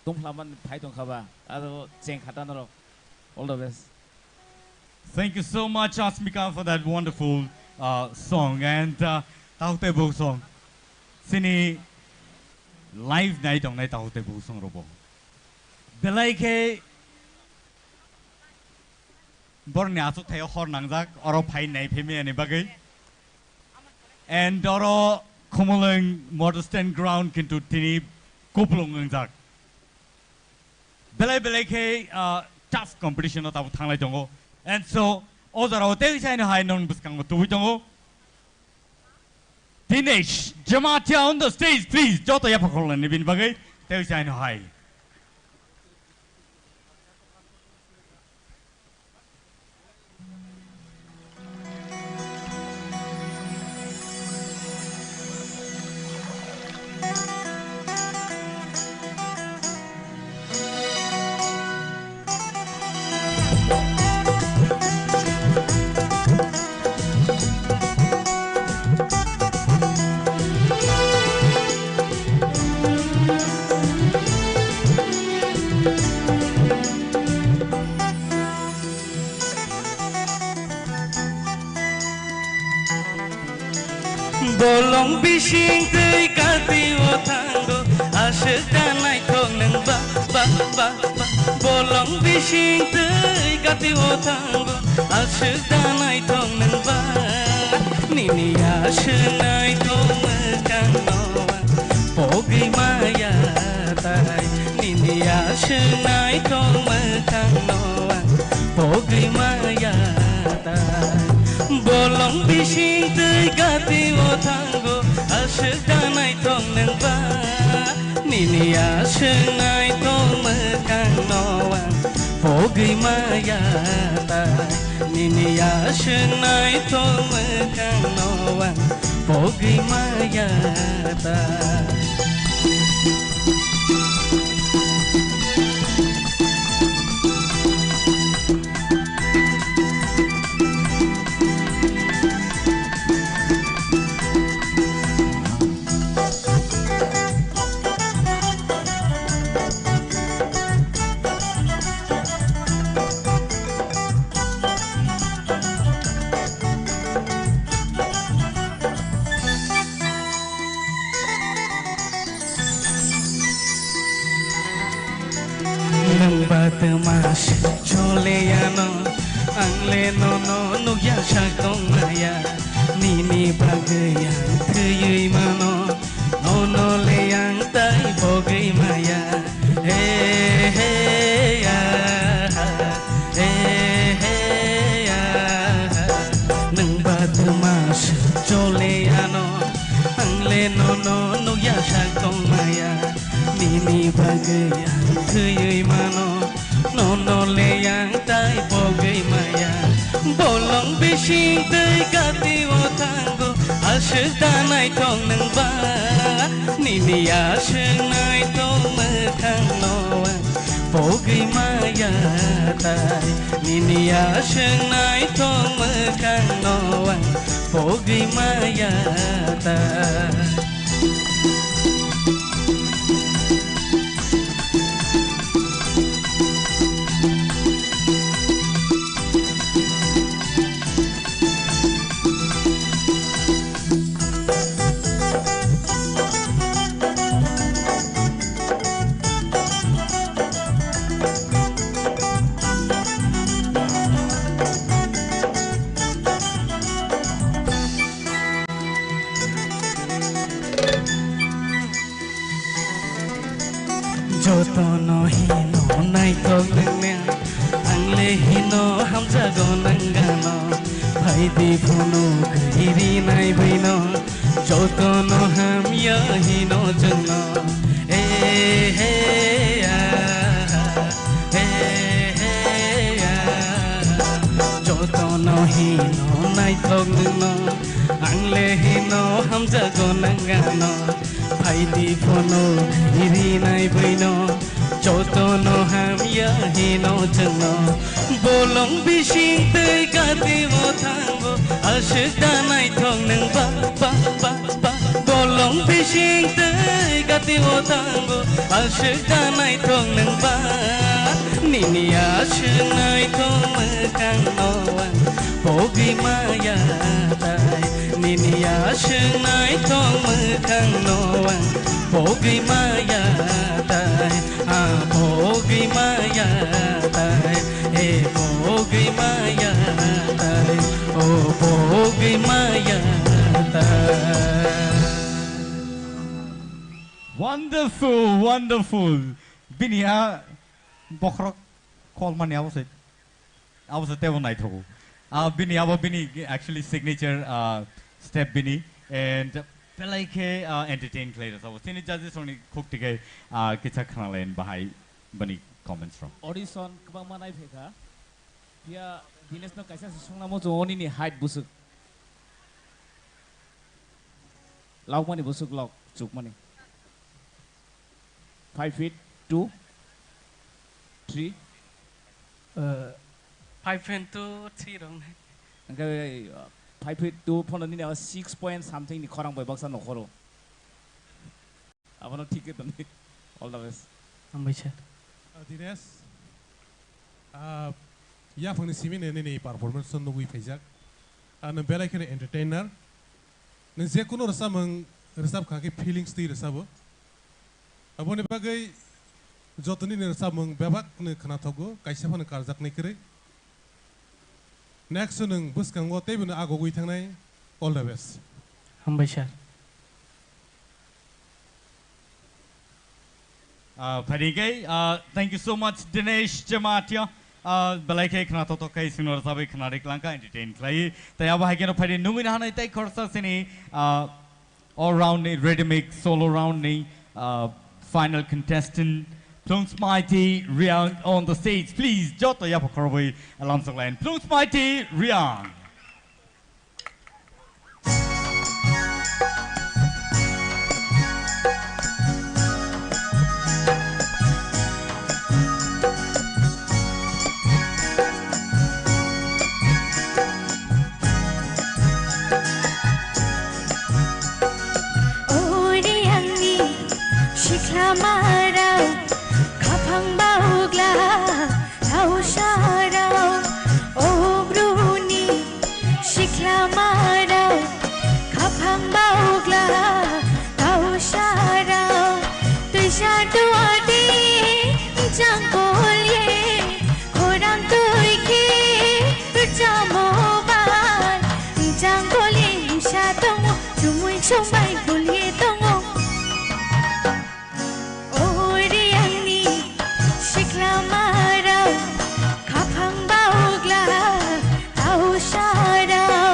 tongphlamani phai tongkha ba, aro cheng khata norok. All the best. Thank you so much, Asmika, for that wonderful, uh, song. And, uh, Tahuk Tei Buhuk song. Chini live nai tongnai Tahuk Tei Buhuk song robo. Belai khe borni achuk thaio hor nangjak, oro phai nai phai maya ni bagwi. And oro Khumulwng Model Stand Ground kintu tini kuplung wngjak. Belai belai khe, ah, tough competition o tabuk thanglai tongo. And so, o jora o tei saino hai non bwskango tubui tongo. Dinesh Jamatia on the stage, please. Joto yapha khorlani bini bagwi tei saino hai. Bolong bising twi kati o thango, aswk da naithok nwng ba, ba, ba, ba. Bolong bising twi kati o thango, aswk da naithok nwng ba. Nini aswk naithok mwkhang no ang pogwi maya tai. Nini aswk naithok mwkhang no ang pogwi maya tai. Bolong bising twi kati o thango, aswk da naithok nwng ba. Nini aswk naithok mwkhang no ang pogwi maya tai. Nini aswk naithok mwkhang no ang pogwi maya ta. Nwng ba twma se chole yano, ang le nono nukya sak tong maya. Nini bagwi ang thwiwi mano, nono le ang tai pogwi maya. He he ya, he he ya. Nwng ba twma se chole yano, ang le nono nukya sak tong maya. Nini bagwi ang thwiwi mano, nono le ang tai pogwi maya. Bolong bising twi kati o thango, aswk da naithok nwng ba. Nini aswk naithok mwkhang no ang pogwi maya tai. Nini aswk naithok mwkhang no ang pogwi maya tai. Jotono hino naithok nangna, ang le hino hamjago nangano. Phaidi phunuk iri nai bwino, jotono hamya hino chwngno. Eh, he, ah, eh, he, ah. Jotono hino naithok nwngno, ang le hino hamjago nangano. Phaidi phunuk iri nai bwino, jotono hamya hino chwngno. Bol Bolong bising twi gati o thango, aswk da naithok nwng ba, ba, ba, ba. Bolong bising twi gati o thango, aswk da naithok nwng ba. Nini aswk naithok mwkhang no ang pogwi maya tai. Nini aswk naithok mwkhang no ang pogwi maya tai. A pogwi maya tai, e pogwi maya tai, o pogwi maya tai. Wonderful, wonderful. Bini a bokhorok kolmani abo se. Abo se tebo naithogo. Ah, bini abo bini actually signature, ah, step bini and belai khe, ah, entertain khlai rwsabo. Chini judges rokni khuk tikai, ah, kisa khna lain bahai bani comments rok. Audition kwbangma nai phaikha. Phiya Dinesh no kaisa se songna mo chwng oni ni height bwswk. Lokmani bwswk lok chukmani. Five feet two, three. Uh, five feet two, three rok nai. Hwnkhe, uh, five feet two phano nini abo six point something ni khorang bai baksa nokhoro. Abono thik khe tongdi. All the best. Hambai sir. Uh, Dinesh, uh, yaphangni simi nini performance no nugwi phaijak. Ano belai kheno entertainer. Nwng je kunu rwchapmung rwchap kha khe feelings twi rwchabo. Aboni bagwi jotoni ni rwchapmung bebak no khwnathokgo, kaisa phano karjaknai kwrwi. Next o nwng bwskango teibo no agogwi thangnai. All the best. Hambai sir. Ah, phaidi khe, ah, thank you so much, Dinesh Jamatia. Ah, belai khe khwnathok thok khe sino rwchapwi khwnarwi klangkha, entertain khlai. Tai abo hai kheno phaidi nungwi nahanai tai khorsa sini, ah, all round ni ready mix solo round ni, ah, final contestant Plungsmaiti Riang on the stage. Please, joto yapha khorwi alam sok line. Plungsmaiti Riang. Ori angni sikhlamarao, khaphang baogla, Thausarao, o bruni sikhlamarao, khaphang baogla, thausarao, twisa duati, jangkol ye, khorang twi khe, rwchamo bai, jangkol ye, msa tongo, chumui chumai, bul ye tongo. Ori angni sikhlamarao, khaphang baogla, thausarao.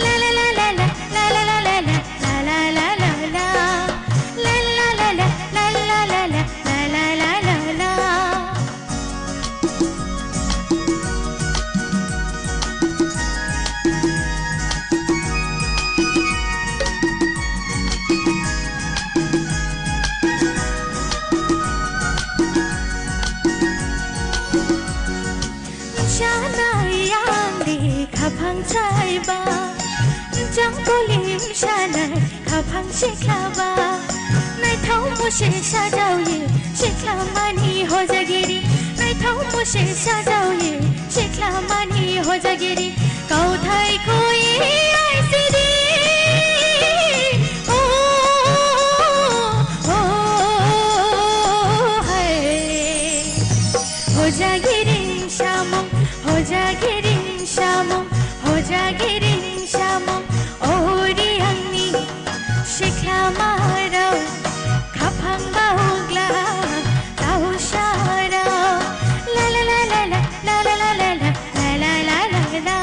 La la la la la, la la la la la, la la la la la. La la la la, la la la la la, la la la la la. Chanai yang di khaphang chaiba, jangkolim chanai khaphang sikhlaba, naithok mose sajaoye sikhlabani hojagiri, naithok mose sajaoye sikhlabani hojagiri, kauthai koi aisidi. O, o, hai. Hojagiri samung, hojagiri samung, hojagiri samung, ori angni sikhlamarao, khaphang baogla, thausarao. La la la la la, la la la la la, la la la la la.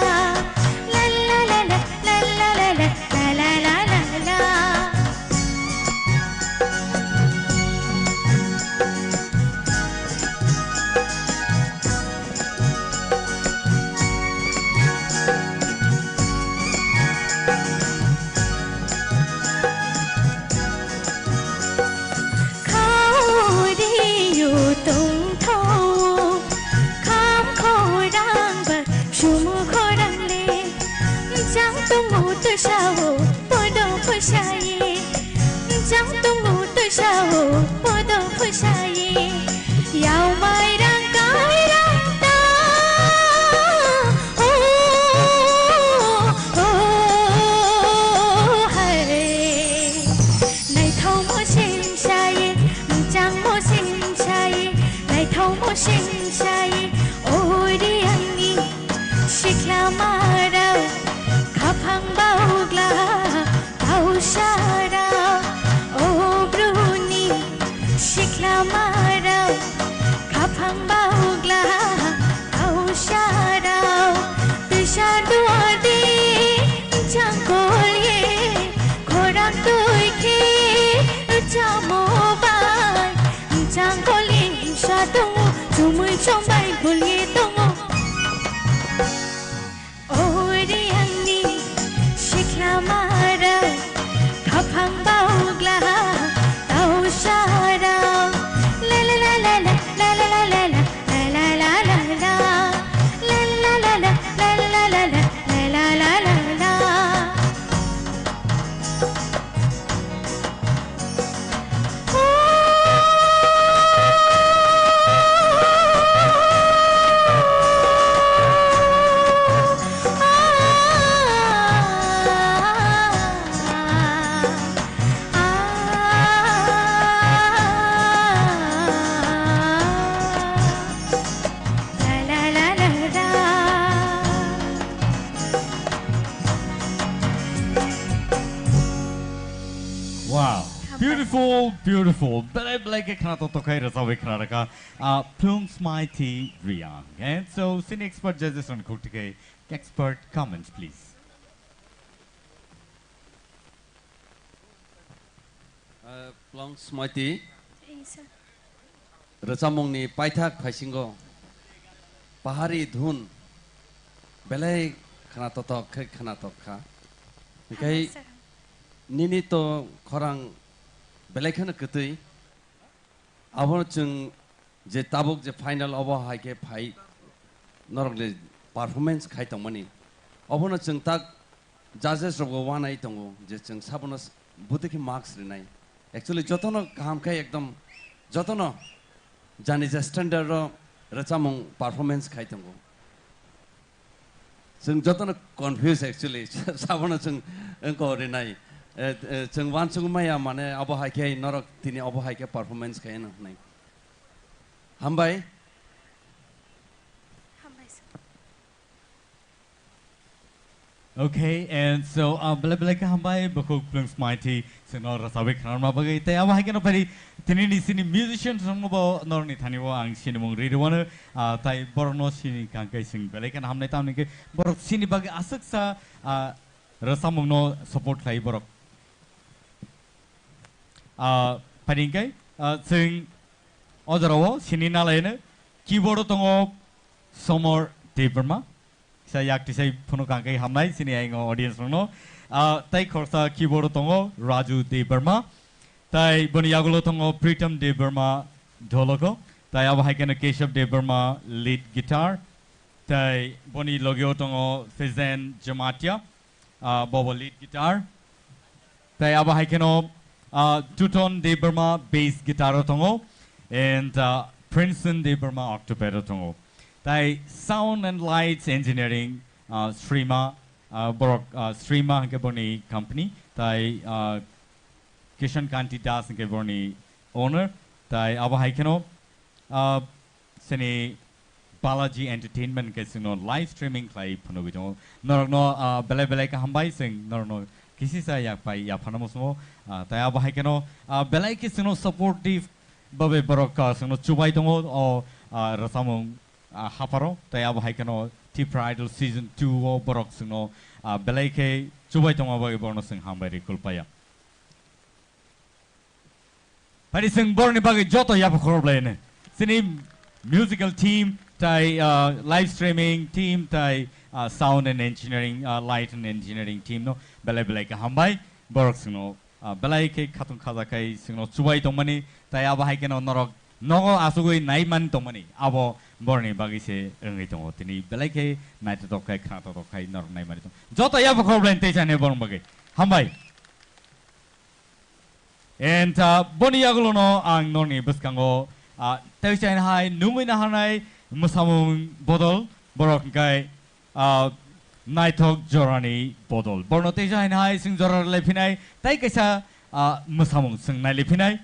La la la la, la la la la, la la la la la. Sao podo phusaye, jang tungu to sao podo phusaye, yau mai rang kai rang ta, oh, oh, hai. Naithok mo sim saye, jang mo sim saye, naithok mo sim saye, ori angni. Sikhlamarao khaphang baugla tausarao, o bruni sikhlamarao khaphang baugla tausarao, twisa duadi changkol ye khorang twi khe chamo bai. Changkol ye sa tongo, chumui chongbai bul ye tongo. Ori angni sikhlamarao, khaphang baugla tausarao. La la la la la, la la la la la, la la la la la, la la la la, la la la la la, la la la la la. Wow. Beautiful, beautiful. Belai belai khe khna tok tok khai rwchapwi khna rwkha. Uh, Plungsmaiti Riang. And so, sini expert judges on khuk tikai expert comments, please. Uh, Plungsmaiti. Rwchapmungni paithak phaisingo pahari dhun belai khna totok khe khna tok kha. Hinkhe nini to khorang belai kheno kwtwi. Abono chwng je tabuk je final obo hai khe phai norokni performance khai tongmani. Obono chwng tak judges rokbo wanai tongo je chwng sabono s-, bwtwi khe marks rinai. Actually jotono kaham khe ekdom jotono jani je standard ro rwchapmung performance khai tongo. Chwng jotono confuse actually. Sabono chwng wngko rinai. Eh, eh, chwng wansugwi maya mane abo hai khe norok tini obo hai khe performance khai no hwnwi. Hambai. Hambai sir. Okay, and so, uh, belai belai khe hambai, bukhuk Plungsmaiti, chwngno rwchapwi khnarma bagwi. Tei abo hai kheno phari, tini ni sini musicians rokno bo norokni thani o ang sinimung ri rwano, uh, tai borokno sini kangkhe chwng belai kheno hamnai, tamni khe borok sini bagwi aswksa, uh, rwchapmungno support khlai borok. Uh, phari hwnkhe, uh, chwng o jorao sini nalaino keyboard o tongo Somor Debbarma. Kisa yak tisai phunuk ang khe hamnai chini ayang o audience rokno. Ah, tai khoroksa keyboard o tongo Raju Debbarma. Tai boni yagulo tongo Pritam Debbarma dholoko. Tai abo hai kheno Keshav Debbarma lead guitar. Tai boni logio tongo Fizen Jamatia. Ah, bobo lead guitar. Tai abo hai kheno, ah, Tuton Debbarma bass guitar o tongo, and, ah, Princeton Debbarma octopad o tongo. Tai sound and lights engineering, ah, Srima, ah, borok, ah, Srima hwnkhe borni company, tai, ah, Kishan Kanti Das hwnkhe borni owner, tai abo hai kheno, ah, sini Balaji Entertainment khe chwngno live streaming khlai phunugwi tongo. Norokno, ah, belai belai khe hambai, chwng norokno kisisa yak pai yapharna muchungo. Ah, tai abo hai kheno, ah, belai khe chwngno supportive babe borok, ah, chwngno chubai tongo o, ah, rwchapmung, ah, hapharo. Tai abo hai kheno Tipra Idol season two o borok chwngno, ah, belai khe chubai tongma bagwi borokno chwng hambai rwi kulpaya. Phari chwng borokni bagwi joto yapha khorok laino. Chini musical team, tai, ah, live streaming team, tai, ah, sound and engineering, ah, light and engineering team no belai belai khe hambai. Borok chwngno, ah, belai khe khatung khaja khai chwngno chubai tongmani, tai abo hai kheno norok nogo asugwi nai man tongmani. Abo Borni bagwi se wngwi tongo. Tini belai khe naithotok khai, khnathotok khai norok naimani tongo. Joto yapha khorokblaini teisa hwnwi borok bagwi. Hambai. And, ah, boni yagulono ang norni bwskango, ah, teisa hwnwi hai nungwi naharnai mwsamung bodol borok hwnkhe, ah, naithok jorani bodol. Borno teisa hwnwi hai chwng jora rwlai phinai, tai kaisa, ah, mwsamung chwng nailai phinai.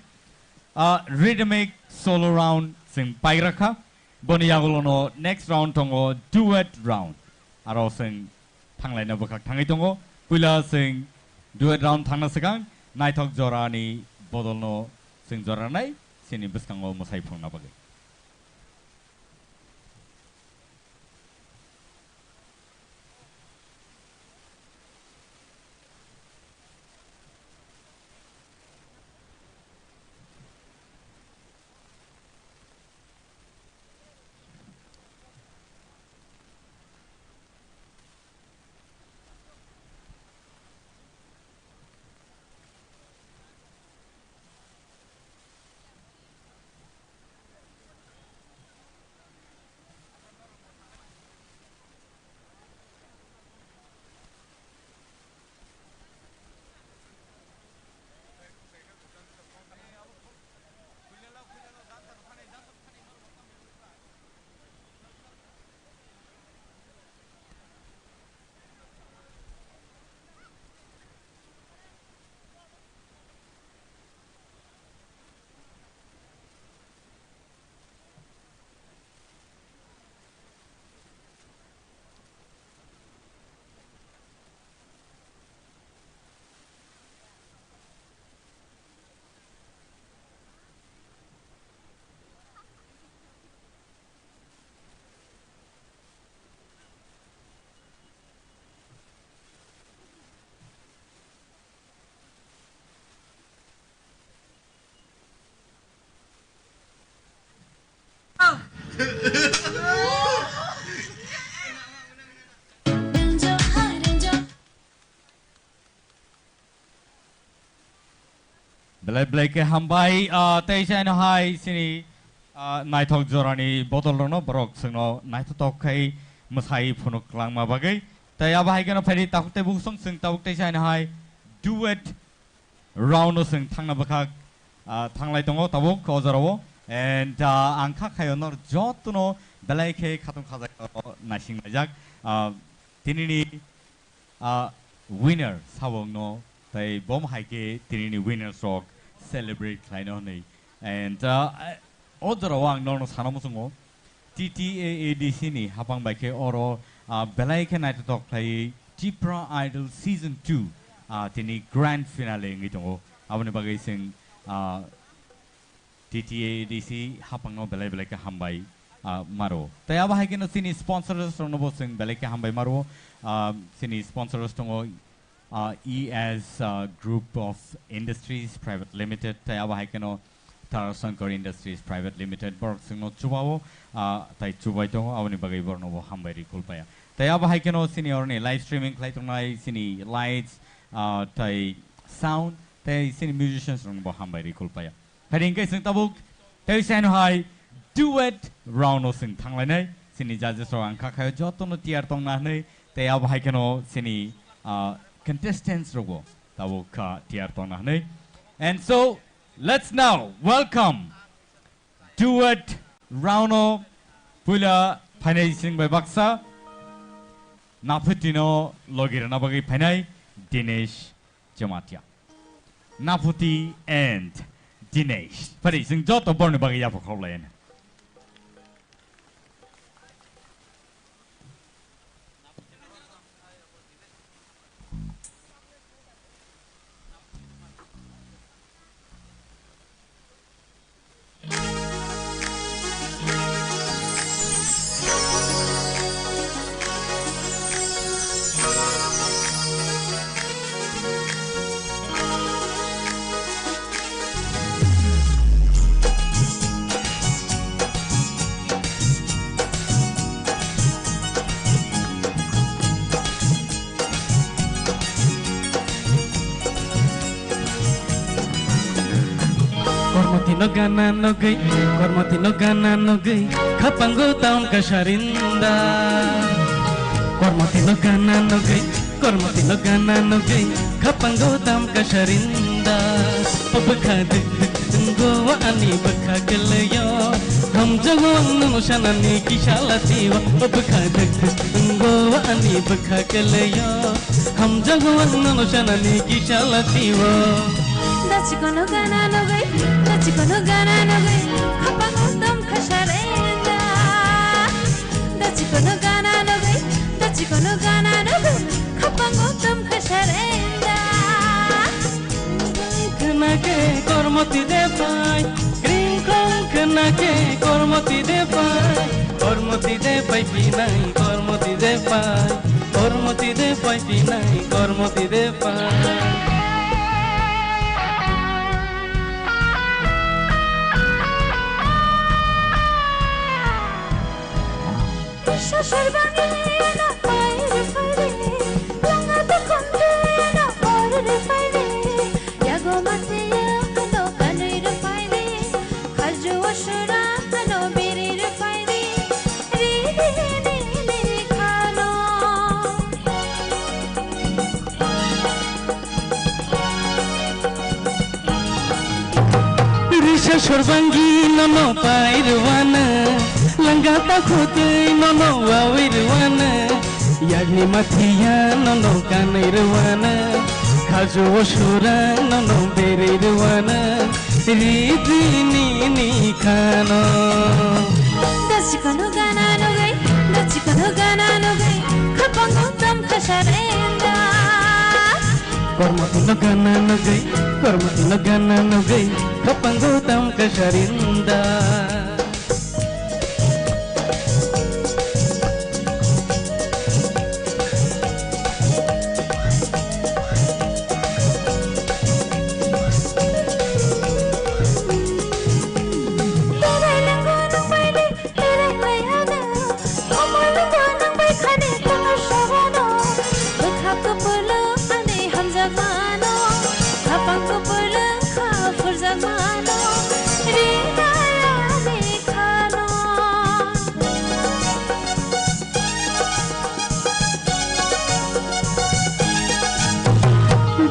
Ah, rhythmic solo round chwng paigra kha. Boni yagulono next round tongo duet round. Aro chwng thanglaina bwkhak thangwi tongo. Puila chwng duet round thangna swkang naithok jorani bodolno chwng jora rwnai chini bwskango mwsai phunukna bagwi. Belai belai khe hambai, ah, tei saino hai sini, ah, naithok jorani bodol rokno borok chwngno naithotok khai mwsai phunuk langma bagwi. Tei abo hai kheno phaidi tabuk tei buksong chwng tabuk tei saino hai duet round o chwng thangna bwkhak, ah, thanglai tongo tabuk o jorao. And, ah, ang kha khayo nor jotono belai khe khatung khajak naising laijak. Ah, tinini ah, winner sabo wngno, tei bom hai khe tinini winners rok celebrate khlaino hwnwi. And, ah, o jorao ang norno sana muchungo, T T A A D C ni hapang bai khe oro, ah, belai khe naithotok khlaiwi Tipra Idol Season two, ah, tini grand finale wngwi tongo. Aboni bagwi chwng, ah, T T A D C hapangno belai belai khe hambai, ah, maro. Tei abo hai kheno chini sponsors rokno bo chwng belai khe hambai maro. Ah, chini sponsors tongo, ah, E S, ah, Group of Industries Private Limited, tei abo hai kheno Tarashankar Industries Private Limited, borok chwngno chubao, ah, tei chubai tongo, aboni bagwi borokno bo hambai rwi khulpaya. Tei abo hai kheno chini oroni live streaming khlai tongnai chini lights, ah, tei sound, tei chini musicians rokno bo hambai rwi khulpaya. Phaidi hwnkhe chwng tabuk tei saino hai duet round o chwng thanglainai. Chini judges rok ang kha khayo jotono tiyar tongna hwnwi, tei abo hai kheno chini, ah, contestants rokbo tabuk kha tiyar tongna hwnwi. And so, let's now welcome duet round o puila phainai chwng bai baksa Naphuti no logi rwna bagwi phainai Dinesh Jamatia. Naphuti and Dinesh. Phaidi chwng joto borni bagwi yapha khoroklayani. No gana nogwi, kormoti no gana nogwi, khapango tam kasarinda. Kormoti no gana nogwi, kormoti no gana nogwi, khapango tam kasarinda. O bwkha duk duk wngo wa ani bwkha kwlwio, hamjago ang nono sanani kisa latio. O bwkha duk duk wngo wa ani bwkha kwlwio, hamjago ang nono sanani kisa latio. Dachikono gana nogwi, dachikono gana nogwi, khapango tom khasarenda. Dachikono gana nogwi, dachikono gana nogwi, khapango tom khasarenda. Khwnake kormoti de pai, kringkong khwnake kormoti de pai, kormoti de pai pinai, kormoti de pai, kormoti de pai pinai, kormoti de pai. Sasarbani na pairi pairi, langa to konde na pairi pairi, yago mate ya ano kanui pairi, khaju asura ano biri pairi, ri ri ni ni khano. Risa sorbangi nono pai rwana, langata khutui nono wawi rwana, yagni mathiya nono kanai rwana, khaju osura nono beri rwana, ridini ni khano. Dachikono gana nogwi, dachikono gana nogwi, khapango tam khasarenda. Kormoti no gana nogwi, kormoti no gana nogwi, khapango tam kasarinda.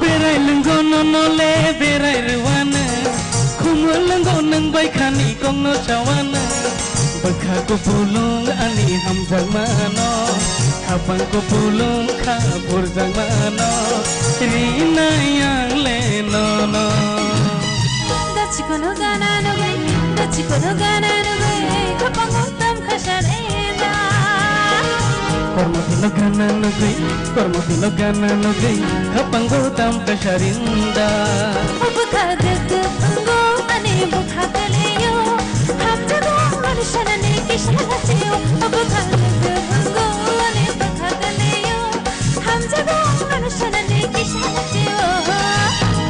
Berai lwngo nono le berai rwano, khumulwngo nwng bai khani kongno chawana. Bwkha kupulung ani hamjakmano, khapang kupulung kha burjakmano, rinai ang le nono. Dachikono gana nugwi, dachikono gana nugwi, khapango tam khasar enda. Kormoti no gana nugwi, kormoti no gana nugwi, khapango tam khasar enda. Bwkha duk duk wngo ani bwkha kwlwio, hamjago mani sanani kisa lachio. Bwkha duk duk wngo ani bwkha kwlwio, hamjago mani sanani kisa lachio.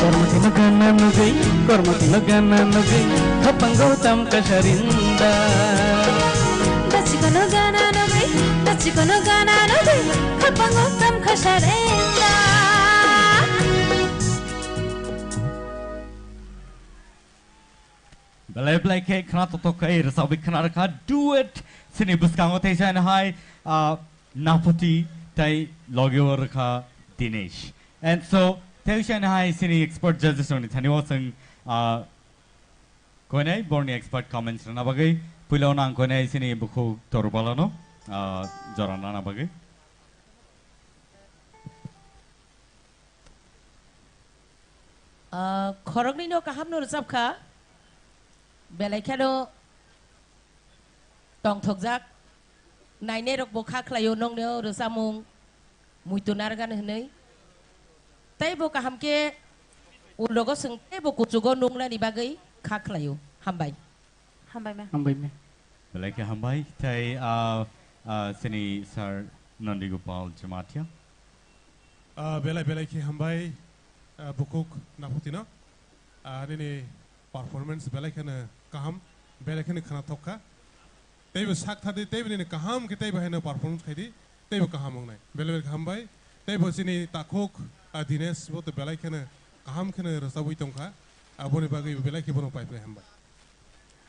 Kormoti no gana nugwi, kormoti no gana nugwi, khapango tam khasar enda. Dachikono gana nugwi, dachikono gana nugwi, khapango tam khasar enda. Belai belai khe khna totok khe rwchapwi khna rwkha duet sini bwskango teisa hai, ah, Naphuti tei logio rwkha Dinesh. And so teisa hai sini expert judges rokni thani o chwng, ah, koinai borni expert comments rwna bagwi puila o nang koinai sini bukhuk Torubalano, ah, jora nana bagwi. Ah, khoroknwino kahamno rwchapkha, belai kheno tongthokjak, nainairokbo kha khlaio nokno rwchapmung muitu narwkani hwnwi. Teibo kaham khe ulogo chwng teibo kuchugo nuknani bagwi kha khlaio. Hambai. Hambai ma. Hambai ma. Belai khe hambai. Tei, ah, ah, sini Sir Nandi Gopal Jamatia. Ah, belai belai khe hambai, ah, bukhuk Naphutino. Ah, nini performance belai kheno kaham, belai kheno khna thok kha. Teibo sak thadi, teibo nini kaham khe teibo haino performance khaidi, teibo kaham wngnai. Belai belai khe hambai. Teibo chini takhuk, ah, Dinesh bo to belai kheno kaham kheno rwchabwi tongkha. Aboni bagwi belai khe bono pai pai hambai.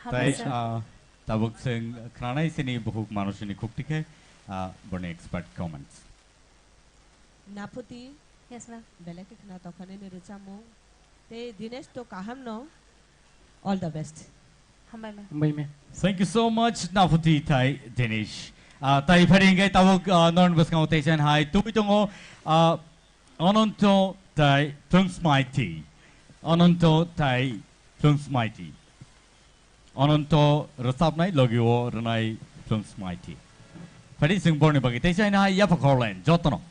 Tai, Hambai, sir. Ah, tabuk chwng khwnanai chini bukhuk manusini khukti khe, ah, boni expert comments. Naphuti. Yes, ma'am. Belai khe khna tokha nini rwchapmung. Tei Dinesh to kaham no. All the best. Hambai, ma'am. Hambai, ma'am. Thank you so much, Naphuti tai Dinesh. Ah, tai phari hingke tabuk, ah, non bwskango teisa hai tubui tongo, ah, Ananto tai Phlungsmaiti. Ananto tai Phlungsmaiti. Ananto rwchapnai logi o rwnai Phlungsmaiti. Phari chwng borni bagwi teisa hai yapha khorlen jotono.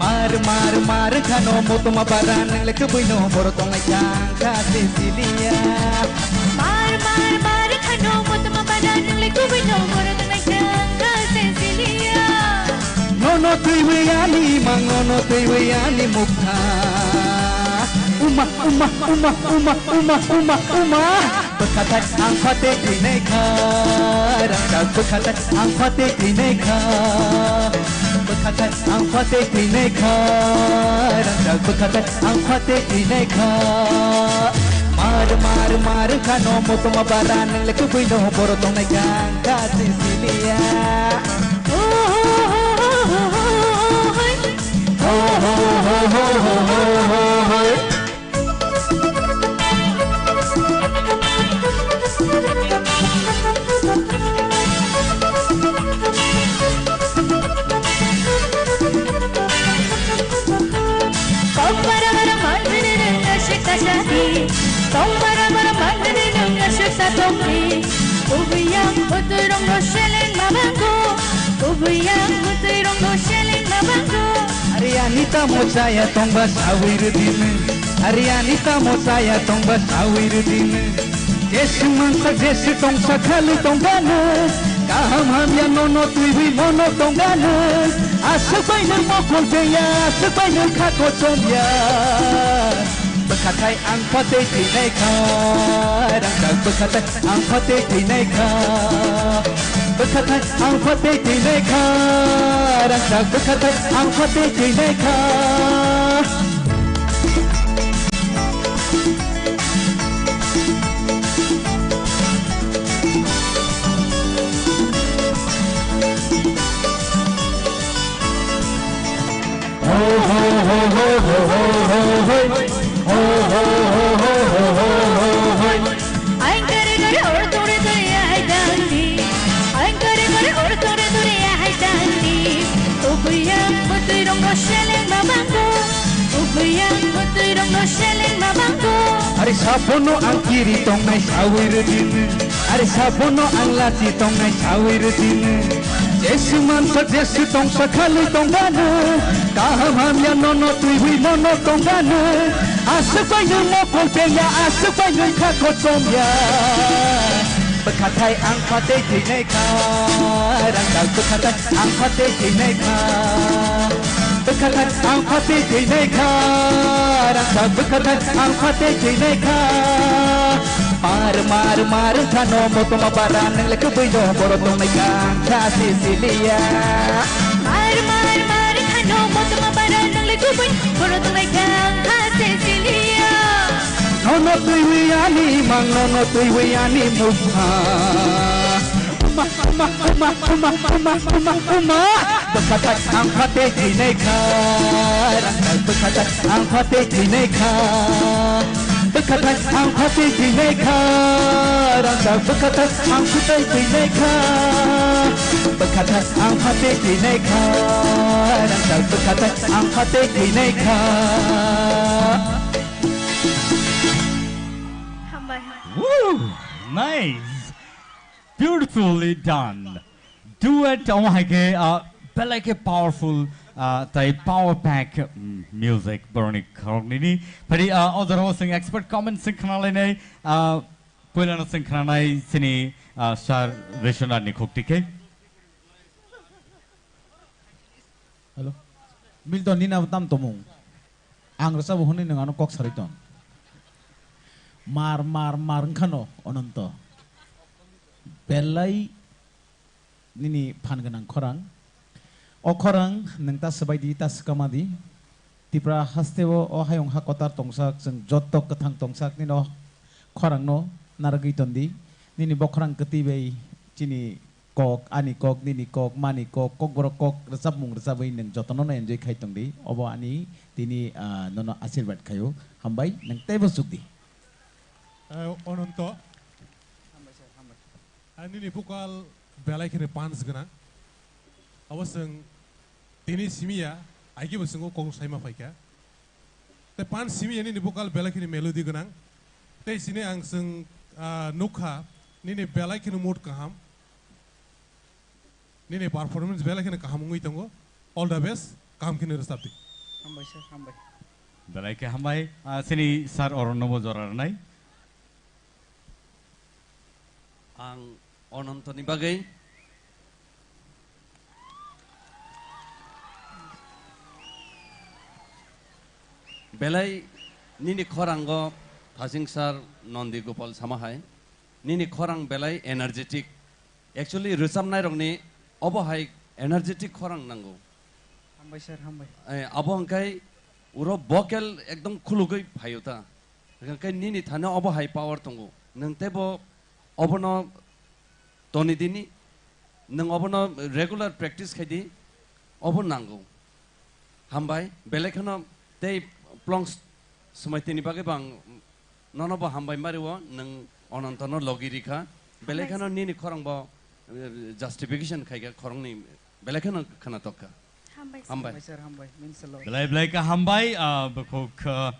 Mar, mar, mar khano motoma bara nang le kwbui no boro tongnai kha, kha se siliya. Mar, mar, mar khano motoma bara nang le kwbui no boro tongnai kha, kha se siliya. Nono twiwi ani mang, nono twiwi ani mukha. Uma, uma, uma, uma, uma, uma, uma. Bwkhathai ang phatwi thwinai kha, rangchak bwkhathai ang phatwi thwinai kha. Bwkhathai ang phatwi thwinai kha, rangchak bwkhathai ang phatwi thwinai kha. Mar, mar, mar khano motoma bara nang le kwbui no boro tongnai kha, ang kha se siliya. Ho, ho, ho, ho, ho, ho, ho, ho, ho. Ho, ho, ho, ho, ho, ho, ho, ho. Kok bara bara manwi nung aswk ta sadi. Kok bara bara manwi nung aswk ta tongdi. Kubuyang bwtwi rong no seleng ma bango. Kubuyang bwtwi rong no seleng ma bango. Ari ani tamo chaya tongba sawi rwdini. Ari ani tamo chaya tongba sawi rwdini. Jesu mansa jesu tongsa khali tongdani. Kaham hamya nono twiwi mono tongdani. Aswk bai nung mokol beya, aswk bai nung kha kochom ya. Bwkhathai ang phatwi thwinai kha, rangchak bwkhathai ang phatwi thwinai kha. Bwkhathai ang phatwi thwinai kha, rangchak bwkhathai ang phatwi thwinai kha. Ang kare kare or tore tore ahai dandi. Ang kare kare or tore tore ahai dandi. Ubuyang bwtwi rong no seleng ma bango. Ubuyang bwtwi rong no seleng ma bango. Ari sabono ang kiri tongnai sawi rwdini. Ari sabono ang lachi tongnai sawi rwdini. Jesu mansa jesu tongsa khali tongdani. Kaham hamya nono twiwi mono tongdani. Aswk bai nung mokol beya, aswk bai nung kha kochom ya. Bwkhathai ang phatwi thwinai kha, rangchak bwkhathai ang phatwi thwinai kha. Bwkhathai ang phatwi thwinai kha, rangchak bwkhathai ang phatwi thwinai kha. Mar, mar, mar khano motoma bara nang le kwbui no boro tongnai kha, ang kha se siliya. Mar, mar, mar khano motoma bara nang le kwbui boro tongnai kha, ang kha se siliya. Nono twiwi ani mang, nono twiwi ani mukha. Uma, uma, uma. Bwkhathai ang phatwi thwinai kha, rangchak bwkhathai ang phatwi thwinai kha. Bwkhathai ang phatwi thwinai kha, rangchak bwkhathai ang phatwi thwinai kha. Bwkhathai ang phatwi thwinai kha, rangchak bwkhathai ang phatwi thwinai kha. Hambai. Woo! Nice! Beautifully done. Duet omo hai khe, ah, belai khe powerful. Ah, tai Power Pack, mm, Music boroni khoroknwini. Phari, ah, o jorao chwng expert comment chwng khna lainai, ah, puilano chwng khnanai chini, ah, Sir Vishwanath ni khukti khe. Hello. Milton, nini abo tam tomung. Ang rwchabo hwnwi nwng ano kok sarwi tong. Mar, mar, mar wngkhano, Ononto. Belai nini phan gwnang khorang. O khorang nwng ta swbai di, ta swkama di. Tipra hasteo o hayung ha kotor tongsak, chwng jotto kwthang tongsak nini o khorangno narwgwi ton di. Nini bokhorang kwtwi bai chini kok, ani kok, nini kok, mani kok, kokborok kok rwchapmung rwchabwi nwng jotono no enjoy khai tong di. Obo ani tini, ah, nono asirwad khaio. Hambai, nwng teibo chuk di. Eh, Ononto. Hambai sir, hambai. Ah, nini vocal belai kheno punch gwnang. Abo chwng tini simi ya, aigebo chwng o kok saima phaikha. Tei punch simi ya nini vocal belai kheno melody gwnang. Tei chini ang chwng, ah, nukha, nini belai kheno mood kaham. Nini performance belai kheno kaham wngwi tongo. All the best, kaham kheno rwchap di. Hambai sir, hambai. Belai khe hambai, ah, chini sir Oronno bo jora rwnai. Ang Onontoni bagwi belai nini khorango Thasing sir Nondi Gopal sama hai, nini khorang belai energetic. Actually, rwchapnairokni obo hai energetic khorang nango. Hambai sir, hambai. Eh, abo hwnkhe uro vocal ekdom khulugwi phaio ta. Hwnkhe nini thani obo hai power tongo. Nwng teibo obono toni dini, nwng obono regular practice khai di, obo nango. Hambai, belai kheno tei plongs swmai tini bagwi bo ang nono bo hambai ma rio, nwng Onontono logi rikha. Belai kheno nini khorang bo, eh, justification khaikha khorangni, belai kheno khna tokkha. Hambai sir. Hambai. Hambai sir, hambai. Means a lot. Belai belai khe hambai, ah, bukhuk, ah,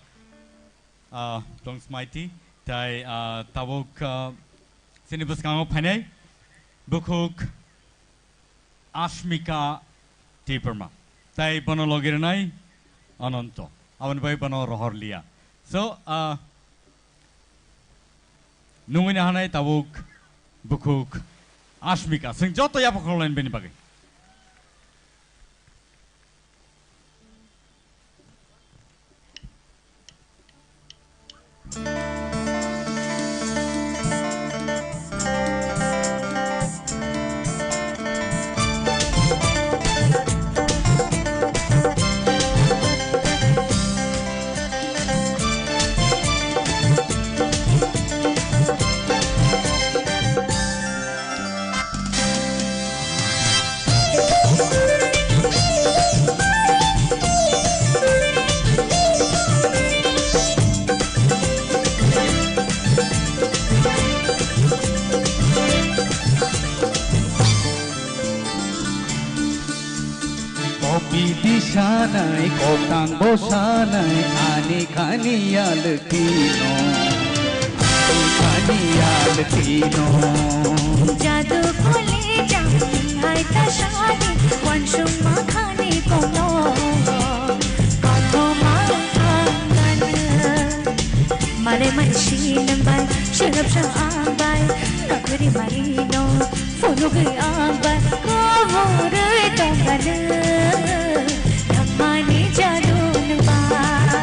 ah, tong smaiti, tai, ah, tabuk, ah, chini bwskango phainai, bukhuk Ashmika Debbarma. Tai bono logi rwnai Ananto. Aboni bai bono rohor liya. So, ah, nungwi nahanai tabuk bukhuk Ashmika. Chwng joto yapha khoroknai bini bagwi. Kopi di sanai, kotang bo sanai, ani khani yaltino, ani khani yaltino. Jadu kholi jang hai ta shadi, wan shung ma khani kono, kathoma angan. Male male shinam bai, shilap shang ang bai, kakri marino. Phunugwi ang bai kaborwi tongkha nwng, nangmani jadu nwng bai.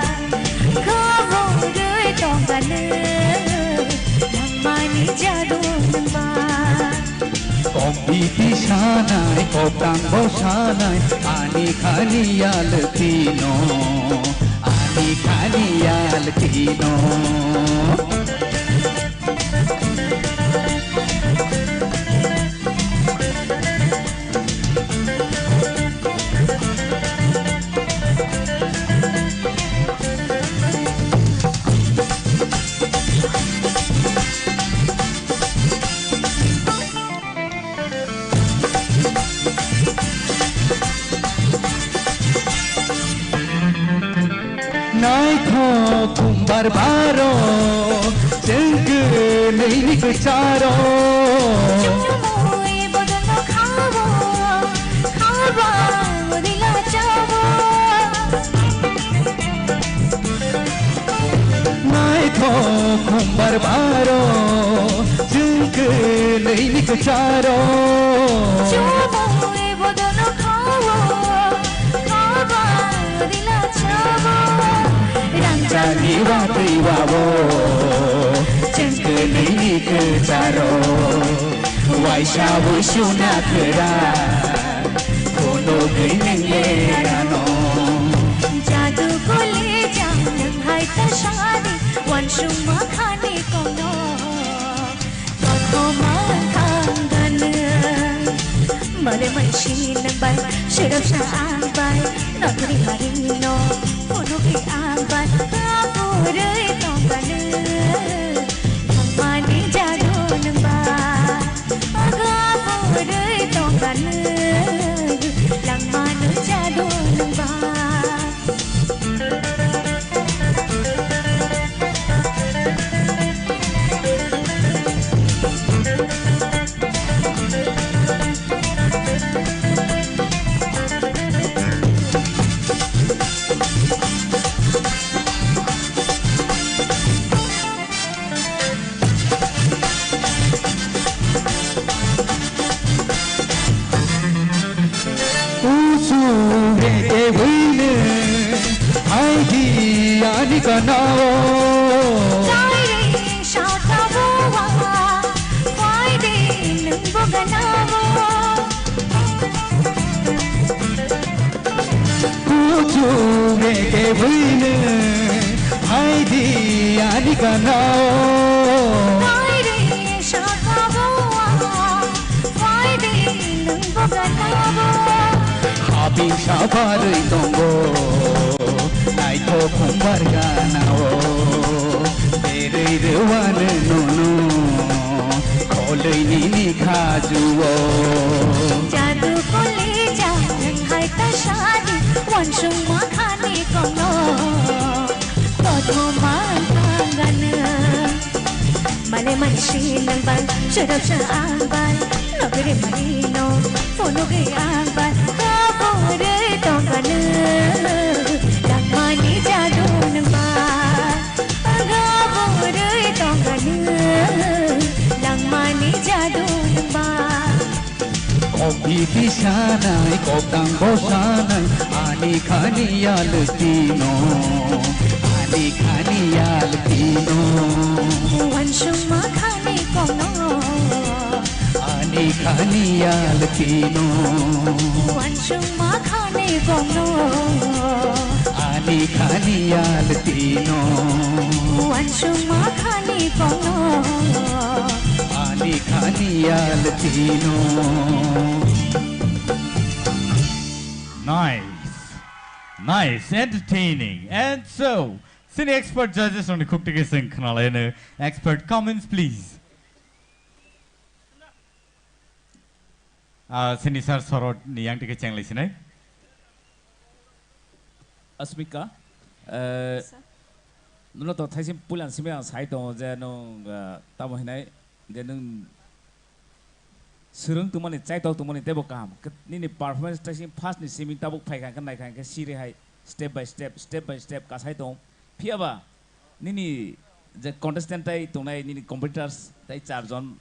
Kaborwi tongkha nwng, nangmani jadu nwng bai. Kompiti sanai, kotang bo sanai, ani khani yaltino, ani khani yaltino. Naithok kumbar baro, chwng kwnwi ni kwcharo. Chumui bodolno khawo, khawa bodila chawo. Aro, chwng kwnwi ni kwcharo. Chumui bodono khawo, khaba rila chabo. Rangchakni watwi wabo, chwng kwnwi ni kwcharo. Waisa bo suna kwra, phunugwi nwng lerano. Jadu kole jang nwng hai ta sadi, wansukma khani kono. Kothoma thangano. Male mansi nwng bai, serap sa ang bai, nokni marino, phunugwi ang bai, apurwi tongkano. Langmani jadu nwng bai. Aga purwi tongkha nwng, langmano jadu nwng ba. Kusu reke buine, hai di ani kanao. Jairing shaka bowa, kwai di nung boganao. Kuchuk reke buine, hai di ani kanao. Hai di saka bowa, hai di nung boganao. Habing sabarwi tongo, naithok khumbar ganao. Berwi rwano nono, kholwi nini khajuo. Jadu kole jang nwng hai ta sadi, wansukma khani kono. Kothoma thangano. Male mansi nwng bai, serap sa ang bai, nokri marino, phunugwi ang bai, kaburwi tongkha nwng, langmani jadu nwng bai, aga burwi tongkha nwng, langmani jadu nwng bai. Kok bibi sanai, kok tangbo sanai, ani khani yaltino, ani khani yaltino. Wansukma khani kono. Ani khani yaltino. Wansukma khani kono. Ani khani yaltino. Wansukma khani kono. Ani khani yaltino. Nice. Nice, entertaining. And so, sini expert judges rokni khuk tike sing khnalaino. Expert comments, please. Ah, sini sir Sorot ni yang tike chenglai sinai. Asmika, eh, Sir. Nono to thaising puilan simi ang sai tongo je nwng, eh, tamo hinai je nwng swrwng tongmani, chaitok tongmani teibo kaham. Khe nini performance thaising first ni simi tabuk phai kha khe nai kha khe siri hai step by step, step by step kasai tong. Phiya ba nini je contestant tai tongnai nini competitors tai char jon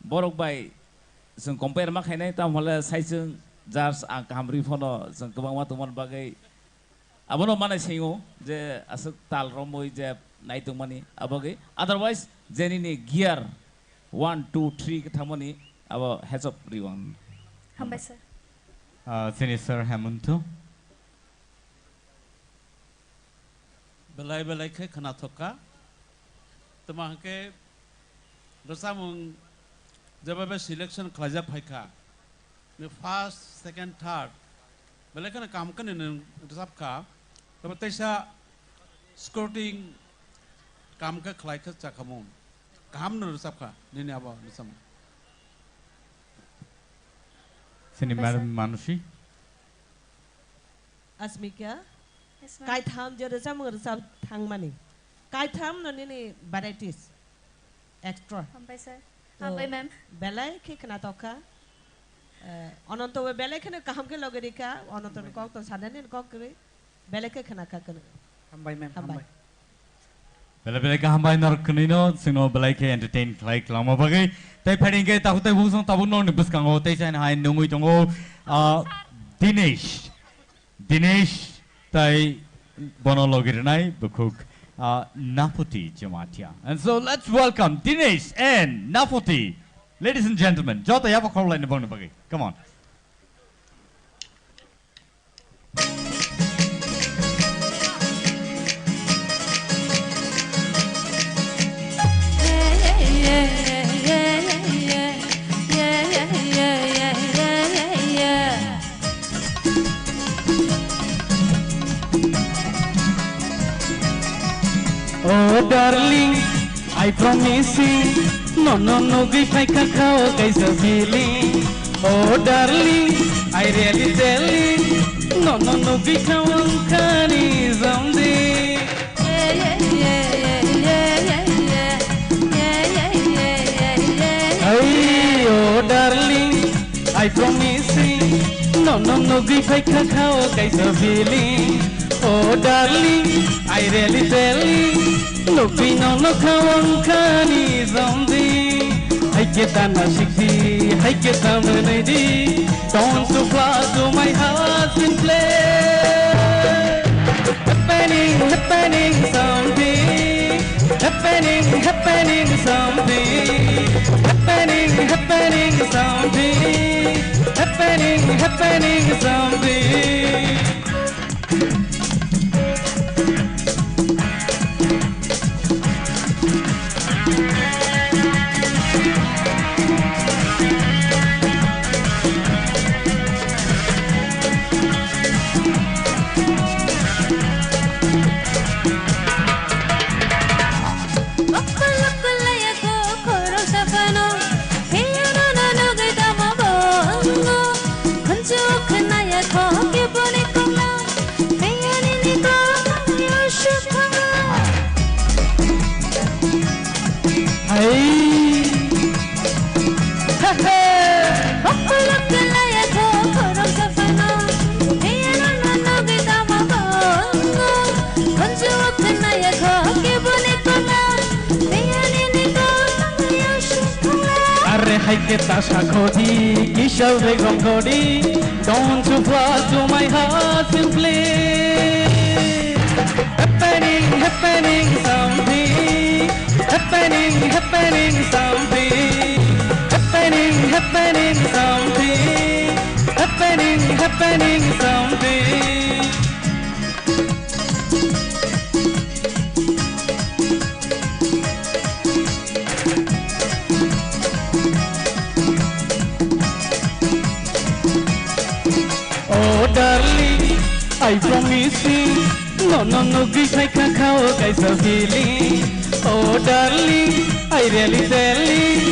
borok bai chwng compare ma khainai, tamo hole sai chwng judge ang kaham rwi phano chwng kwbangma tongmani bagwi abono manai singo je aswk tal romwi je nai tongmani abagwi. Otherwise je nini gear one, two, three khe thangmani abo heads up rwi ang. Hambai sir. Ah, sini sir Hemanto. Belai belai khe khwnathok kha. Tamo hwnkhe rwchapmung jeba be selection khlaijak phai kha. Ni first, second, third belai kheno kam khe ni nwng rwchap kha. Tamo teisa scouting kam khe khlai khe chakhamung. Kaham no rwchap kha nini abo rwchapmung. Sini Hambai sir. Madam Manushi. Asmika, Yes, ma'am. Kaitham je rwchapmung rwchap thangmani. Kaitham no nini varieties extra. Hambai sir. To Hambai, ma'am. Belai khe khwnathok kha. Eh, Ananto bo belai kheno kaham khe logi rikha. Ananto ni kok to sanani kok kwrwi. Belai khe khwna kha kwrwi. Hambai, ma'am. Hambai. Hambai. Belai belai kaham bai norok kwnwino chwngno belai khe entertain khlai kwlangma bagwi. Tei phaidi hwnkhe takhuk tei bukhuk chwng tabuk norokni bwskango tei chini hai nungwi tongo, ah, Dinesh. Dinesh tei bono logi rwnai bukhuk, ah, Naputi Jamatia. And so let's welcome Dinesh and Naputi. Ladies and gentlemen, joto yabo khoroknwi bongni bagwi. Come on. Oh darling, I promising, nono nugwi phaikha khao kaisa feeling. Oh darling, I really telling, nono nugwi khao wngkhani something. Hey, oh darling, I promising, nono nugwi phaikha khao kaisa feeling. Oh darling, I really telling, nugwi nono khao wngkhani something. Haikhe tana sikdi, haikhe tamnwidi. Don't you fly to my heart and play. Happening, happening something. Happening, happening something. Happening, happening something. Happening, happening something. Hey. Are haikhe ta sakhodi, kisa bek rongkhodi, don't you fly to my heart simply. Happening, happening something. Happening, happening something. Happening, happening something. Happening, happening something. Oh darling, I promising, nono nugwi phaikha khao kaisa feeling. Oh darling, I really telling,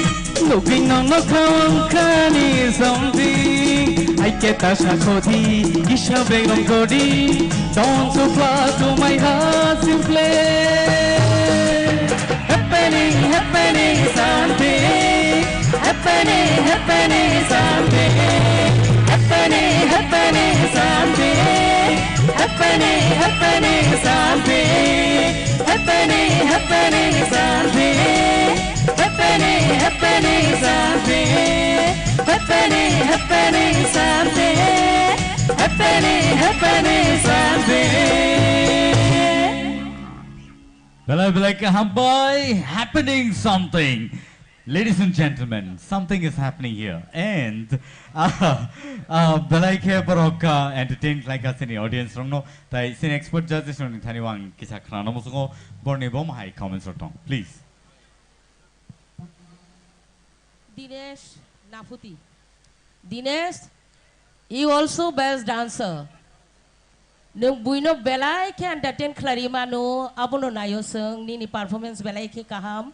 nugwi nono khao wngkhani something. Haikhe ta sakhodi, kisa bek rongkhodi, don't you fly to my heart simply. Happening, happening something. Happening, happening something. Happening, happening something. Happening, happening something. Happening, happening something. Happening, happening something. Happening, happening something. Happening, happening something. Belai belai kaham bai, happening something. Ladies and gentlemen, something is happening here. And, uh, uh, belai khe borok, uh, entertain khlai kha chini audience rokno. Tai chini expert judges rokni thani ang kisa khnana muchungo, borni bo mahai comments rok tong. Please. Dinesh Naputi. Dinesh, you also best dancer. Nwng buino belai khe entertain khlai mano, abono naio chwng, nini performance belai khe kaham.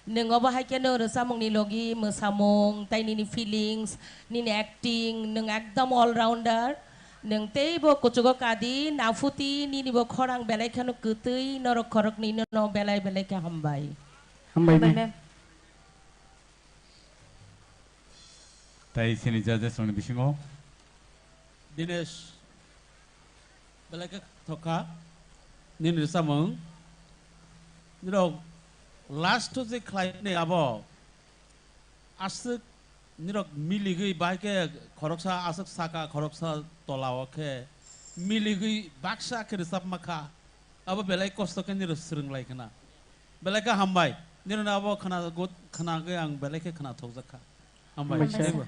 Nwng obo hai khe nwng rwchapmungni logi mwsamung, tai nini feelings, nini acting, nwng ekdom all rounder. Nwng teibo kuchugo kadi, Naputi, nini bo khorang belai kheno kwtwi, norok khoroknwino belai belai khe hambai. Hambai, ma'am. Tai chini judges rokni bisingo. Dinesh, belai khe thokha, nini rwchapmung. Nirok last o je khlaimani abo aswk nirok miligwi bai khe khoroksa aswk saka khoroksa tola o khe miligwi baksa khe rwchapma kha. Abo belai kosto khe nirok swrwng lai khna. Belai khe hambai. Nirok abo khna gut khna gwi ang belai khe khna thokjak kha. Hambai. Hambai sir.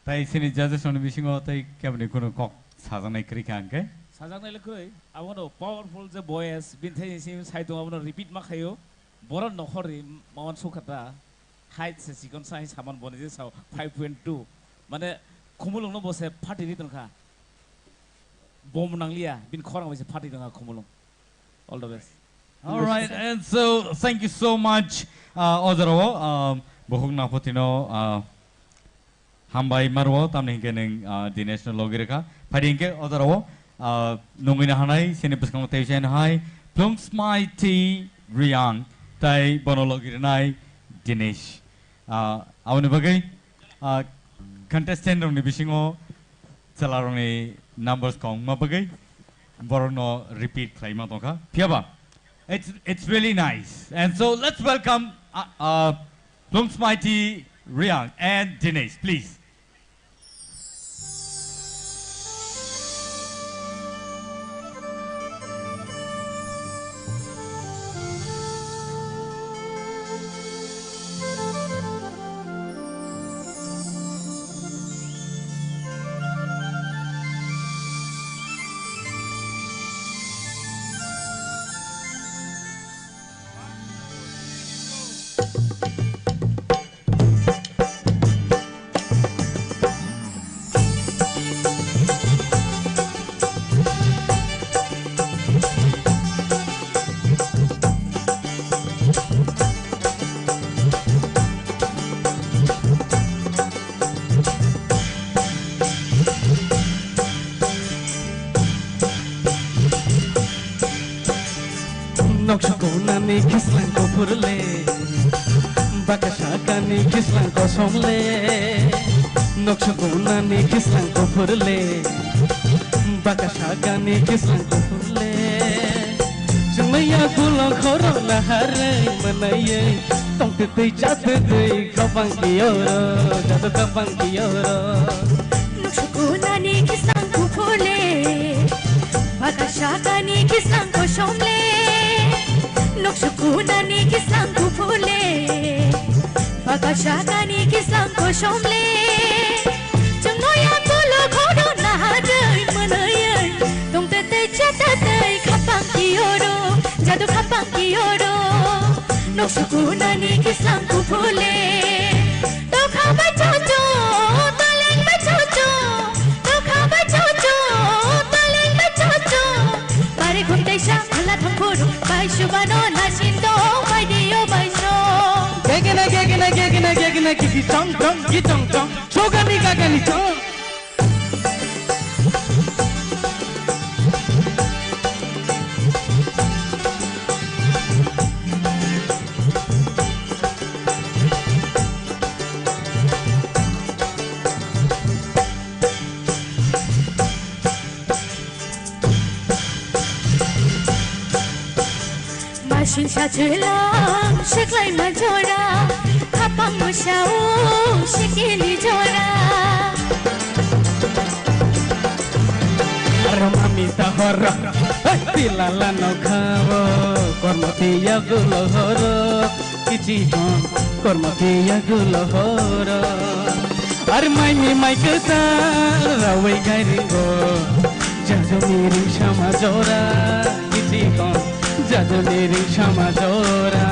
Tei sini judges rokni bisingo tei keboni kunu kok sajaknai kwrwi kha hwnkhe? Sajaknai le kwrwi, abono powerful je voice, bini thani simi sai tongo, abono repeat ma khaio. Borok nokhorni mawan sukha ta, height se chikon sa, saman boni je sao five point two. Mane khumulwngno bo se phatini tongkha. Bom nangliya, bini khorang bai se phatwi tongkha khumulwng. All the best. All right, and so thank you so much, uh, ojorao, um, bokhok naphotino, uh, hambai marwo, tamni hinkhe nwng, uh, Dinesh no logi rwkha. Phaidi hinkhe ojorao, uh, nungwi nahanai, sini bwskango tei usain hai, Plungsmai T Riang, tai bono logi rwnai Dinesh. Uh, aboni bagwi, uh, contestant rokni bisingo chwlarokni numbers kongma bagwi borokno repeat khlaima tongkha. Phiyaba, it's, it's really nice. And so let's welcome, uh, uh, Plungsmai T Riang and Dinesh, please. Nok sukunani kislang kuphur le, baka sakani kislang kosom le. Nok sukunani kislang kuphur le, baka sakani kislang kuphur le. Chwngmaya gulo khorok naharwi mwnaiwi tongtwtwi chatwtwi khapang kiyoro, jadu khapang kiyoro. Nok sukunani kislang kuphur le, baka sakani kislang kosom le. Nok sukunani kislang kuphur le, baka sakani kislang kosom le. Chwngmaya gulo khorok naharwi mwnaiwi tongtwtwi chatwtwi khapang kiyoro, jadu khapang kiyoro. Nok sukunani kislang kuphur le. Tokha bai chocho, toleng bai chocho, tokha bai chocho, toleng bai chocho. Bari khum teisa khula thangphuru, bai subano nasin dong, bai dio bai so. Gegena, gegena, gegena, gegena, gigi chong chong, gi chong chong, sogani gagani chong. Masin sa chwlang seklai ma jora, khapang mo sao sikili jora. Aro mami ta horo, hey, tilala no khao, kormo tiya gulo horo. Kichikon kormo phiya gulo horo. Ar mai mi mai kwtal rawi gairingo. Jajoni ring sama jora. Kichikon jajoni ring sama jora.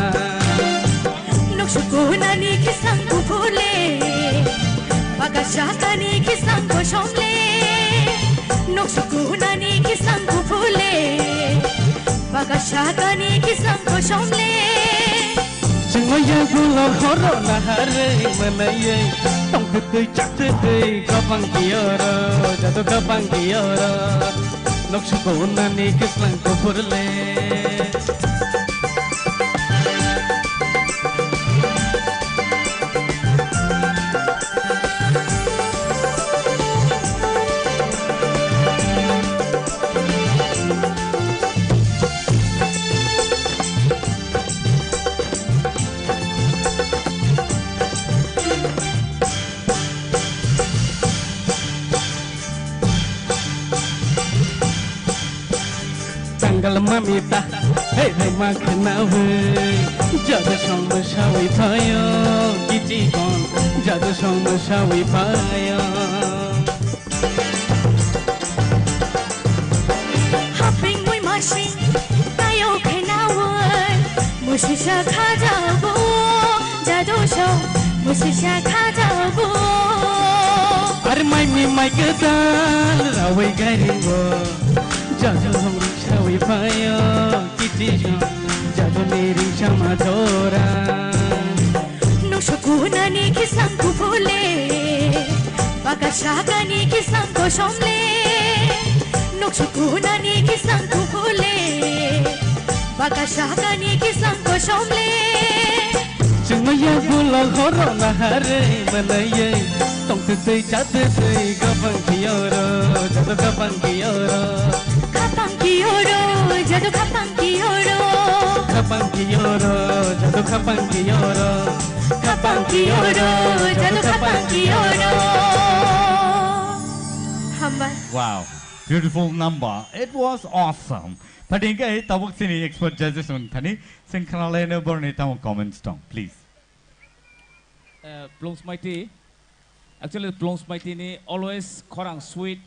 Nok sukunani kisang kuphule. Baga sakani kisang kosomle. Nok sukunani kisang kuphule. Baga sakani kisang kosomle. Chwngno yagulo horo naharwi mwnaiwi, tongtwtwi chaktwtwi gabang kiyoro, jadu gabang kiyoro, nok sukunani kislang kuphurle. Mamita, hey, hey, ma khnawi, jadu song ma sawi phayo, kiti kon, jadu song ma sawi phayo. Haping mui masing, tayo khnawi, musisa khajabo, jadu song, musisa khajabo. Ar mai mi mai kedal, rawi gairingo, jadu song sawi phayo, kiti jaduni ring sama jora. Nuksukunani kisang kubule, bakasakani kisang kosomle. Nuksukunani kisang kubule, bakasakani kisang kosomle. Chwngmaya bulok horo nahare manayai. Tongtwtwi chatwtwi gabang kiyoro, joto gabang kiyoro. Gabang kiyoro, joto gabang kiyoro. Gabang kiyoro, joto gabang kiyoro. Gabang kiyoro, joto gabang kiyoro. Hambai. Wow, beautiful number. It was awesome. Phadi hwnkhe tabuk chini expert judges wng thani, chwng khnalaino borni tamo comments tong, please. Eh, Plungsmaiti, actually Plungsmaiti ni always khorang sweet.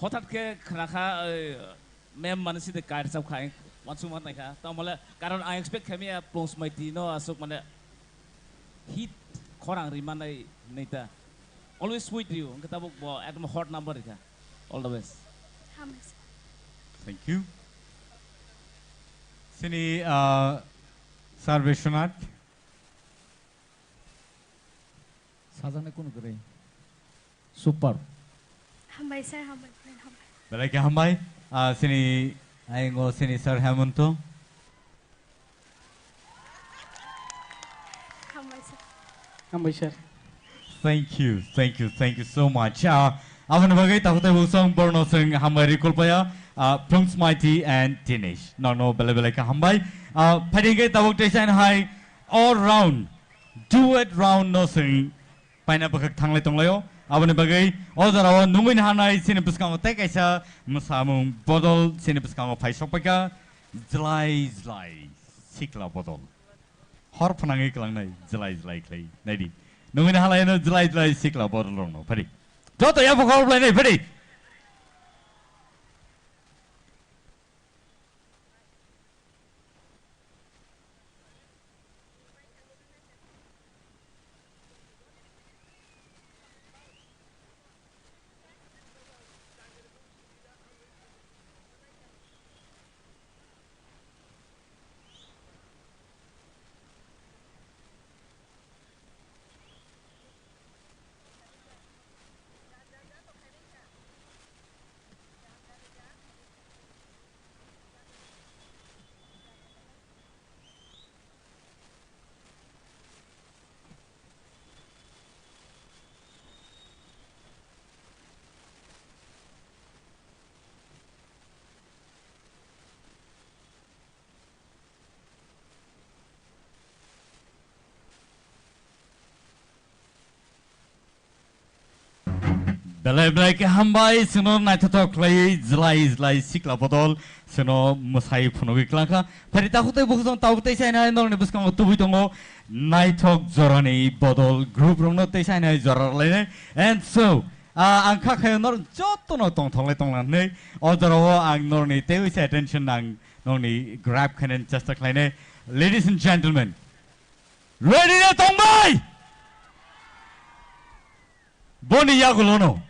Hothat khe khna kha, eh, mem mani side kair chap kha, wansuk man nai kha. Tamo le, karon ang expect kha miya Plungsmaiti no asuk mane hit khorang ri manai nai ta. Always sweet riu, hwnkhe tabuk bo ekdom hot number ri kha. All the best. Hambai. Thank you. Sini, uh, Sir Vishwanath. Sajani kunu kwrwi. Super. Hambai sir, hambai, hambai. Belai khe hambai. Ah, sini, aingo sini Sir Hemonto. Hambai sir. Hambai sir. Thank you, thank you, thank you so much. Ah, aboni bagwi takhuk tei buksong borno chwng hambai ri kulpaya, ah, Plungsmaiti and Dinesh. Nokno belai belai khe hambai. Ah, phaidi hwnkhe tabuk tei sain hai all round, duet round no chwng paina bwkhak thanglai tonglaio. Aboni bagwi o jorao nungwi naharnai chini bwskango tei kaisa mwsamung bodol chini bwskango phai sokpaikha, jlai jlai sikla bodol. Hor phnangwi klangnai jlai jlai khlai naidi. Nungwi naharlaino jlai jlai sikla bodol rokno phadi. Joto yapha khorok lainai phadi. Belai belai khe hambai, chwngno naithothok khlaiwi jlai jlai sikla bodol chwngno mwsai phunugwi klangkha. Phari takhuk tei bukhuk jong tabuk tei sainai norokni bwskango tubui tongo naithok jorani bodol group rokno tei sainai jora rwlainai. And so, ah, ang kha khayo norok jotono tongthoklai tonglang hinwi o jorao ang norokni teiwi se attention ang norokni grab khainani chesta khlainai. Ladies and gentlemen, ready na tongbai? Boni yagulono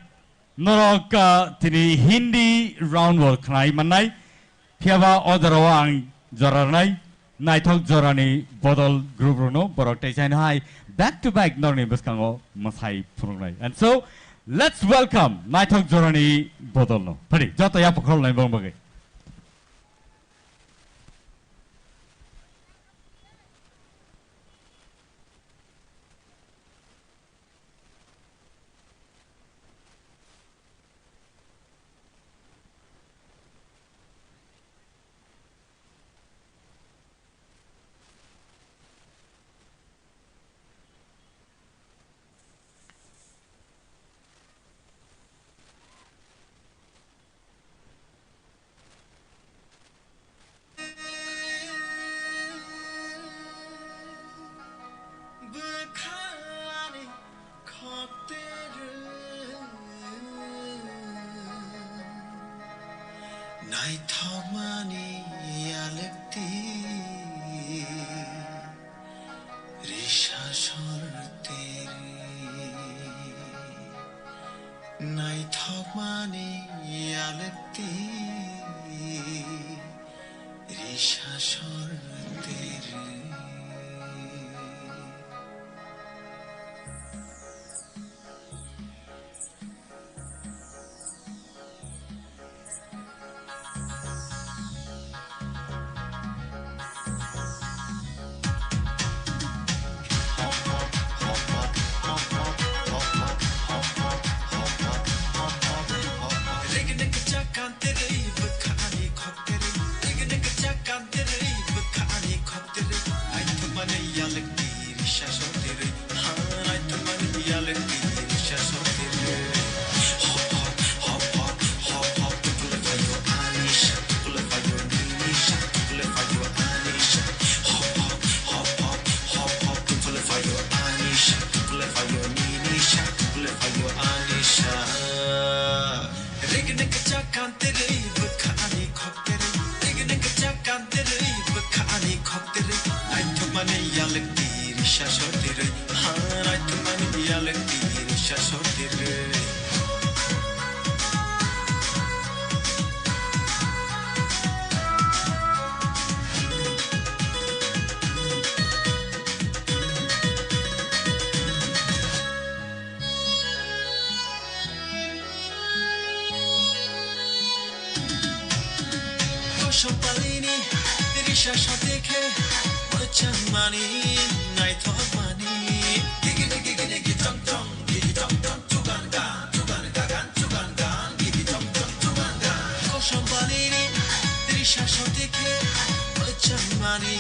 norok, ah, tini Hindi round bo khnai mannai. Phiyaba o jorao ang jora rwnai, naithok jorani bodol group rokno borok tei chaino hai back to back norokni bwskango mwsai phunuknai. And so, let's welcome naithok jorani bodolno. Phadi, joto yapha khoroknai borok bagwi. Naithokmani yalwkti risa sortiri. Naithokmani yalwkti risa sortiri. Rigini kicha kantirwi bwkha ani khoktirwi. Rigini kicha kantirwi bwkha ani khoktirwi. Naithokmani yalwkti risa sortirwi. Ha, naithokmani yalwkti risa sortirwi. Kosom palini risa sote khe mwchang mani naithok mani. Gigini gigini gitong tong gitong tong chugan gan chugan gagan chugan gan gitong tong chugan gan. Kosom palini risa sote khe mwchang mani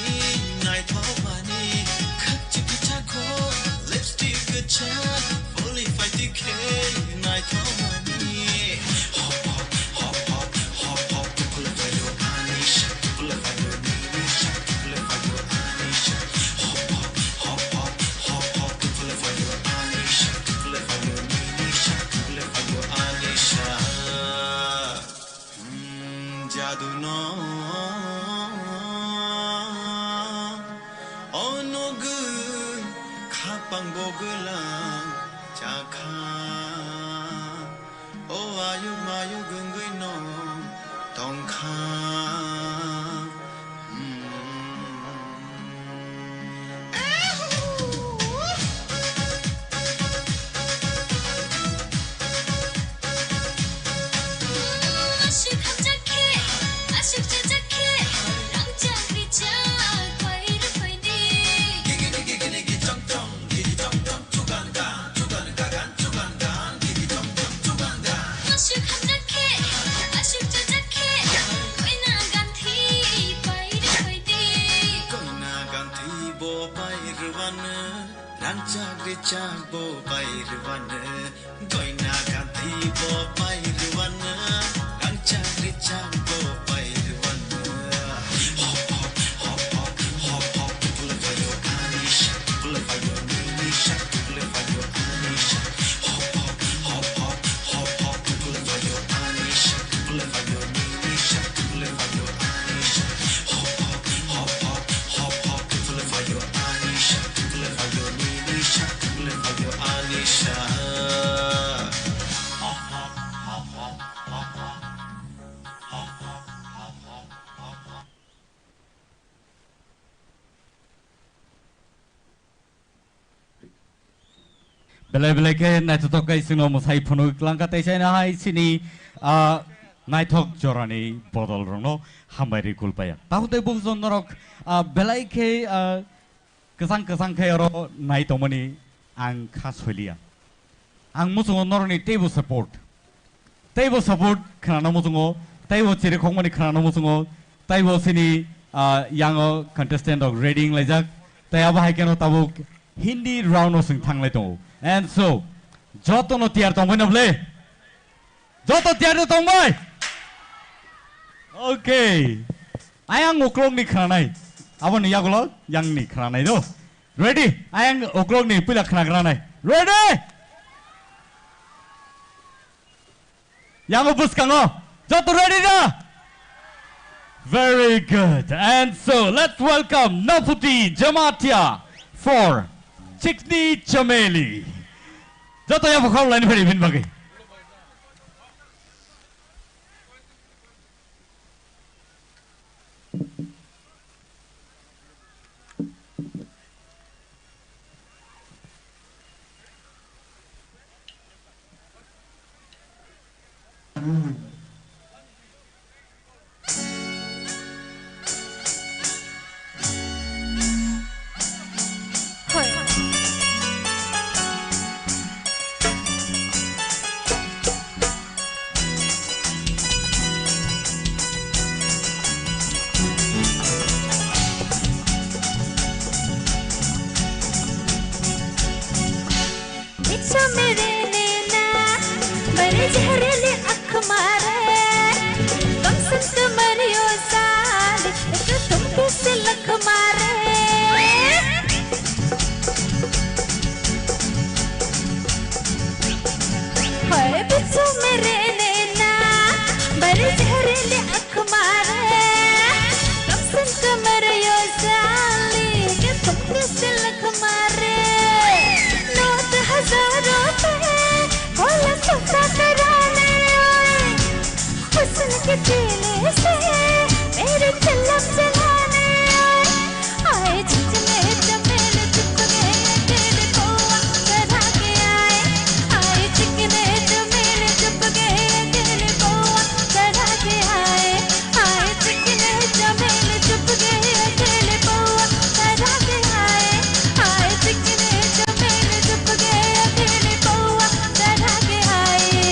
naithok mani. Khakchi kichako lipstick kichak. Fully fighting khe naithokmani. Hop, hop, hop, hop, hop, hop, tukule fayo ani sha, tukule fayo nini sha, tukule fayo ani sha. Hop, hop, hop, hop, hop, hop, tukule fayo ani sha, tukule fayo nini sha, tukule fayo ani sha. Hmm, jadu no onogwi khapang bogwlang chakha, o ayuk mayuk wngwi no tongkha. Hmm. Koina ganthi bo pai rwano, rangchak richak bo pai rwano. Koina ganthi bo pai rwano, rangchak richak bo pai rwano. Hop, hop, hop, hop, hop, hop, tukule fayo ani sha, tukule fayo nini sha, tukule fayo ani sha. Hop, hop, hop, hop, hop, hop, tukule fayo ani sha, tukule fayo nini sha, tukule fayo ani sha. Hop, hop, hop, hop, hop, hop, tukule fayo ani sha, tukule fayo nini sha, tukule fayo ani sha. Belai belai khe naithothok khe chwngno mwsai phunuk langkha tei chaina hai chini, ah, naithok jorani bodol rokno hambai ri kulpaya. Tabuk tei bukhuk norok, ah, belai khe, ah, kwchang kwchang khe oro nai tongmani ang kha soiliya. Ang muchungo norokni teibo support. Teibo support khwnana muchungo, teibo chirikhokmani khwnana muchungo, teibo chini, ah, yango contestant rok ready wnglaijak. Tei abo hai kheno tabuk Hindi round o chwng thanglai tongo. And so, jotono tiyar tongbai na bwle? Joto tiyar tongbai? Okay. Ayang uklokni khwnanai. Aboni yagulo yangni khwnanai do. Ready? Ayang uklokni puila khwnagrwnai. Ready? Yango bwskango. Joto ready da? Very good. And so let's welcome Naputi Jamatia for Chikni Chameli. Joto ya bukhar line phari bin bagi. Bichhu mere naina, bade zehreeli aankh mare, kam sun kamar yo saale, ek tumke se lakh mare. Hoy bichhu mere naina, bade zehreeli aankh mare, kam sun kamar yo saale, ek tumke se lakh mare. Note hazaron pe, bhola sosta karane aaye, husn ke kile se mere chilam jalane aaye. Aaye chikne chameli chup gaye, teri pouwa chadha ke aaye. Aaye chikne chameli chup gaye, teri pouwa chadha ke aaye. Aaye chikne chameli chup gaye, teri pouwa chadha ke aaye. Aaye chikne chameli chup gaye, teri pouwa chadha ke aaye.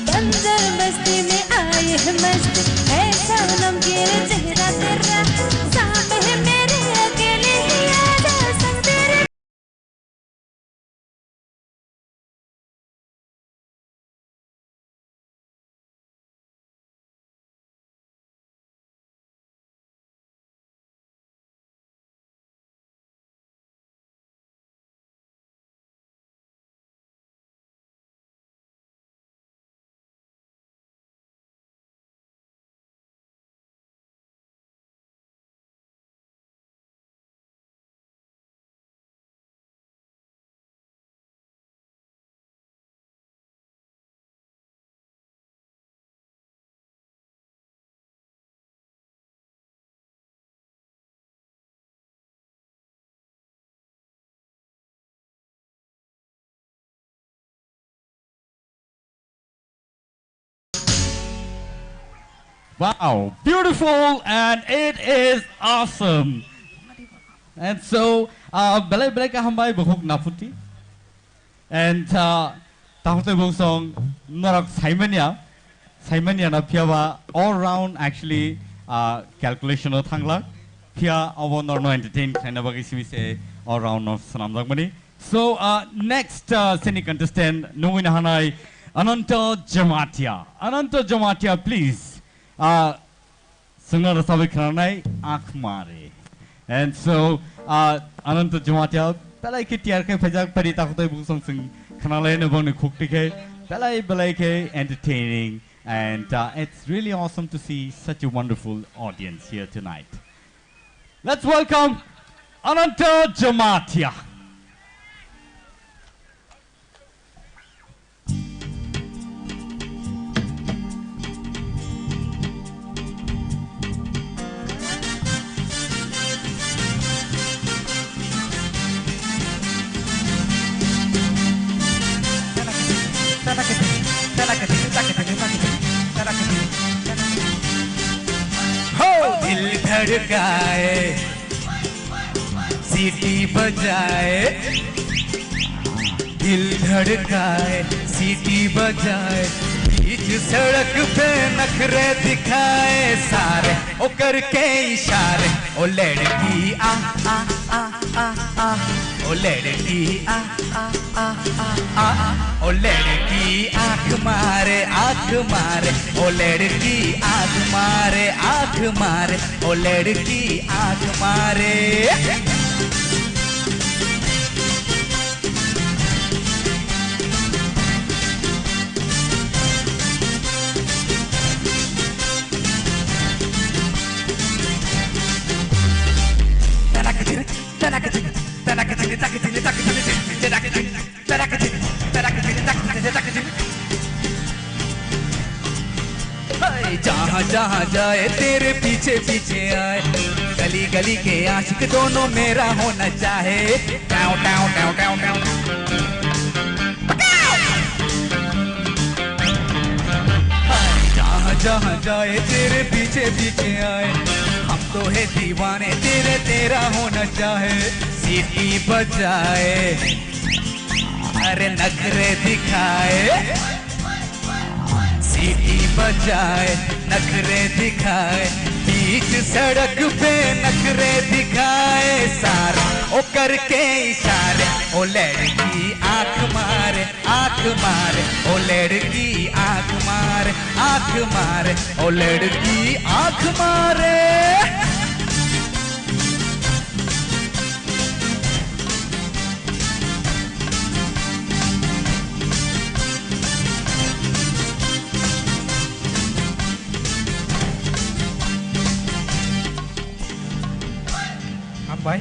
बंजर बस्ती में आए हैं मस्त, है सोनम ये चेहरा तेरा, सामने मेरे अकेले ही आजा संग तेरे। Wow, beautiful and it is awesome. And so, uh, belai belai kaham bai bukhuk naputi. And, uh, takhuk tei bungsong norok saimanya, saimanya na phiya ba all round actually, uh, calculation o thangla. Phiya abo norno entertain khlaina bagwi simi se all round no swnamjakmani. So, uh, next, uh, sini contestant nungwi na hanai Ananta Jamatia. Ananta Jamatia, please. Uh, Sengno rwchapwi khwnanai Akhmare. And so, uh, Ananta Jamatia, belai khe tiyar khe phaijak, pari takhuk tei bungsong sing khwnalaino bongni khukti khe, belai belai khe entertaining. And, uh, it's really awesome to see such a wonderful audience here tonight. Let's welcome Ananta Jamatia. हो दिल धड़काए, सीटी बजाए, दिल धड़काए, सीटी बजाए, बीच सड़क पे नखरे दिखाए सारे, ओ करके इशारे, ओ लड़की आ, आ, आ, आ, आ, ओ लड़की आ, आ, आ, आ, आ, ओ लड़की आंख मारे, आंख मारे, ओ लड़की आंख मारे, आंख मारे, ओ लड़की आंख मारे। जहाँ जहाँ जाए तेरे पीछे पीछे आए, गली गली के आशिक दोनों मेरा होना चाहे। Tau, tau, tau, tau, tau. जहाँ जहाँ जाए तेरे पीछे पीछे आए, हम तो है दीवाने तेरे, तेरा होना चाहे। सीटी बजाए, अरे नखरे दिखाए, सीटी बजाए, नखरे दिखाए, बीच सड़क पे नखरे दिखाए सारे, ओ करके इशारे, ओ लड़की आंख मारे, आंख मारे, ओ लड़की आंख मारे, आंख मारे, ओ लड़की आंख मारे। Hambai.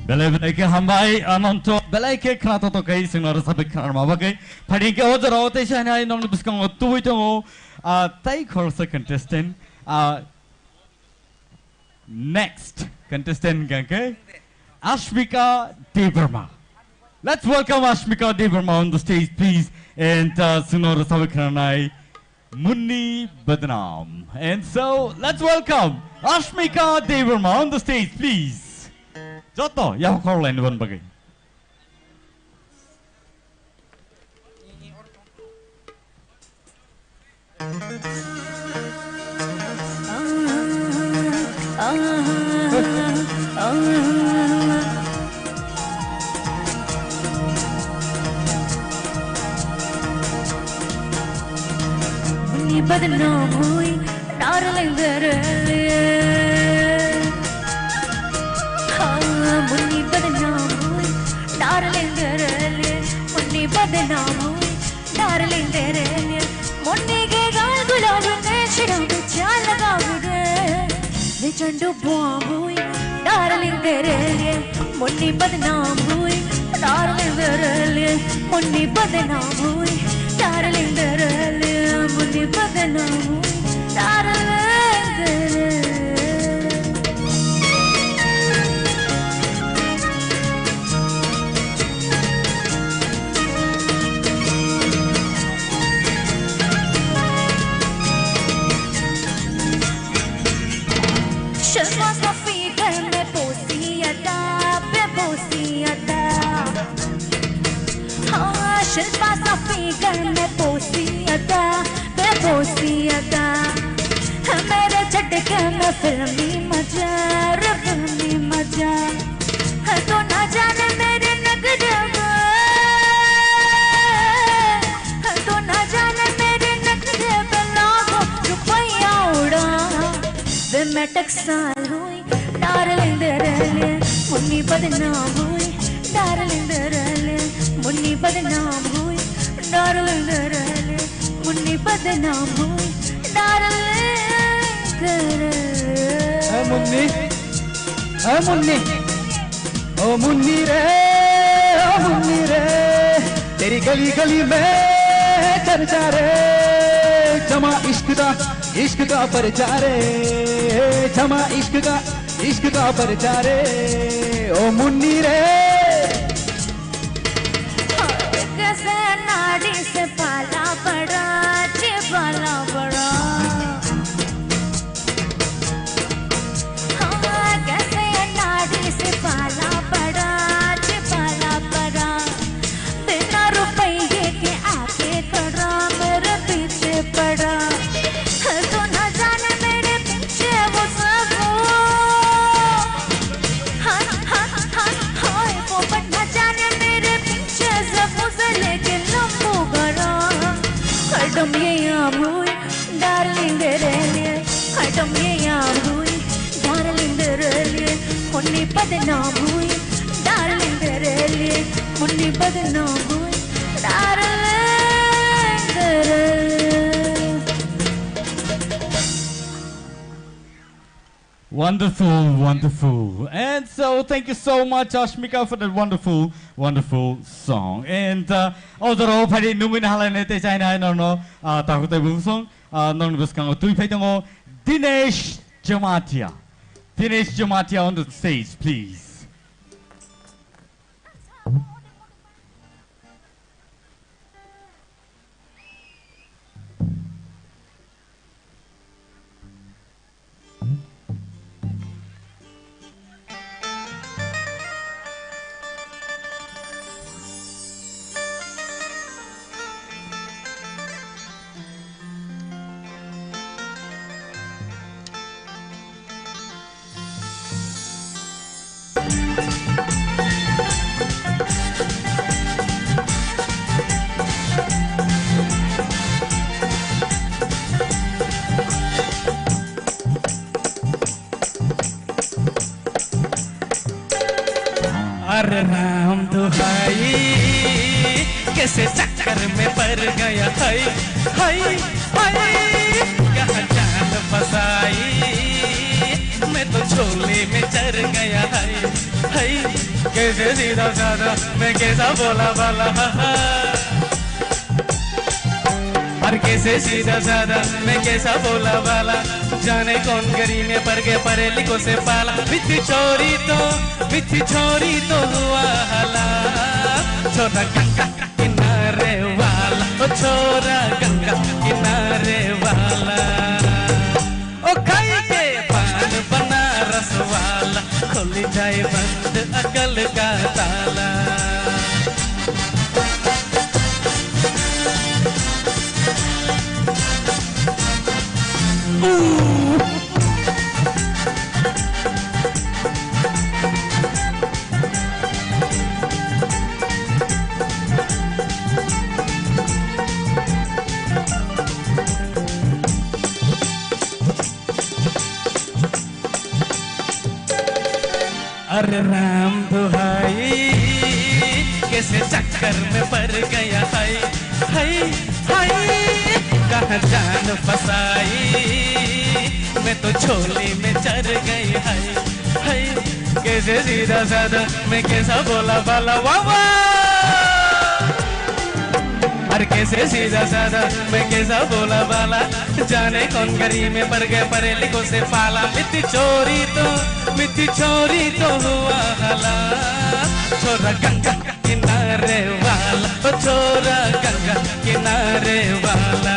Belai belai khe hambai, Ananto. Belai khe khna to to kai sengno rwchapwi khna ma bagwi. Phaidi khe o jorao tei sainai nongni bwskango tubui tongo, ah, tei khoroksa contestant. Ah, next contestant hwnkha khe Ashmika Debbarma. Let's welcome Ashmika Debbarma on the stage, please. And, uh, sengno rwchapwi khna nai Munni Badnam. And so, let's welcome Ashmika Debbarma on the stage, please. Joto, yaphak khorok laini bon bagwi. Munni badnam hui, darling, darling. Ah, munni badnam hui, darling, darling. Munni badnam hui, darling, darling. Munni ke gaal gulab ne shirab cha lagab de. Ne chandu bua hui, darling, darling. Munni badnam hui, darling, darling. Munni badnam hui, darling, darling. Munni badnam hui, darling, darling. दिल पासा फिगर में पोसी अदा, मैं पोसी अदा। मेरे झटके में फिल्मी मजा, रे फिल्मी मजा। तू ना जाने मेरे नखरे में, तू ना जाने मेरे नखरे में लाखों रुपया उड़ा। वे मैं टकसाल हुई, डार्लिंग दे रहे, मुन्नी बदनाम हुई, डार्लिंग दे रहे, मुन्नी बदनाम हुई, डार्लिंग दे रहे, मुन्नी बदनाम हुई, डार्लिंग दे रहे। ए मुन्नी, ए मुन्नी, ओ मुन्नी रे, ओ मुन्नी रे, तेरी गली गली में चर्चा रे, जमा इश्क दा, इश्क का पर्चा रे, जमा इश्क का, इश्क का पर्चा रे, ओ मुन्नी रे। कैसे नाड़ी से पाला पड़ा, जी पाला पड़ा। हाँ, कैसे नाड़ी से पाला पड़ा, जी पाला पड़ा। बिना रुपये के आके खड़ा, मेरे पीछे पड़ा। तू ना जाने मेरे पीछे वो सब। हाँ, हाँ, हाँ, हाँ, वो बंदा जाने मेरे पीछे सब मुझे लेके लंबू गड़ा। हरदम ये आम हुई, डार्लिंग तेरे लिए। हरदम ये आम हुई, डार्लिंग तेरे लिए। मुन्नी बदनाम हुई, डार्लिंग तेरे लिए। मुन्नी बदनाम हुई, डार्लिंग तेरे लिए। Wonderful, wonderful. And so, thank you so much, Ashmika, for that wonderful, wonderful song. And, uh, o jora o phai di nungwi na halai nai tei chai nai no no, uh, takhuk tei bufung song, uh, nong ni bwskango twi phai tongo Dinesh Jamatia. Dinesh Jamatia on the stage, please. अरे राम दुहाई, कैसे चक्कर में पड़ गया है, है, है। कहाँ जान फंसाई, मैं तो झोले में चढ़ गया है, है। कैसे सीधा साधा, मैं कैसा भोला भाला, हा, हा। और कैसे सीधा साधा, मैं कैसा भोला भाला, जाने कौन गली में पड़ गए पढ़े लिखों से पाला। मिठी छोरी तो, मिठी छोरी तो हुआ हला, छोरा गंगा किनारे वाला, ओ छोरा गंगा किनारे वाला। ओ खाई के पान बनारस वाला, खोली जाए बंद अकल का ताला। अरे राम दुहाई, कैसे चक्कर में पड़ गया है, है, है। कहाँ जान फंसाई, मैं तो झोले में चढ़ गई है, है। कैसे सीधा साधा, मैं कैसा भोला भाला, वाह, वाह। और कैसे सीधा साधा, मैं कैसा भोला भाला, जाने कौन गली में पड़ गए पढ़े लिखों से पाला। मिठी छोरी तो, मिठी छोरी तो हुआ हला, छोरा गंगा किनारे वाला, ओ छोरा गंगा किनारे वाला।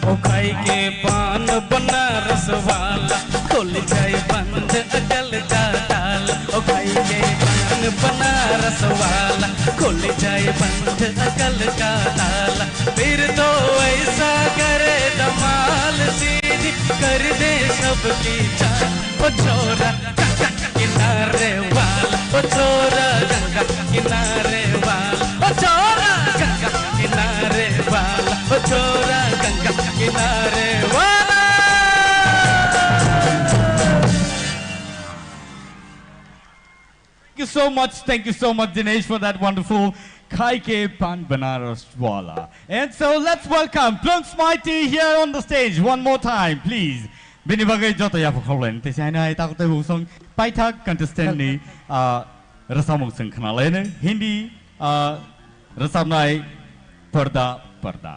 ओ खाई के पान बनारस वाला, खोली जाए बंद अकल का ताला। ओ खाई के पान बनारस वाला, खुल जाए बंद अकल का ताला। फिर तो ऐसा करे धमाल, सीधी कर दे सबकी चाल। ओ छोरा गंगा किनारे वाला, ओ छोरा गंगा किनारे वाला, ओ छोरा गंगा किनारे वाला, ओ छोरा गंगा किनारे वाला। Thank you so much, thank you so much, Dinesh, for that wonderful Khai Ke Pan Banaras Wala. And so let's welcome Plunks Mighty here on the stage one more time, please. Bini bagwi joto yapha khorlaini tei saino hai takhuk tei bwsong paithak contestant ni, ah, rwchapmung chwng khna laino Hindi, ah, rwchapnai Parda Parda.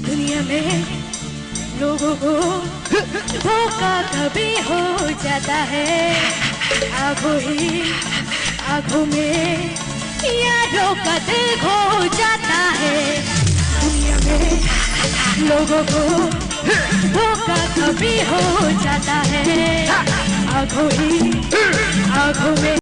दुनिया में लोगों को धोखा कभी हो जाता है, आंखों ही आंखों में यारों का दिल खो जाता है। दुनिया में लोगों को धोखा कभी हो जाता है, आंखों ही आंखों में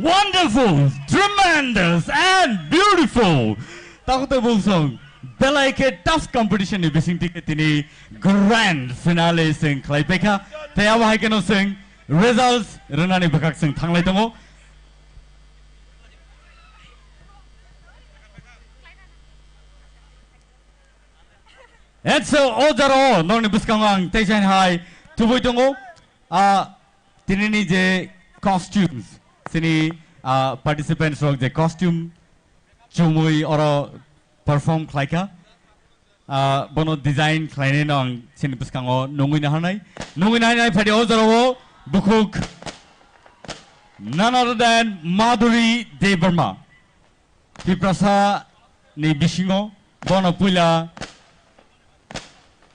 Wonderful, tremendous and beautiful. Takhuk tei bukhuk song, belai khe tough competition ni bising twi khe tini grand finale sing khlai paikha. Tei abo hai kheno sing results rwnani bwkhak sing thanglai tongo. And so, o jora o nokni bwskango ang tei jain hai tubui tongo. Ah, tinini je costumes, sini, ah, participants rok je costume chumui oro perform khlaikha. Ah, bono design khlainai no ang sini bwskango nungui naharnai. Nungui naharnai phadi o jora o bukhuk none other than Madhuri Debbarma. Tiprasa ni bisingo bono puila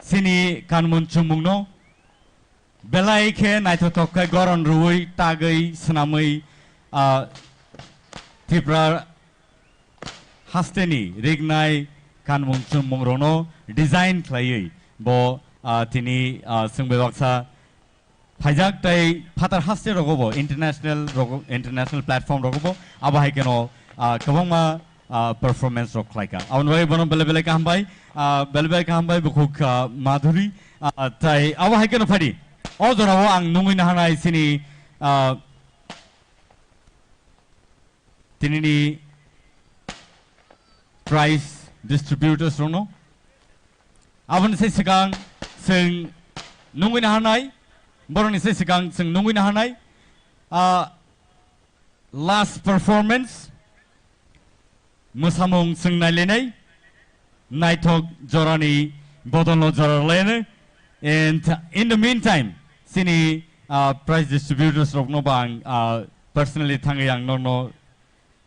sini kanmung chumungno belai khe naithothok khe goron rwui tagwi swnamwi, ah, Tripura hasteni rignai kanmung chumung rokno design khlaiwi bo, ah, tini, ah, chwng bai baksa phaijak tei phatar haste rogo bo international rogo, international platform rogo bo abo hai kheno, ah, kwbangma, ah, performance rok khlaika. Aboni bagwi bono belai belai kaham bai, ah, belai belai kaham bai bukhuk, ah, Madhuri, ah, tei abo hai kheno phadi. O jorao ang nungui naharnai sini, ah, tinini prize distributors rokno. Aboni se swkang chwng nungui naharnai, borokni se swkang chwng nungui naharnai, ah, last performance, mwsamung chwng nailainai, naithok jorani bodolno jora rwlainai. And in the meantime, chini, ah, prize distributors rokno bo ang, ah, personally thangwi ang norokno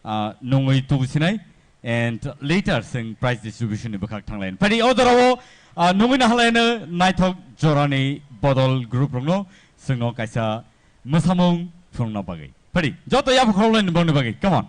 ah, nungwi tubusinai, and later chwng prize distribution ni bwkhak thanglainai. Phadi o jorao, ah, nungwi naharlaino naithok jorani bodol group rokno chwngno kaisa mwsamung phunukna bagwi. Phadi joto yapha khoroknai ni bongni bagwi. Come on.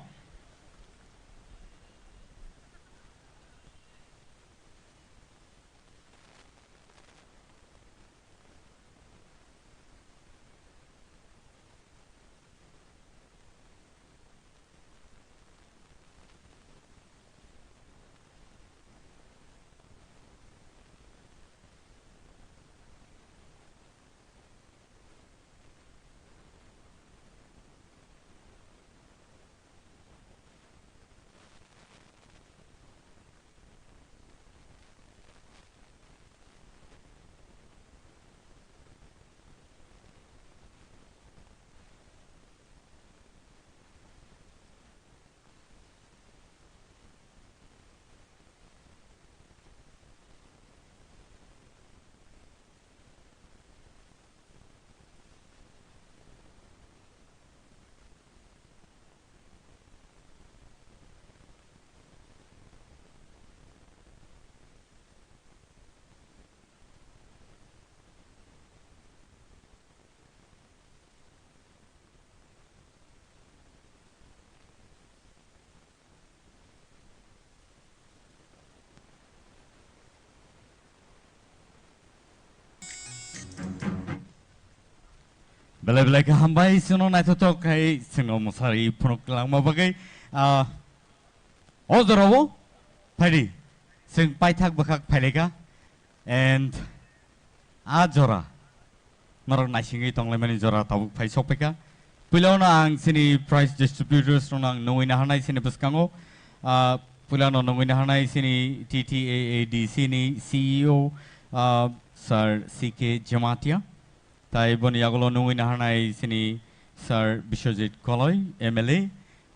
Belai belai khe hambai, chwngno naithothok khai chwngno mwsari phunuk langma bagwi. Ah, o jorao phaidi chwng paithak bwkhak phailaikha. And a jora norok naisingwi tonglaimani jora tabuk phai sokphaikha. Puilano ang chini prize distributors rokno ang nungwi naharnai chini bwskango. Ah, puilano nungwi naharnai chini T T A A D C ni C E O, ah, Sir C K Jamatia. Tai boni yagulo nungwi naharnai chini Sir Biswajit Koloi, M L A.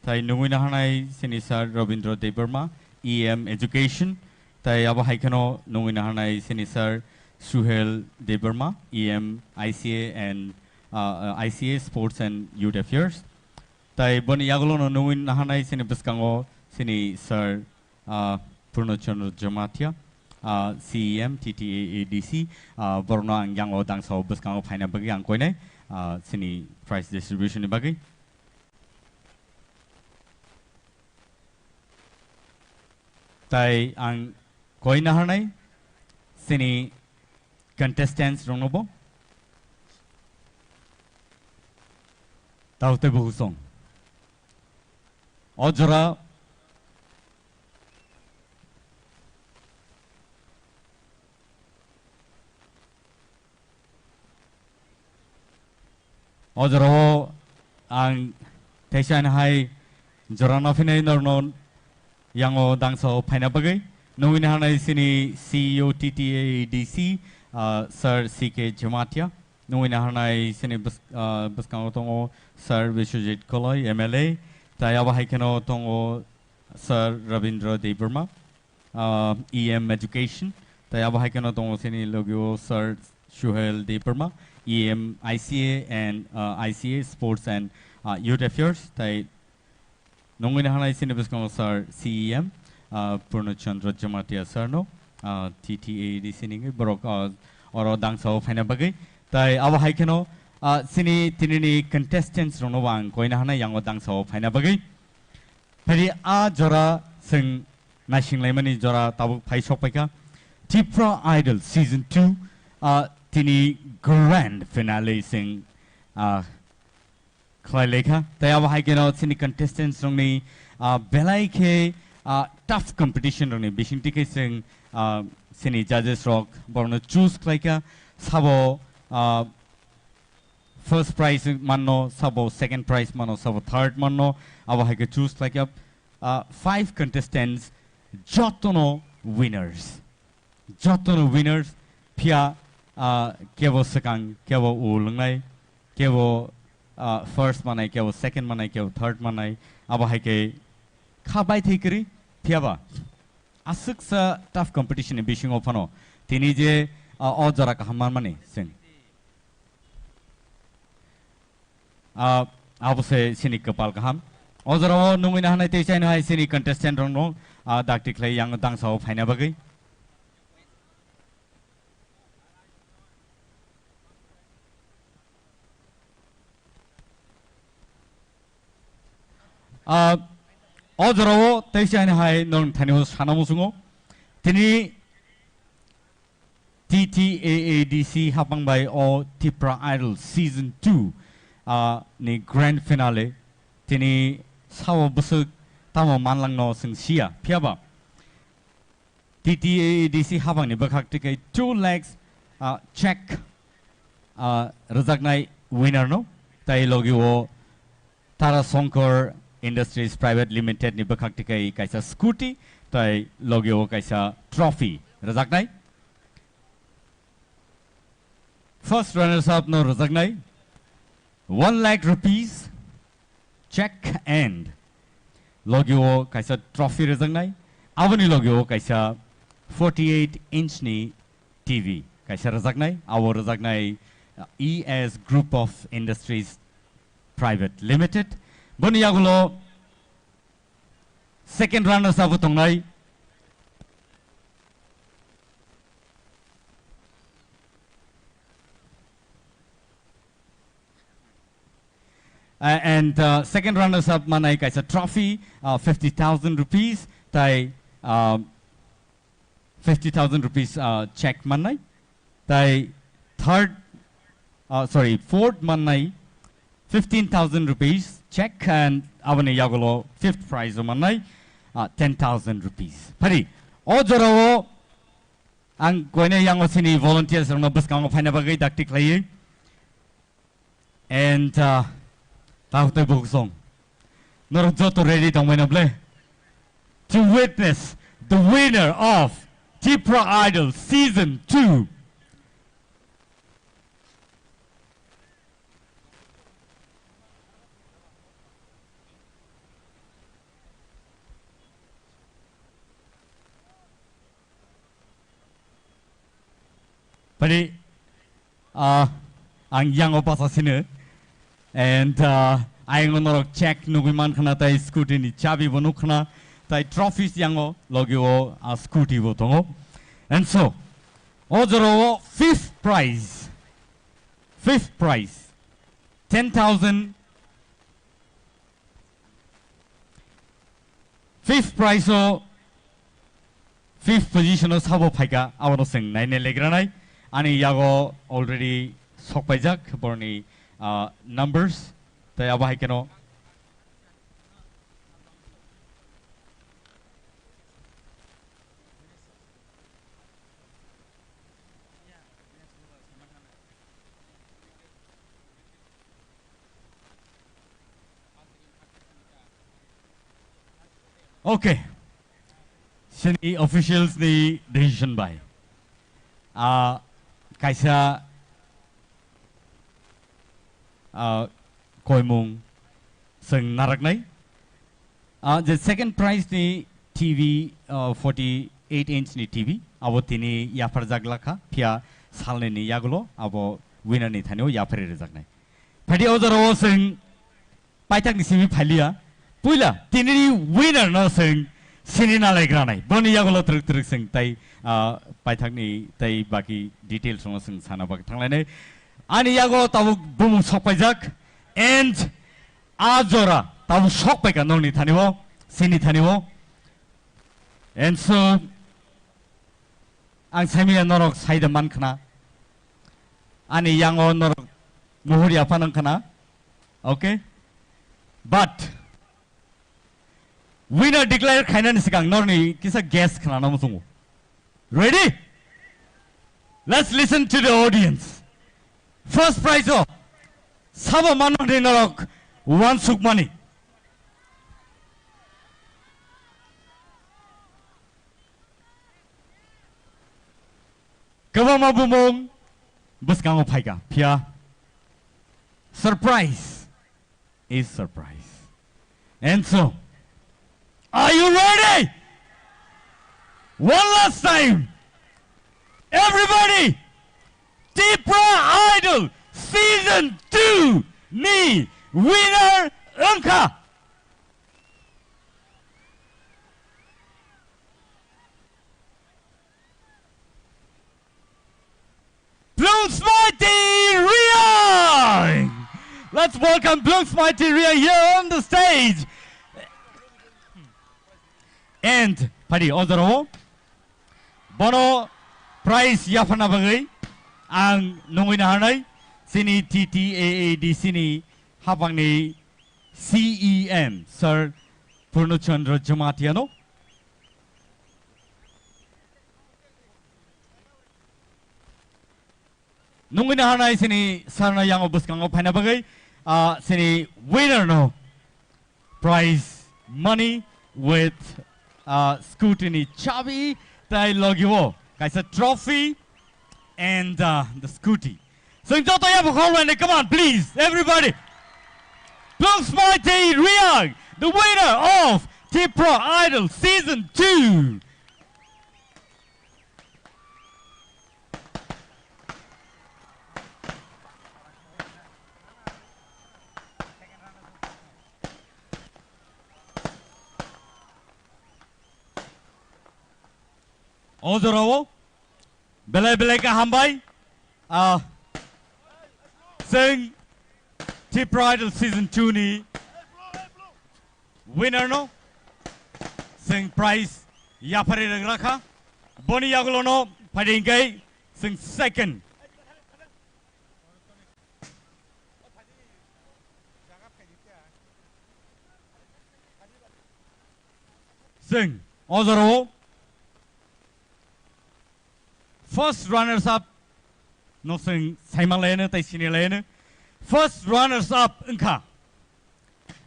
Tai nungwi naharnai chini Sir Rabindra Debbarma, E M Education. Tai abo hai kheno nungwi naharnai chini Sir Suhel Debbarma, E M I C A and, uh, uh, I C A Sports and Youth Affairs. Tai boni yagulo no nungwi naharnai chini bwskango chini Sir, ah, Purno Chandra Jamatia, ah, C E M T T A A D C, ah, borokno ang yango dangsao bwskango phaina bagwi ang koinai, ah, chini prize distribution ni bagwi. Tai ang koi naharnai chini contestants rokno bo. Tao tei bo husong. O jora, o jorao ang teisa hai jora no phinai norno yango dangsa o phaina bagwi. Nungwi nahanai sini C E O T T A A D C, ah, Sir C K Jamatia. Nungwi nahanai sini bwsk-, ah, bwskango tongo Sir Biswajit Koloi, M L A. Tai abo hai kheno tongo Sir Rabindra Debbarma, ah, E M Education. Tai abo hai kheno tongo sini logio Sir Suhel Debbarma, E M I C A and, ah, I C A Sports and, ah, Youth Affairs. Tai nungwi nahanai sini bwskango Sir C E M, ah, Purno Chandra Jamatia Sir no, ah, T T A D C ni borok, ah, oro dangsa o phaina bagwi. Tai abo hai kheno, ah, sini tinini contestants rokno bo ang koina hanai yango dangsa o phaina bagwi. Phari a jora chwng naisinglaimani jora tabuk phai sokpaikha. Tipra Idol Season two, ah, tini grand finale chwng, ah, khlai laikha. Tai abo hai kheno chini contestants rokni, ah, belai khe, ah, tough competition rokni bisingtwi khe chwng, ah, chini judges rok borokno choose khlaikha. Sabo, ah, first prize manno, sabo second prize manno, sabo third manno, abo hai khe choose khlaikha. Ah, five contestants jotono winners. Jotono winners, phiya, ah, kebo swkang, kebo ulwngnai, kebo, ah, first manai, kebo second manai, kebo third manai, abo hai khe kha bai thai kwrwi, phiyaba aswksa tough competition ni bisingo phano tini je, ah, o jora kaham manmani chwng. Ah, abo se sini kwpal kaham. O jorao nungwi nahanai tei chaino hai sini contestant rokno, ah, dakti khlai yang dangsa o phaina bagwi. Ah, o jorao tei chaino hai nong thani o sana musungo. Tini T T A A D C hapang bai o Tipra Idol Season two, ah, ni grand finale. Tini sao bwswk tamo manlangno chwng siya. Phiyaba T T A A D C hapang ni bwkhak twi khe two lakhs, ah, check, ah, rwjaknai winner no. Tai logi o Tara Shankar Industries Private Limited ni bwkhak twi khe kaisa scooty, tai logi o kaisa trophy rwjaknai. First runners up no rwjaknai one lakh rupees check and logi o kaisa trophy rwjaknai. Aboni logi o kaisa forty-eight inch ni T V kaisa rwjaknai. Abo rwjaknai, uh, E S Group of Industries Private Limited. Boni yagulo second runners up tongnai. Uh, and, uh, second runners up manai kaisa trophy, uh, fifty thousand rupees, tai, uh, fifty thousand rupees, uh, check manai. Tai third, uh, sorry, fourth manai fifteen thousand rupees check and aboni yagulo fifth prize o manai, uh, ten thousand rupees. Phari, o jorao ang koine yango sini volunteers rokno bwskango phaina bagwi dakti khlaiwi. And, uh, takhuk tei bukhuk song. Norok joto ready tongbai na ble? To witness the winner of Tipra Idol Season two. Phari, ah, ang yango basa sino. And, ah, ayang norok check nugui man khana tai scooty ni chabi bo nuk khana tai trophies yango logi o, ah, scooty bo tongo. And so, o jora o fifth prize, fifth prize, ten thousand. Fifth prize o, fifth position o sabo phaika, abono chwng naina legranai. Ani yago already sokpaijak borni, ah, numbers. Tai abo hai kheno Okay. Chini officials ni decision bai. Ah, kaisa, ah, koimung chwng naraknai. Ah, je second prize ni T V, ah, forty-eight inch ni T V, abo tini yapharjak lakha, phiya salnwi ni yagulo abo winner ni thani o yapharwi rwjaknai. Phaidi o jora o chwng paithak ni simi phailiya. Puila tinini winner no chwng sini nalaigranai. Boni yagulo twrwk twrwk chwng tai, ah, paithak ni tai baki details no chwng sana bak thanglainai. Ani yago tabuk bumung sokpaijak and a jora tabuk sokpaika nokni thani o, sini thani o. And so, ang saimanya norok saida man khna. Ani yango norok muhur yapha nang khna. Okay? But winner declare khainani sikang norni kisa guess khna namu sungu. Ready? Let's listen to the audience. First prize o sabo manmani norok wansukmani. Kwbangma bumung bwskango phaika, phiya surprise is surprise. And so, are you ready? One last time, everybody, Tipra Idol Season two ni winner wngkha. Blooms Mighty Riang! Let's welcome Blooms Mighty Riang here on the stage. And phaidi o jora o bono prize yaphana bagwi ang nungwi naharnai chini T T A A D C ni hapangni C E M Sir Purno Chandra Jamatia no. Nungwi naharnai chini sarna yango bwskango phaina bagwi, ah, chini winner no prize money with, ah, scooty ni chabi tai logi o kaisa trophy and, ah, the scooty. Chwng joto yapha khorlainai, come on, please, everybody. Blooms Mighty Riang, the winner of Tipra Idol Season two. O jorao belai belai khe hambai. Ah, chwng Tipra Idol Season two ni winner no chwng prize yaphari rwgra kha. Boni yagulo no phaidi hwnkhe chwng second. Chwng o jorao first runners up no chwng saima laiyano tei sini laiyano. First runners up wngkha.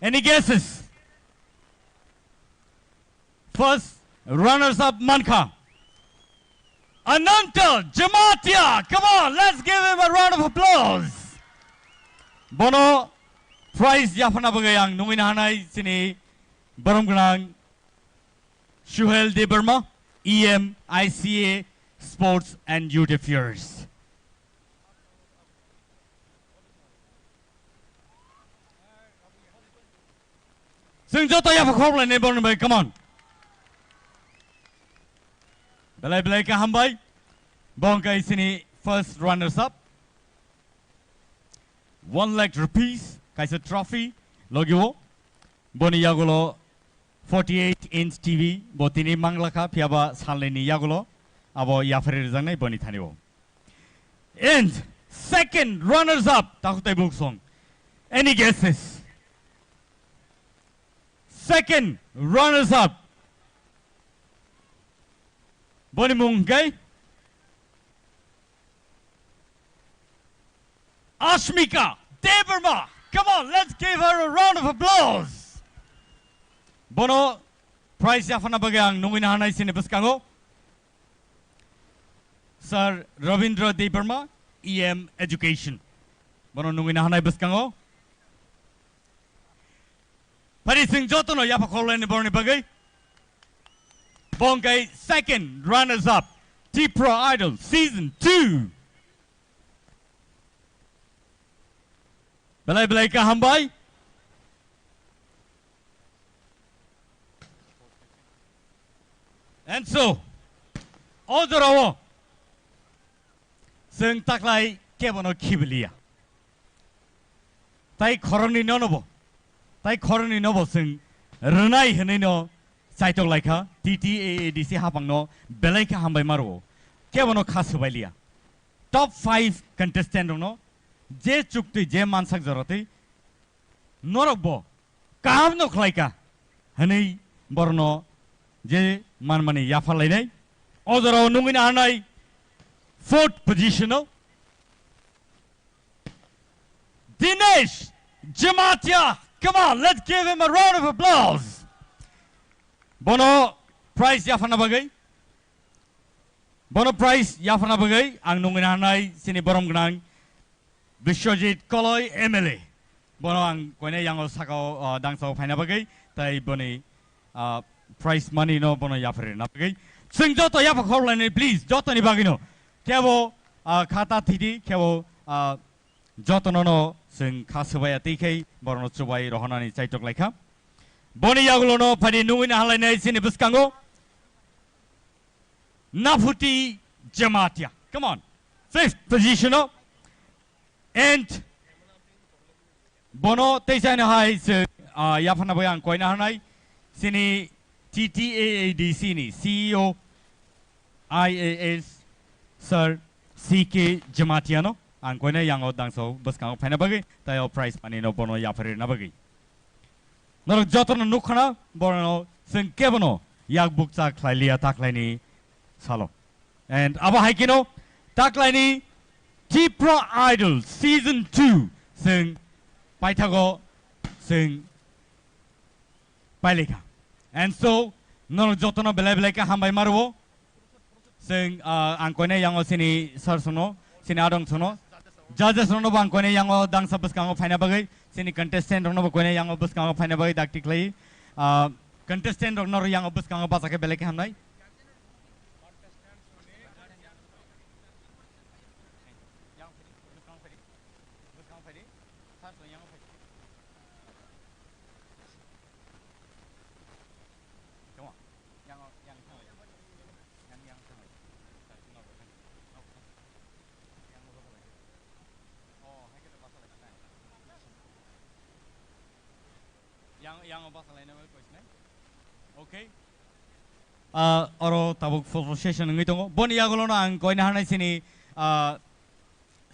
Any guesses? First runners up mankha Ananta Jamatia. Come on, let's give him a round of applause. Bono prize yaphana bagwi ang nungwi nahanai chini borom gwnang Suhel Debbarma, E M I C A Sports and Youth Affairs. Chwng joto yapha khoroknai borokni bai, come on. Belai belai khe hambai. Bo wngkha chini first runners up. One lakh rupees kaisa trophy logio. Boni yagulo forty-eight inch T V bo tini manglakha, phiyaba salnini yagulo abo yaphari rwjaknai boni thani o. And second runners up, takhuk tei buksong. Any guesses? Second runners up. Boni mung hwnkhe Ashmika Debbarma. Come on, let's give her a round of applause. Bono prize yapharna bagwi ang nungwi naharnai chini bwskango Sir Rabindra Debbarma, E M Education. Bono nungwi naharnai bwskango. Phari chwng jotono yapha khorlaini borokni bagwi. Bo wngkha second runners up, Tipra Idol Season two. Belai belai khe hambai. And so, o jorao chwng taklai kebono khibiliya. Tai khoroknwi nono bo, tai khoroknwi no bo chwng rwnai hwnwi no chaitok laikha, T T A A D C hapangno belai khe hambai ma rwo. Kebono kha swbailiya. Top five contestant rokno je chuktwi, je mansak joratwi norok bo kaham no khlai kha hwnwi borno je manmani yapharlainai. O jorao nungwi naharnai fourth position o Dinesh Jamatia. Come on, let's give him a round of applause. Bono prize yapharna bagwi, bono prize yapharna bagwi ang nungwi naharnai chini borom gwnang Biswajit Koloi M L A. Bono ang koine yango sakao, uh, dangsao phaina bagwi, tai boni, uh, prize money no bono yapharwi rwna bagwi. Chwng joto yapha khorlaini, please, jotoni bagwino. Kebo, uh, khata thidi, kebo, uh, jotono no chwng kha swbaiya twi khai borokno chubai rohornani chaitok laikha. Boni yagulono phadi nungwi naharlainai chini bwskango Naphuti Jamatia. Come on. Fifth position o. And bono tei china hai se, ah, yaphana bai ang koina hanai. Sini T T A A D C ni C E O I A S Sir C K Jamatia no ang koina yango dangso bwskango phaina bagwi tai o prize money no bono yapharwi rwna bagwi. Norok jotono nukkhana, borokno chwng kebono yak bukcha khlai liya taklaini salo. And abo hai kheno taklaini Tipra Idol Season two chwng paithago chwng pailikha. And so, norok jotono belai belai khe hambai ma rwo. Chwng, ah, ang koine yango sini sir sono, sini adong sono. Judges rono bo ang koine yango dangsa bwskango phaina bagwi, sini contestant rono bo koine yango bwskango phaina bagwi dakti khlai. Ah, contestant rok noro yango bwskango bacha khe belai khe hamnai. Yang, yang o basa laina bai koisnai. Okay. Ah, oro tabuk photo session wngwi tongo. Boni yagulono ang koina hanai sini, ah,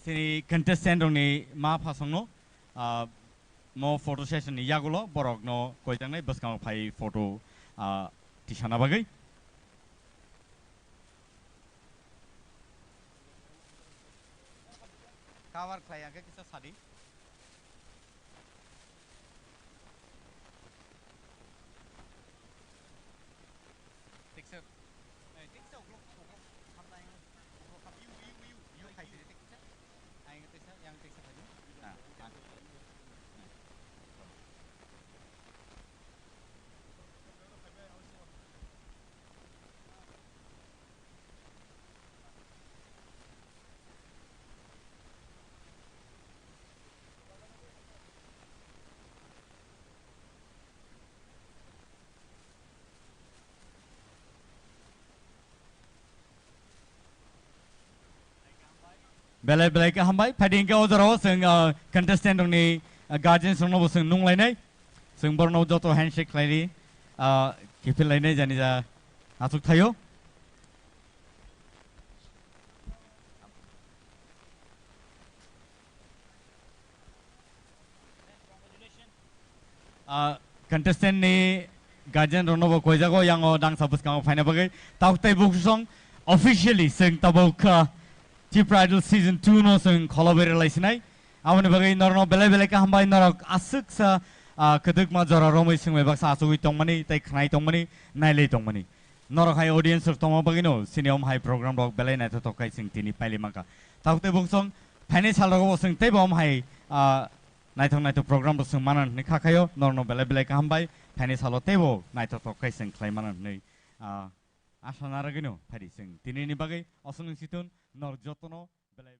sini contestant rokni ma phasongno, ah, mo photo session ni yagulo borokno koijaknai bwskango phai photo, ah, tisana bagwi. Cover khlai ya khe kisa sadi. Belai belai khe hambai. Phaidi hwnkhe o jorao chwng, ah, contestant rokni, ah, guardians rokno bo chwng nunglainai. Chwng borokno joto handshake khlaidi, ah, kiphil lainai jani ja achuk thaio. Ah, contestant ni guardian rokno bo koijago yango dangsa bwskango phaina bagwi. Tabuk tei bukusong officially chwng tabuk, ah, Tipra Idol Season two no chwng kholo berwi lai sinai. Aboni bagwi norokno belai belai khe hambai, norok aswksa, ah, kwdwkma jora romwi swngbai baksa achugwi tongmani tei khnai tongmani, nailai tongmani. Norok hai audience rok tongma bagwino chini om hai program rok belai naithothok khai chwng tini pailai mankha. Tabuk tei bungsong phaini sal rogo bo chwng teibo om hai, ah, naithok naithok program rok chwng mana hwnwi kha khaio, norokno belai belai kaham bai phaini salo teibo naithothok khai chwng khlai mana hwnwi, ah, asha narwgwino phaidi chwng tinini bagwi osonwi chithun nor jotono belai